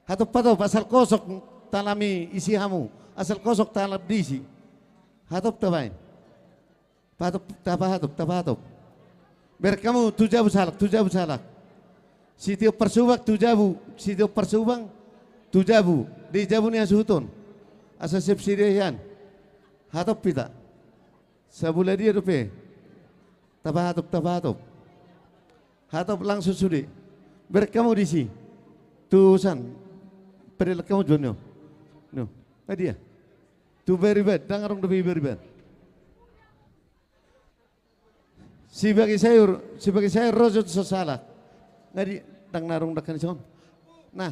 Hatop, hatop, asal kosong talam i isi hamu. Asal kosong talam disi. Hatop tabaen. Pahatop, tapahatop, tapahatop. Bereng hamu tu jabu sahalak, tu jabu sahalak. Sitiop parsubang tu jabu, sitiop parsubang tu jabu. Di jabu ni hasuhuton. Asa siap sidea hian. Hatop hita. Sabola dia dope. Tapahatop, tapahatop. Hatop langsung sude. Bereng hamu disi. Tu san. Padelek hamu jo ni on. Ni on. Nga dia. Tu bariban, ndang adong dope i bariban. Sibagi sayur, sibagi sayur ro jo tu son sahalak. Nga dia, ndang na adong dangka ni son. Nah.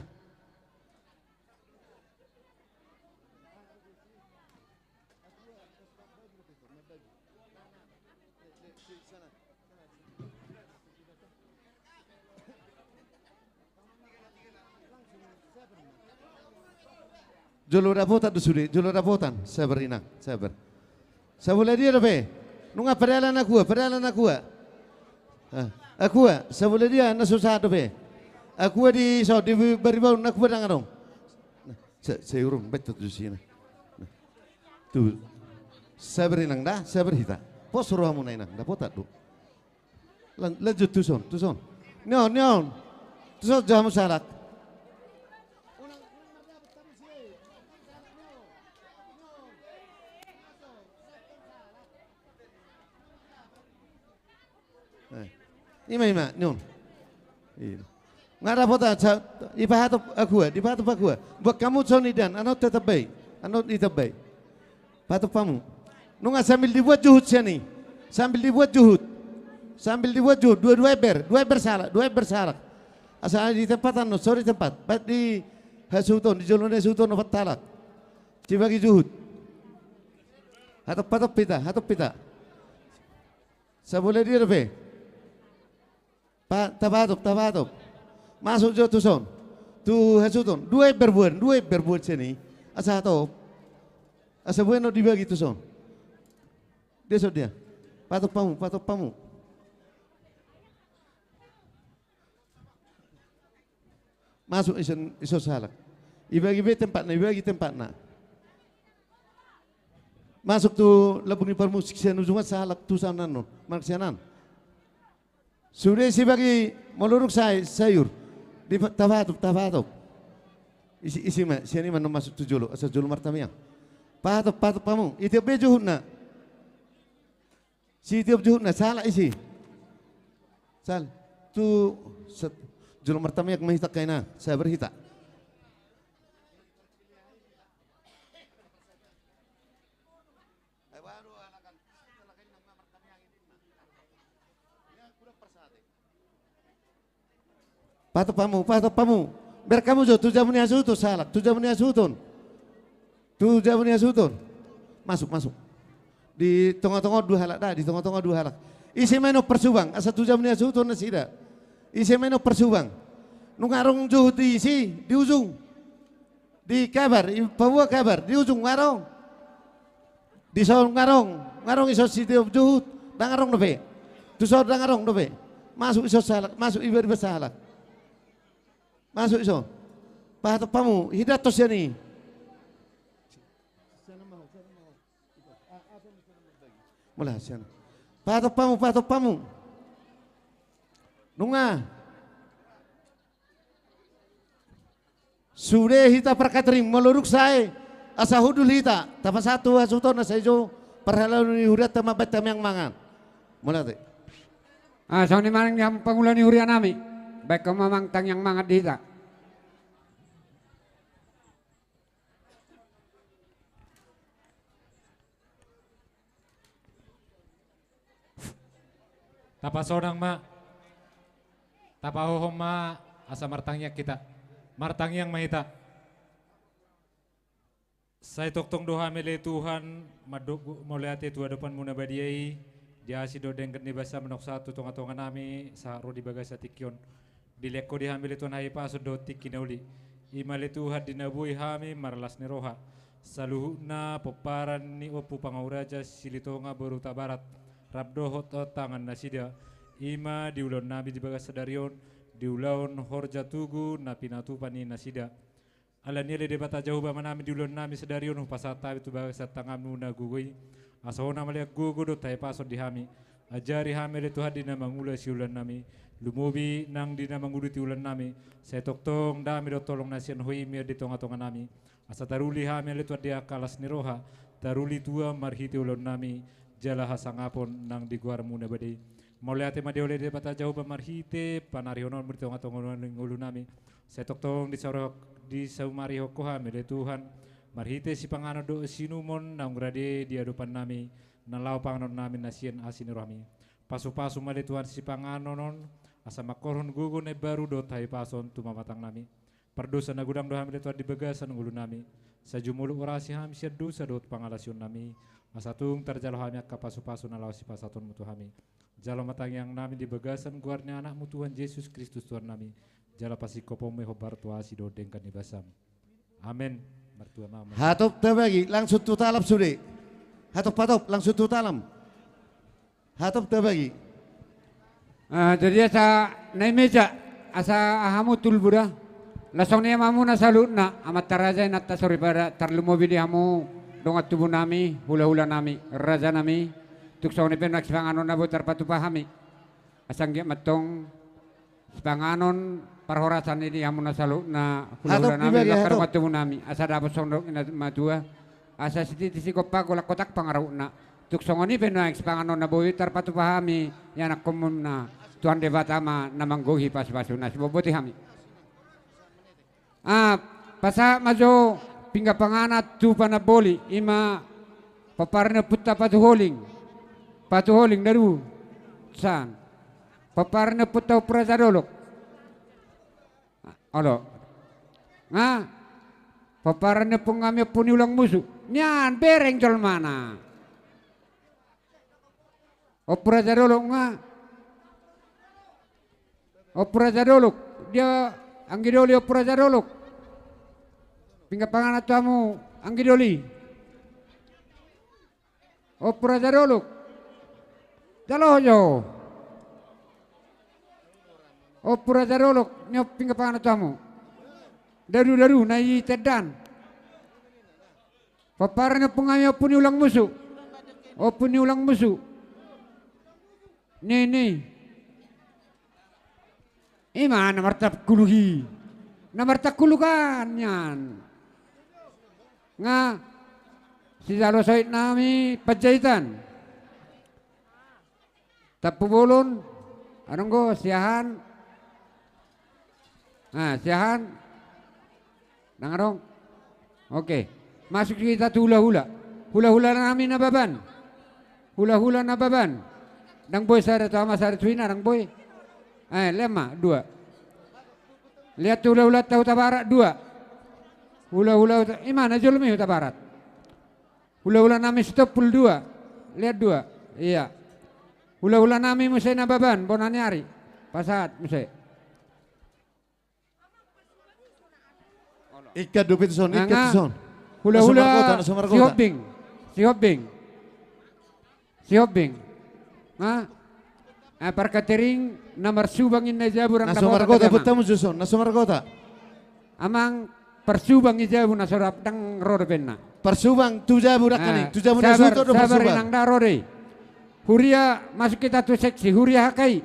Jolo dapotan do sude, jolo dapotan. Sabar inang, sabar. Sabola dia dope. Nunga padealan akua, padealan akua. Ah, Aqua, sabola dia na so sahat dope. Aqua di so, di Baribaun, Aqua ndang adong. Nah, sa-, saurung, baen tu sini. Nah. Tu. Sabar inang da, sabar hita. Pos rohamuna inang, dapotan do. Lan-, lanjut tuson, tuson. Nion, nion. Tuson jo hamu sahalak. Eh, ima, ima, nion. Iya. Nga dapotan, sa-, dipahatop Aqua, dipahatop Aqua. Buat hamu songon i dan, annon tetap baik. Annon tetap baik. Pahatop hamu. Nunga sambil dibuat juhut sian i. Sambil dibuat juhut. Sambil dibuat juhut. Dua, dua ember, dua ember sahalak, dua ember sahalak. Asa di tempat annon, so di tempat. Baen di hasuhuton, di jolo ni hasuhuton, opat halak. Dibagi juhut. Hatop, hatop hita, hatop hita. Sabola dia dope. Pa-, tapahatop, tapahatop. Masuk jo tuson. Tu hasuhuton. Dua ember buan, dua ember buan sian i. Asa hatop. Asa buan on dibagi tuson. Dia so dia. Pahatop hamu, pahatop hamu. Masuk ison, ison sahalak. Ibagi be tempatna, ibagi tempatna. Masuk tu lambung ni parmusik sian ujungan sahalak tu sana no. Marsianan. Sude sibagi molo dung sae, sayur. Di pa-, tapahatop, tapahatop. Isi, isi ma, sian i ma annon masuk tu jolo, asa jolo martamiang. Pahatop, pahatop hamu. Itiop be juhutna. Sitiop juhutna, sahalak isi. Sal-, tu set-, jolo martamiang ma hita angka inang, sabar hita. Pahatop hamu, pahatop hamu. Bereng hamu jo, tu jabu ni hasuhuton, sahalak, tu jabu ni hasuhuton. Tu jabu ni hasuhuton. Masuk, masuk. Di tonga-tonga dua halak da, di tonga-tonga dua halak. Isi ma annon parsubang, asa tu jabu ni hasuhuton nasida. Isi ma annon parsubang. Nunga adong juhut di isi, di ujung. Di kabar, i paboa kabar, di ujung nga adong. Di son nga adong, nga adong ison sitiop juhut, ndang adong dope. Tu son ndang adong dope. Masuk ison sahalak, masuk iba-iba sahalak. Masuk ison. Pahatop hamu, hidat to sian i. Mula sian. Pahatop hamu, pahatop hamu. Nunga. Sude hita parkatering, molo dung sae, asa hundul hita, tapasahat tu hasuhuton asa i jo parhalado ni hurianta mambaen tangiang mangan. Mauliate. Ah, songon i ma nian pangula ni huria nami, baen hamu ma amang tangiang mangan di hita. Tapasonang ma, tapahohom ma, asa martangiang hita. Martangiang ma hita. Sai tongtong do hami ale Tuhan, mandok mauliate tu adopanMu na badia i, di asi dohot denggan ni basaM nunga sahat tu tonga-tonga nami, sahat ro di bagasan tingki on. Dilehon Ho di hami ale Tuhan hahipason dohot tingki na uli. I ma ale Tuhan di na boi hami marlas ni roha. Saluhutna pomparan ni Ompu Pangau Raja Silitonga boru Hutabarat, rap dohot tangan nasida. I ma di ulaon nami di bagas sadari on, di ulaon horja tugu na pinatupa ni nasida. Alani i ale Debata Jahowa Amanami, di ulaon nami sadari on hupasahat hami tu bagasan tanganMu na gogo i. Asa Ho na malean gogo dohot hahipason di hami. Ajari hami ale Tuhan di na mangula siulaon nami, lumobi nang di na manguduti ulaon nami. Sai tongtong dame dohot holong na sian Ho i mian di tonga-tonga nami. Asa taruli hami ale Tuhan di angka las ni roha, taruli tua marhite ulaon nami, jala hasangapon nang di goarMu na badia i. Mauliate ma di Ho ale Debata Jahowa marhite panarihononMu di tonga-tonga ni ngolu nami. Sai tongtong disaur-, disaumarihon Ho hami ale Tuhan, marhite sipanganon dohot siinumon naung rade di adopan nami, na laho panganon nami na sian asi ni rohaM i. Pasu-pasu ma ale Tuhan sipanganon on, asa mangkorhon gogo na imbaru dohot hahipason tu pamatang nami. Pardosa na godang do hami ale Tuhan di bagasan ngolu nami. Sai jumolo urasi hami sian dosa dohot pangalaosion nami. Asa tung tarjalo hami angka pasu-pasu na laho sipasahatonMu tu hami. Jalo ma tangiang nami di bagasan goar ni AnakMu Tuhan Jesus Kristus Tuhan nami. Jala pasingkoponMu i hombar tu asi dohot denggan ni basaM. Amen. Martua ma. Hatop tabagi, langsung tu talam sude. Hatop, hatop, langsung tu talam. Hatop tabagi. Ah, jadi asa na i ma i, asa hamu tulbu da. Laos songon i ma hamuna saluhutna, amanta raja, inanta soripada, tarlumobi di hamu dongan tubunami, hulahulanami, rajanami. Tung songon i pe nuaeng sipanganon na boi tarpatupa hami. Asa anggiat ma antong sipanganon parhorasan i di hamuna saluhutna, hulahulanami, dongan tubunami. Asa dapot songon nidok ni natuatua. Asa sititi sigompa, golanggolang pangarahutna. Tung songon i pe nuaeng sipanganon na boi tarpatupa hami, ianakkonmuna, Tuhan Debata ma na manggohi pasupasuna. Sibotboti hami. Ah, pasahat ma jo pinggan panganan tu panamboli, i ma pomparan ni ompunta Patuholing. Patuholing, daru. San. Pomparan ni ompunta Ompu Raja Dolok. Olo. Nga. Pomparan ni ompung hami Ompu ni Ulang Musu. Nian, bereng jolmana. Ompu Raja Dolok nga. Ompu Raja Dolok. Dia anggidoli Ompu Raja Dolok. Pinggan panganan tu hamu anggidoli. Ompu Raja Dolok. Jalo jo. Ompu Raja Dolok, nian pinggan panganan tu hamu. Daru, daru, na i tendan. Pomparan ni ompung hami Ompu ni Ulang Musu. Ompu ni Ulang Musu. Ni, ni. I ma na martangkuluk i. Na martangkuluk an nian. Nga sijalo soitnami Panjaitan. Tampubolon. Adong do siahaan. Ah, siahaan. Ndang adong. Oke. Masuk hita tu hulahula. Hulahulanami Nababan. Hulahula Nababan. Ndang boi sada tu ama, sada tu ina, ndang boi. Eh, lema, dua. Lihat tu hulahulanta Hutabarat, dua. Hulahula Huta-, i ma na jolo ma i Hutabarat. Hulahulanami Sitompul, dua. Lihat, dua. Iya. Hulahulanami muse Nababan, bona ni ari. Pasahat muse. Ingkon dope tuson, ingkon tuson. Hulahula Sihombing. Sihombing. Sihombing. Nga. Eh, parkatering na marsubang ninna i jabu, ndang dapotan. Na so margota, butamu tuson, na so margota. Amang, parsubang i jabu na so dap-, ndang ro dope ninna. Parsubang tu jabu, ndang, eh, tu jabu na sabar, suhut do, sabar, parsubang. Ndang da ro do i. Huria, masuk hita tu seksi, huria H K I.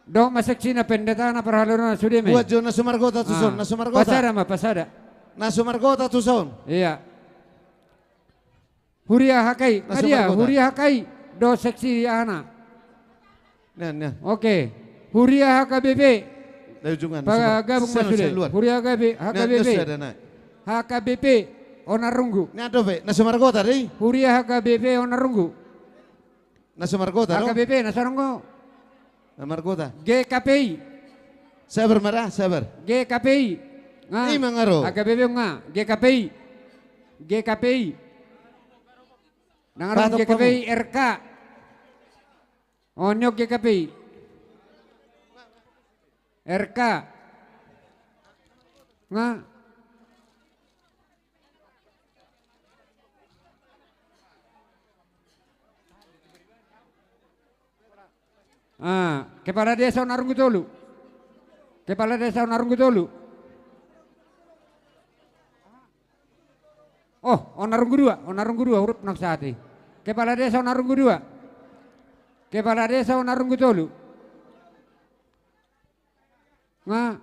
Dohot ma seksi na pendeta na parhalado na sude ma i. Buat jo na so margota tuson, ah, na so margota. Pasada ma, pasada. Na so margota tuson. Iya. Huria H K I, na so margota. Huria H K I, dohot seksi ahana. Nian, nian. Oke. Huria H K B P. Pagabung ma sude. Huria H K B P. Nian, nian, sude, nian. H K B P, Onarunggu. Nian dope, na so margota do i. Huria H K B P Onarunggu. Na so margota do? H K B P, na so adong do. Na margota. G K P I. Sabar ma da, sabar. G K P I. Nga. I ma nga ro. H K B P nga. G K P I. G K P I. Ndang adong G K P I, R K. On, nion G K P I. R K. Nga. Ah, kepala desa Onarunggu tolu. Kepala desa Onarunggu tolu. Oh, Onarunggu dua, Onarunggu dua, huruf nang sati. Kepala desa Onarunggu dua. Kepala desa Onarunggu tolu. Nga.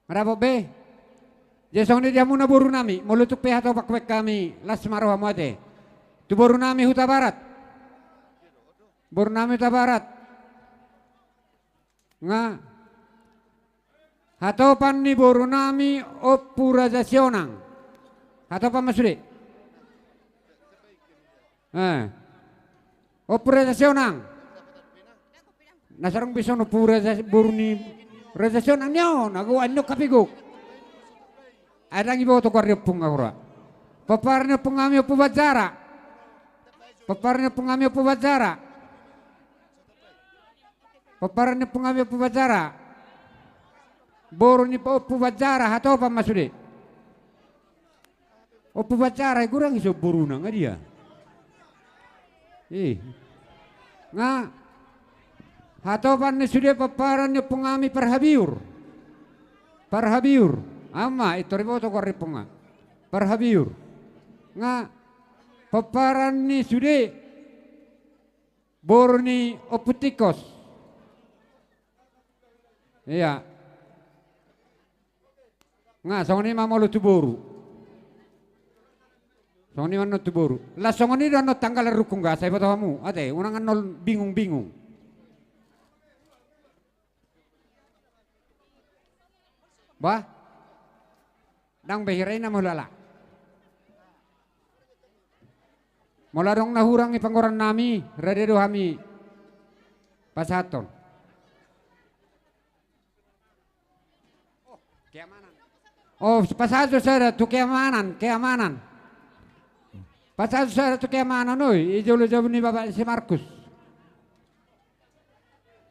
Nga dapot be. Jadi songon i di hamuna borunami, molo tung pe hatopan hubaen hami, las ma rohamu ate. Tu borunami Hutabarat. Borunami Hutabarat. Nga. Hatopan ni borunami Ompu Raja Sionang. Hatopan ma sude. Eh. Ompu Raja Sionang. Na so adong be dison Ompu Raja, boru ni Raja Sionang nion, ago annon hape gok. Ai ndang iboto goar ni ompung, ago ra. Pomparan ni ompung hami Ompu Banjara. Pomparan ni ompung hami Ompu Banjara. Pomparan ni ompung hami Ompu Banjara. Boru ni Ompu Banjara, hatopan ma sude. Ompu Bacara i, gurang i so boruna, nga dia? Ih. Nga hatopan ni sude pomparan ni ompung nami parhabiur. Parhabiur. Ama, i tor diboto goar ni ompung nga. Parhabiur. Nga pomparan ni sude boru ni Ompu Tingkos. Ia. Nga songon i ma molo tu boru. Songon i ma annon tu boru. Las songon i do annon tanggalan rungkung, nga sai boto hamu. Ate, unang annon bingung-bingung. Bah? Ndang be hira i na molo ala. Molo adong na hurang i panggoaran nami, rade do hami pasahathon. Oh, keamanan. Oh, pasahat do sada tu keamanan, keamanan. Pasahat do sada tu keamanan, oi, i jolo jabu ni bapak si Markus.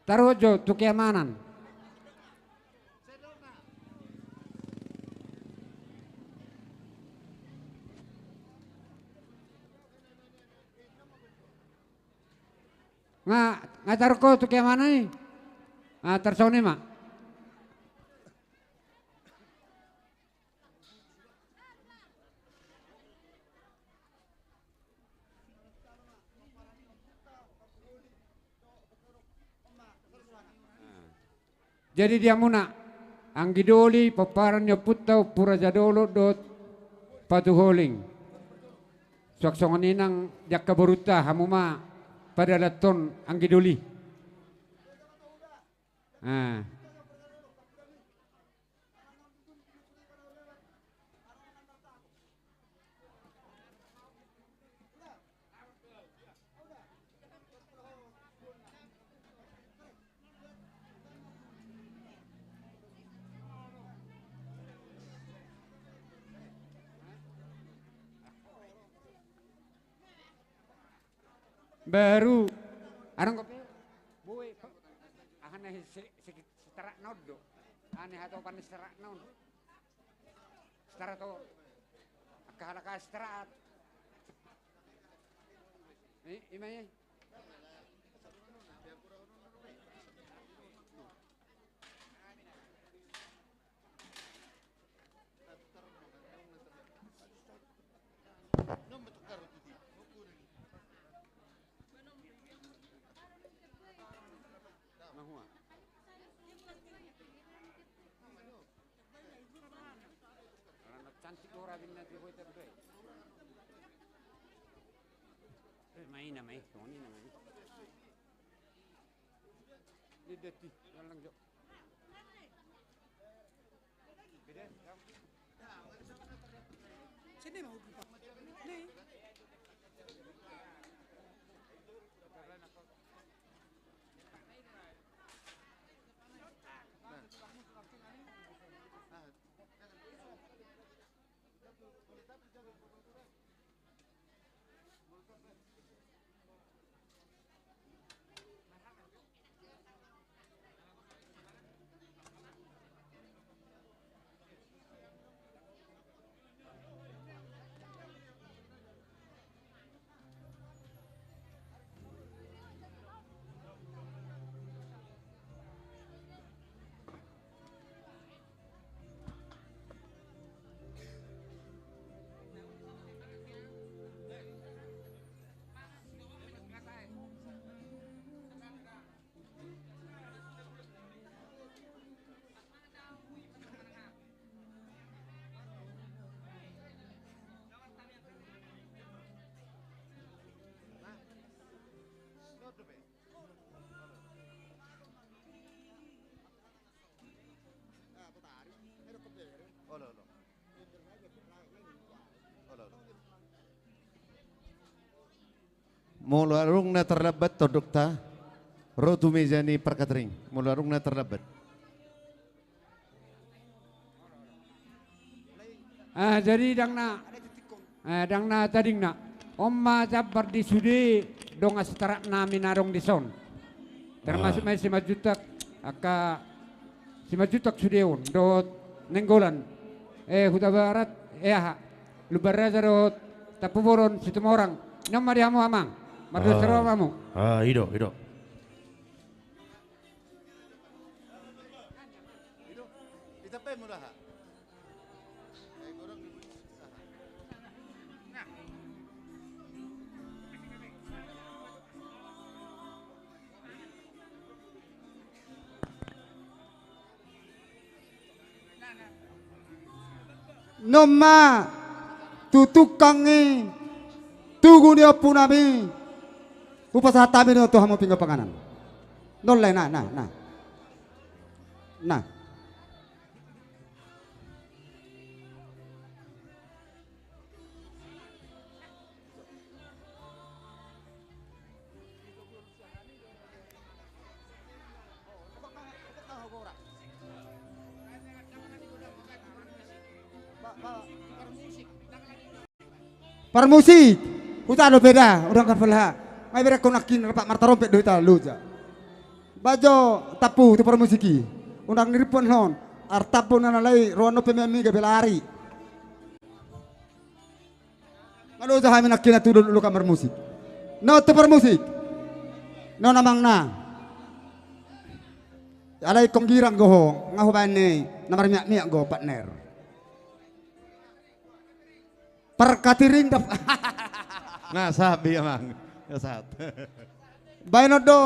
Taruhon jo tu keamanan. Nga, nga taruhon tu keamanan i. Nga tarsongon i ma. Jadi di hamuna, anggi doli, pomparan ni ompunta, Ompu Raja Dolok dohot Patu Holing. Suang songon i nang di angka borunta, hamu ma padalathon anggi doli. Ah. Baru. Arang kopi. Bue. Aha na se-, se-, setarak na on do. Aha na hatopan setarak na on. Setarak to. Angka halak setarak. I, ima i. Ala na cantik do rabin na di Twitter do i. Eh, main na, main. Songon i na, main. Ini dati, lalang jo. Molo adong na tarlambat, tondukta ro tu meja ni parkatering. Molo adong na tarlambat. Ah, jadi ndang na, eh, ndang na tadingna. On ma jambar di sude dongan setarak nami na adong dison. Termasuk ma i Simanjuntak, angka Simanjuntak sude on dohot Nainggolan. Eh, Hutabarat, eh, aha. Lumban Raja dohot Tampubolon Situmorang. Nunga ma di hamu amang. Mardosa roha ma hamu. Ah, i do, i do. Nunga ma tu tungkang ni tugu ni ompunami hupasahat hami do tu hamu pinggan panganan. Nunga, na, na, na. Na. Parmusik, huta dope da, unang kapalha. Nga iberengkon nangkin rap martarompet do hita loja. Baen jo Tampu tu parmusik i. Unang nirimpon hon. Artampu na nalai roan dope memi gabe lari. Nga loja hami nangkin na tu dolok-dolok marmusik. Na tu parmusik. Na amang na. Alai ingkon girang do ho, nga hubaen ni na marmiak-miak do partner. Parkatering dap. Nga sabi amang. Nga sahat. Baenon do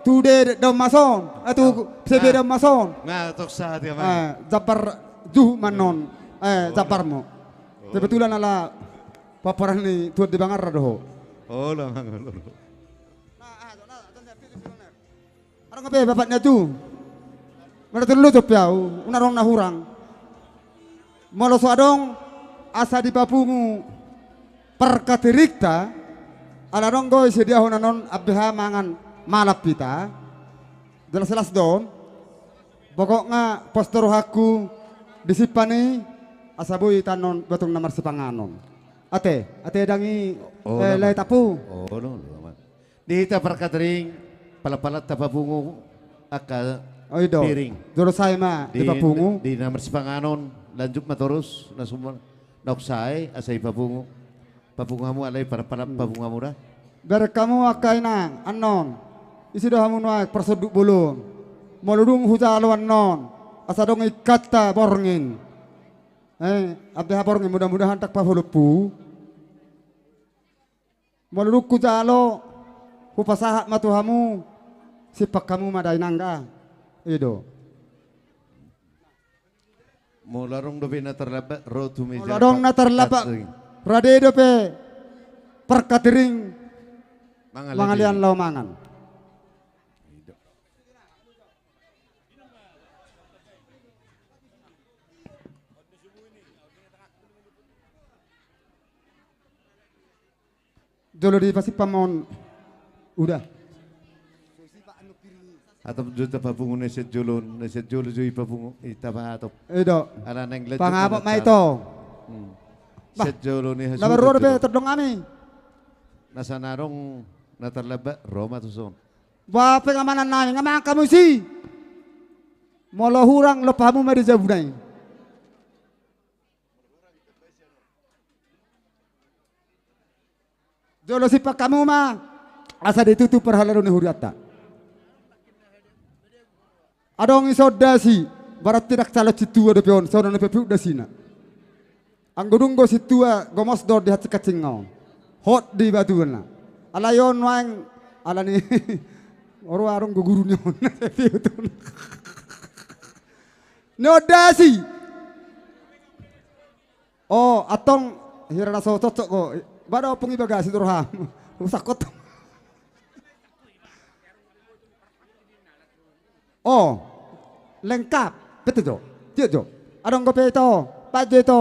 tu D daun mason, eh, tu C B daun mason. Nga tok sahat i amang. Eh, Jabar juhu manon. Eh, Jabar mo. Kebetulan ala paparan ni Tuan di Bangarra do ho. Olo amang, olo. Adong dope bapak ni aju. Mada tolu jompe au, unang adong na hurang. Molo so adong asa dipapungu parkateringta, ala adong do i sediahon annon ambeha mangan malap hita. Jelas-jelas do on. Pokokna pos do rohangku disimpan i asa boi hita annon botung na marsipanganon. Ate, ate dang i, eh, lae Tampu. Olo, olo amang. Di hita parkatering, palat-palat tapapungu angka piring. Jolo sae ma dipapungu. Di na marsipanganon, lanjut ma torus, na sumon, na sae, asa dipapungu. Papungu hamu alai palat-palat papungu hamu da. Bereng hamu angka inang, annon. Ise do hamu nuaeng parsonduk bolon. Molo dung hujalo annon. Asa adong ingkanta borngin. Eh, ambeha borngin, mudah-mudahan ndang paholompu. Molo dung hujalo, hupasahat ma tu hamu, simpan hamu ma da inang da. I do. Molo adong dope na tarlambat, ro tu meja. Molo adong na tarlambat, rade dope parkatering mangalean laho mangan. Jolo dipasipammon. Uda. Atop jo tapapungu na sian jolo, na sian jolo jo i papungu, i tapaatop. I do. Ala naeng lanjut. Pangapot ma ito. Sian jolo ni hasuhuton. Labar ro dope tondong nami. Na sana adong na tarlambat, ro ma tuson. Ba pengamanan nami, nga mangan hamu disi. Molo hurang lompa hamu ma di jabu nai. Jolo simpan hamu ma, asa ditutu parhalado ni hurianta. Adong i so dasi, berarti ndang calon sintua dope on, songon na peput dasina. Anggo dung do sintua, gomos do di hancing-hancing on. Hot di batuna. Alai on nuaeng, ala ni, oro adong do guru ni on. Ni on dasi. O, antong hira na so cocok do. Ba do ompung i bagasi tu roham. Rusak kotong. O, lengkap. Betul jo. Tiok jo. Adong dope ito. Baen jo ito.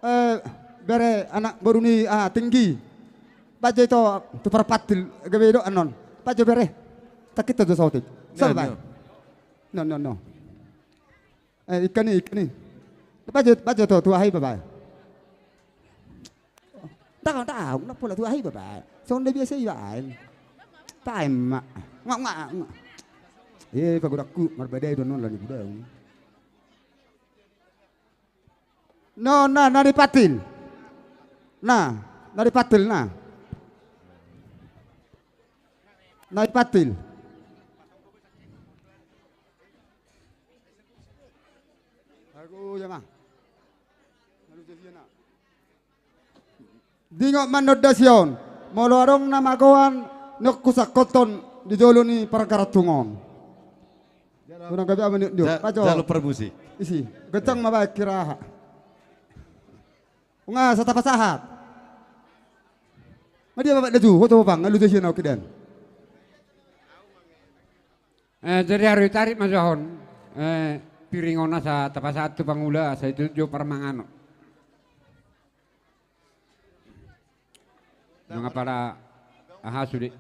Eh, bere anak boru ni, ah, Tinggi. Baen jo ito tu parpantil gabe do annon. Baen jo bere. Tangkita jo saotik. Sal baen. No, no, no. Eh, ikan ni, ikan ni. Baen jo, baen jo tu, tu ahi babae. Ndang, ndang, ndang pola tu ahi babae. Songon na biasa ibaen. Baen ma. Nga, nga, nga. Eh, pagodangku, marbadai do annon lani budang. No, na, na di pantil. Na, na di pantil na. Na di pantil. Aku ya mah. Dingot ma on da sion. Molo adong na magoan, nunga husangkothon di jolo ni pargarantung on. Unang gabe aman ni, ni. Ja-, pajo. Jalo parmusik. Isi, gocang ma baen hira aha. Unang asa tapasahat. Nga dia bapak daju, hoto bang, nga lucu sih nau kidan. Eh, jadi harus ditarik ma jo on. Eh, piring on asa tapasahat tu pangula, asa itu jo parmanganon. Nunga pala aha sude.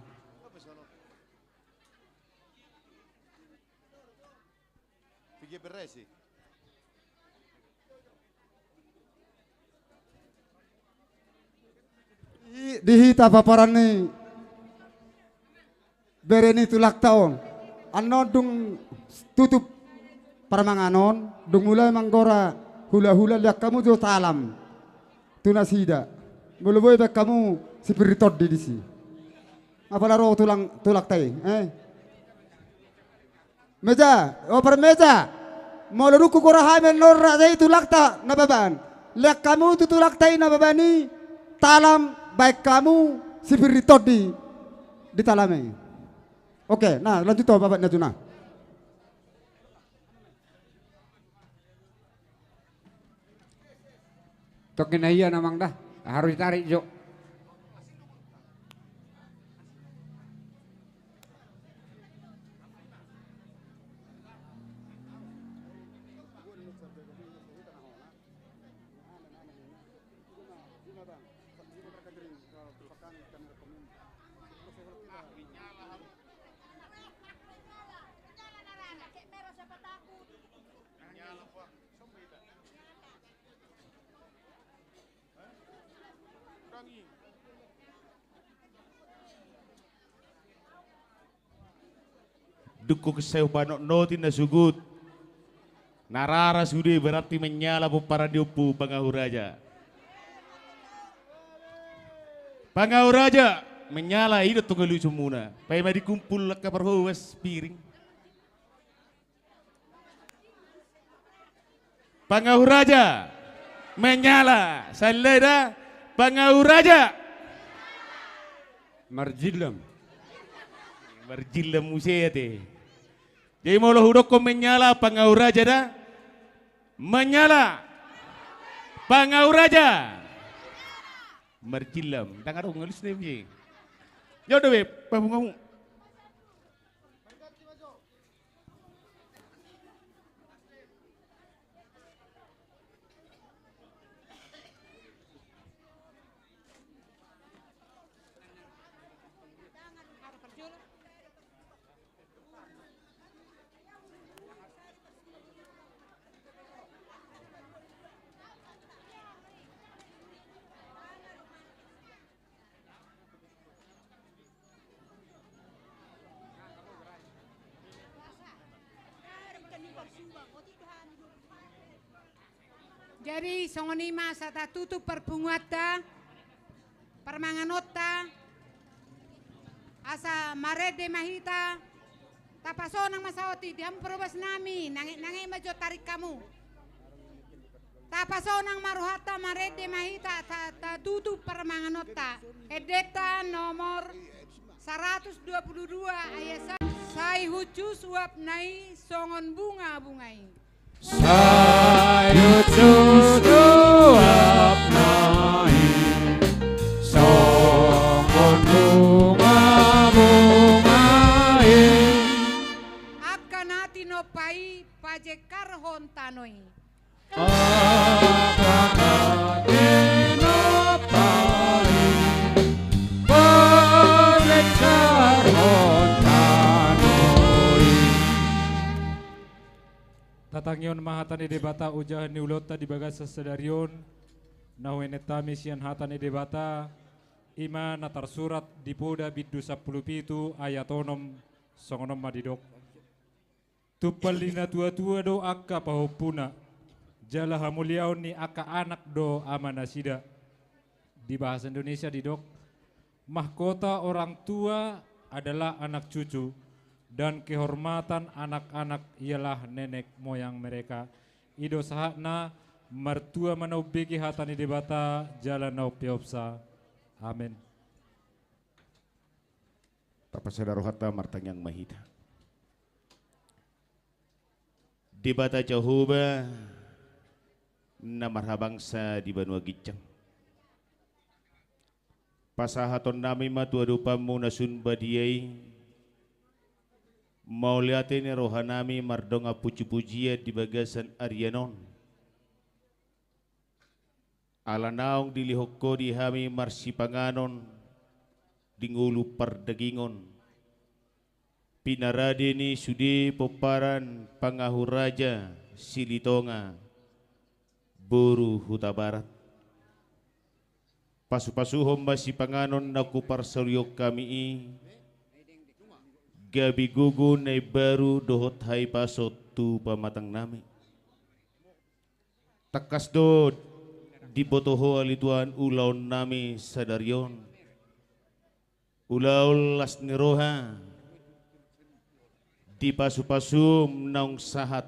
Piga beresi. Di, di hita paparan ni bere ni tulangta on. Annon dung tutup parmanganon, dung mulai manggora hula-hula, lean hamu jo talam tu nasida. Molo boi baen hamu sipir ni tondi disi. Apala ro tulang, tulangta i, eh? Meja, oper meja. Molo dung hugora hami annon raja i tulangta Nababan, lean hamu tu tulangta i Nababan i talam, baen hamu sipir ni tondi di talam i. Oke, na lanjut tu bapak na tu na. Tongkin na ia namang da, harus ditarik jo. Dung husai hupanotnoti na sugut, na rara sude, berarti menyala pomparan ni Ompu Pangahu Raja. Pangahu Raja, menyala, i do tonggal ujungmuna. Paima dikumpul angka parhobas piring. Pangahu Raja, menyala, sandai da, Pangahu Raja. Marjillam. Marjillam muse ate. Jadi molo hudokkon menyala, Pangahu Raja da. Menyala. Pangahu Raja. Marjillam. Ndang adong alus na muse. Jauh do be, pabungamu. Jadi songon i ma asa tatutup parpunguanta, parmanganonta, asa marende ma hita. Tapasonang ma saotik di hamu parhobas nami, nange, nange ma jo tarik hamu. Tapasonang ma rohanta, marende ma hita, ta, tatutup parmanganonta. Endenta nomor saratus dua pulu dua ayat sa-, sai hucus uapna i songon bunga-bunga i. Sai hucus uapna i songon bunga-bunga i. Angka na tinompa i pajengkarhon tano i. Angka na tinompa i pajengkarhon tano i. Tatangihon ma hata ni Debata ojahan ni ulaonta di bagasan sadari on, na huenet hami sian hata ni Debata, i ma na tarsurat di Poda bindu sampulu pitu ayat onom, songon on ma didok. Tumpal ni na tua-tua do angka pahompuna, jala hamuliaon ni angka anak do amanasida. Di bahasa Indonesia didok, mahkota orang tua adalah anak cucu, dan kehormatan anak-anak ialah nenek moyang mereka. I do sahatna. Martua ma na umbege hata ni Debata jala na umpeopsa. Amen. Tapasada rohanta, martangiang ma hita. Debata Jahowa na marhabangsa di banua ginjang, pasahatonnami ma tu adopanmu na sun badia i mauliate ni rohanami mardongan pujipujian di bagasan arian on. Ala naung dilehon ho di hami marsipanganon di ngolu pardagingon, pinarade ni sude pomparan Pangahuraja Silitonga boru Hutabarat. Pasupasuhon ma sipanganon na huparsaulihon hami i, gabe gogo na imbaru dohot hahipason tu pamatangnami. Tangkas do diboto ho ale Tuhan ulaonnami sadari on. Ulaon las ni roha, di pasupasum naung sahat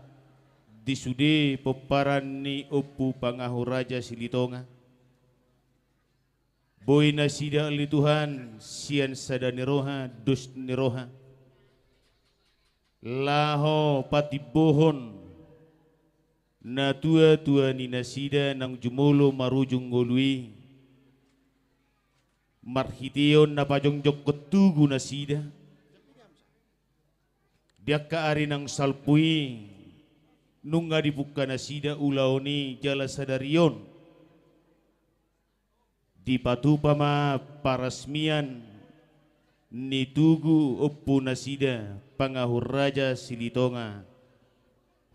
di sude pomparan ni Ompu Pangahuraja Silitonga. Boi nasida ale Tuhan sian sada ni roha, dos ni roha, laho patimbohon natuatua ni nasida naung jumolo marujung ngolu i, marhiteon na pajongjonghon tugu nasida. Di angka ari naung salpu i, nunga dipungka nasida ulaon i jala sadari on dipatupa ma parasmian ni tugu ompu nasida Pangahuraja Silitonga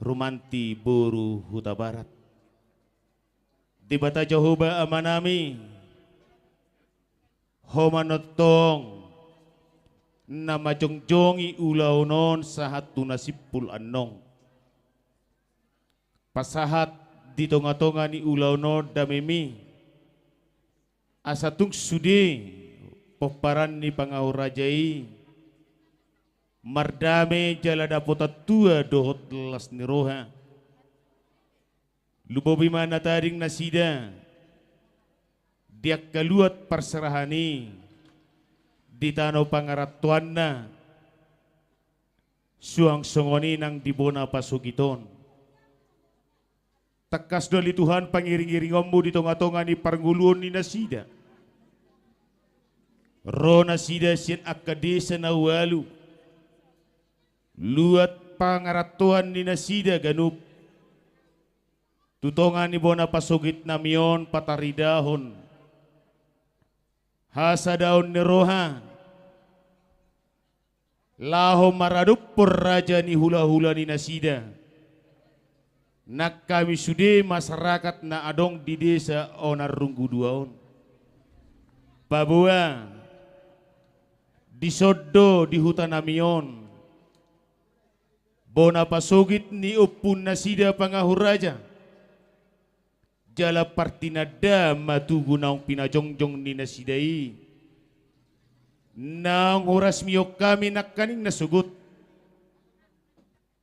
Rumanti boru Hutabarat. Debata Jahowa Amanami, Ho ma na tongtong na manjongjongi ulaon on sahat tu na simpul annon. Pasahat di tongatonga ni ulaon on damemi, asa tung sude pomparan ni Pangahuraja i mardame jala dapotan tua dohot las ni roha. Lumobi ma na tading nasida di angka luat parserahan i di tano pangarantoanna, suang songon i nang di bona pasogit on. Tangkas do ale Tuhan pangiringiringonmu di tongatonga ni parngoluon ni nasida. Ro nasida sian angka desa na ualu, luat pangarantoan ni nasida ganup tu tonga ni bona pasogitnami on pataridahon hasadaon ni roha, laho maradophon raja ni hulahula ni nasida, nang hami sude masarakat na adong di desa Onan Runggu Dua on. Paboa dison do di hutanami on bona pasogit ni ompu nasida Pangahuraja, jala partinandaan ma tugu naung pinajongjong ni nasida i, naung hurasmihon hami nangkaning na sogot.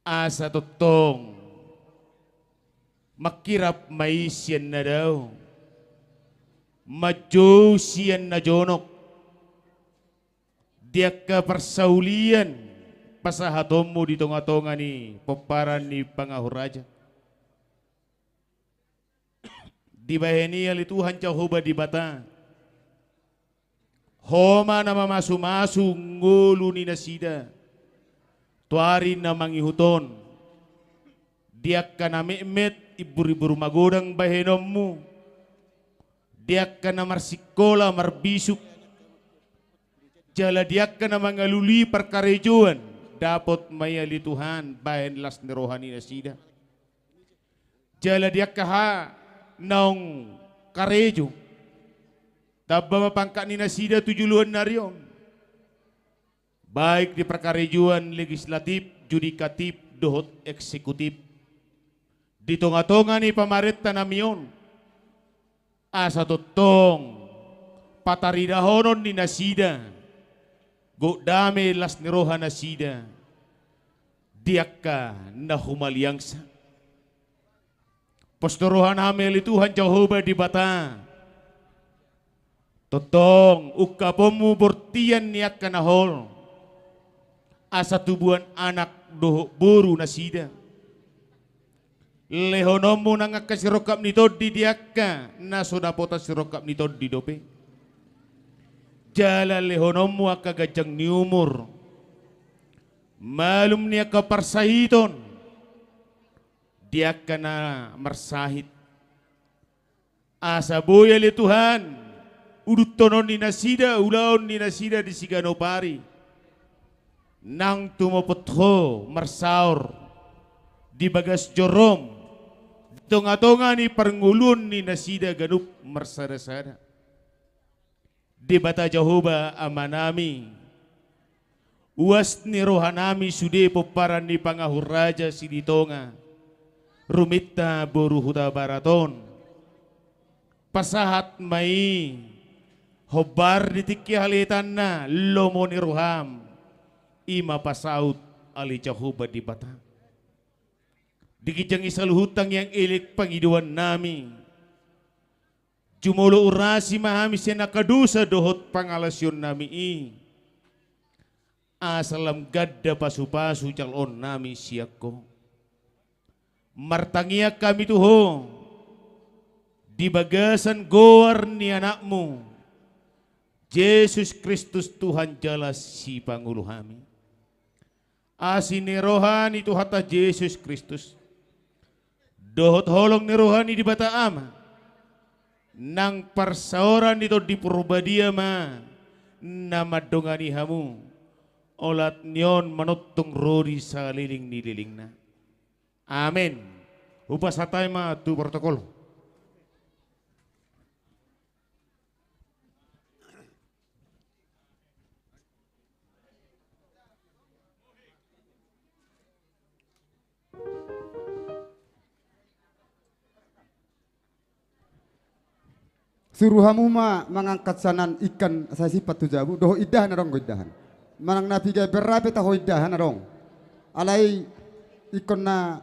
Asa tongtong mangkirap ma i sian na dao, manjou sian na jonok, di angka parsaulian pasahatonmu di tongatonga ni pomparan ni Pangahuraja. Dibahen i ale Tuhan Jahowa Debata, Ho ma na mamasumasu ngolu ni nasida tu ari na mangihut on, di angka na metmet, imburimbur magodang bahenonmu, di angka na marsikola marbisuk, jala di angka na mangalului parkarejoan, dapot ma i ale Tuhan bahen las ni roha ni nasida. Jala di angka naung karejo, tamba ma pangkat ni nasida tu joloan ni ari on, baik di parkarejoan legislatif, judikatif dohot eksekutif di tongatonga ni pamarentanami on. Asa tongtong pataridahonon ni nasida, gok dame las ni roha nasida di angka na humaliangsa. Pos do rohanami ale Tuhan Jahowa Debata. Tongtong ungkaponmu bortian ni angka na hol, asa tubuan anak dohot boru nasida. Lehononmu nang angka sirongkap ni tondi di angka na so dapotan sirongkap ni tondi dope. Jala lehononmu angka ganjang ni umur, malum ni angka parsahiton di angka na marsahit. Asa boi ale Tuhan, uduthononni nasida, ulaon ni nasida di siganup ari. Nang tumopot Ho marsaor di bagas jorom, di tonga-tonga ni parngoluon ni nasida ganup marsada-sada. Debata Jahowa Amanami, uas ni rohanami sude pomparan ni pangahuraja Silitonga, ruminta boru Hutabarat on. Pasahat ma i hombar di tingki haletanna lomo ni roham, i ma pasaut ale Jahowa Debata. Di ginjang ni saluhut tangiang elek pangidoannami. Jumolo urasi ma hami sian angka dosa dohot pangalaosionnami i. Asa lam ganda pasu-pasu jaloonnami sian Ho. Martangiang hami tu Ho di bagasan goar ni Anakmu, Jesus Kristus Tuhan jala Sipangolu hami. Asi ni roha ni Tuhanta Jesus Kristus, dohot holong ni roha ni Debata Ama, nang parsaoran ni Tondi Porbadia ma na mandongani hamu, olat ni on manongtong ro di saleleng ni lelengna. Amen. Hupasahat hami ma tu protokol. Suru hamu ma mangangkat sanan ikan sai simpat tu jabu, dohot indahan adong do indahan. Manang na piga berra pe taho indahan adong. Alai ingkon na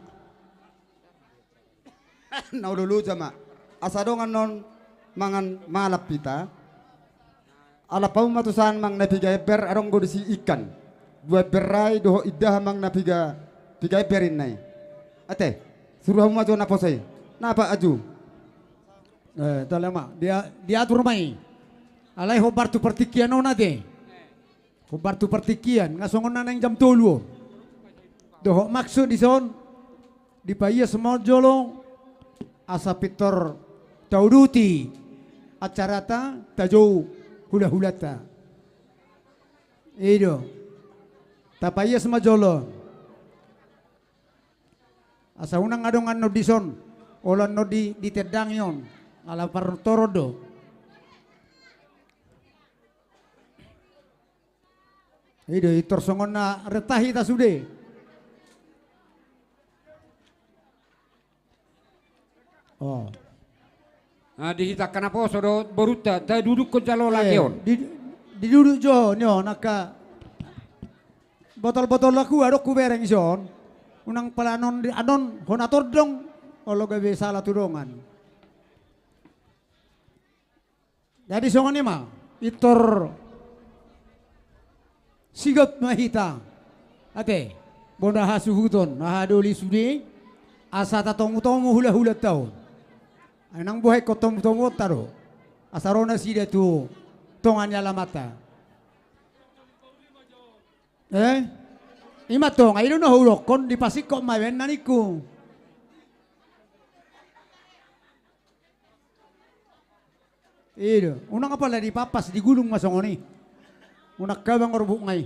Na olo-olo ja ma. Asa dongan non mangan malap hita. Alap hamu ma tu san manang na piga ember adong do disi ikan. Dua ember ai dohot indahan manang na piga, piga ember inna i. Ate, suru hamu ma jo na poso i. Na pa aju. Eh, tale ma. Dia, diatur ma i. Alai hombar tu partingkian on ate. Hombar tu partingkian, nga songon na naeng jam tolu on. Dohot maksud dison, dipaias ma on jolo, asa pintor tauduti acarata, tajou hula-hulanta. I do. Tapaias ma jolo. Asa unang adong annon dison, olo annon di, ditendangi on, ala partortoron do. I do, pintor songon na renta hita sude. Oh. Ah, di hita angka na poso do borunta, tadudukkon jolo lagi on. Eh, di, diduduk jo, ni on, angka botol-botol laku, adong hubereng dison. Unang pala annon, annon, hona tordong, olo gabe sala tu dongan. Jadi songon i ma, pintor sigop ma hita. Ate, bona hasuhuton, na hadoli sude, asa tatomu-tomu hula-hulanta on. Ai nang boha ingkon tomu-tomuonta do. Asa ro nasida tu tonga ni alamanta. Eh? I ma tonga, i do na hudokkon, dipasingkop ma baen na ningku. I do, unang apala dipampas, digulung ma songon i. Unang habang orbukna i.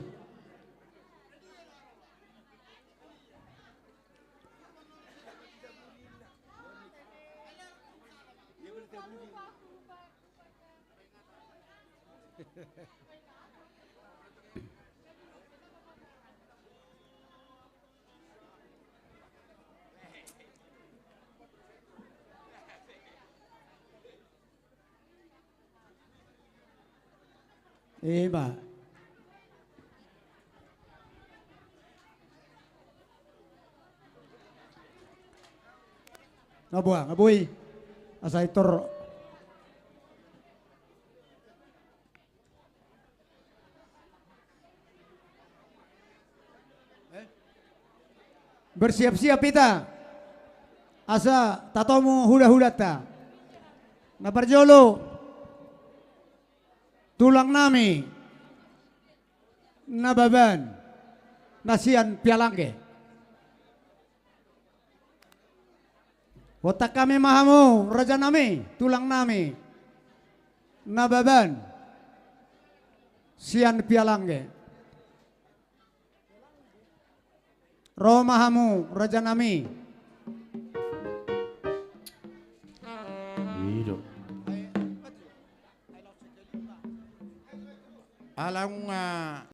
Ima. Nga boi, nga boi. Asa i tor. Bersiap-siap hita asa tatomu hulahulanta. Na parjolo, tulang nami Nababan na sian Pialangge. Botak hami ma hamu, raja nami, tulang nami Nababan sian Pialangge. Ro ma hamu, raja nami. I do. Ala nunga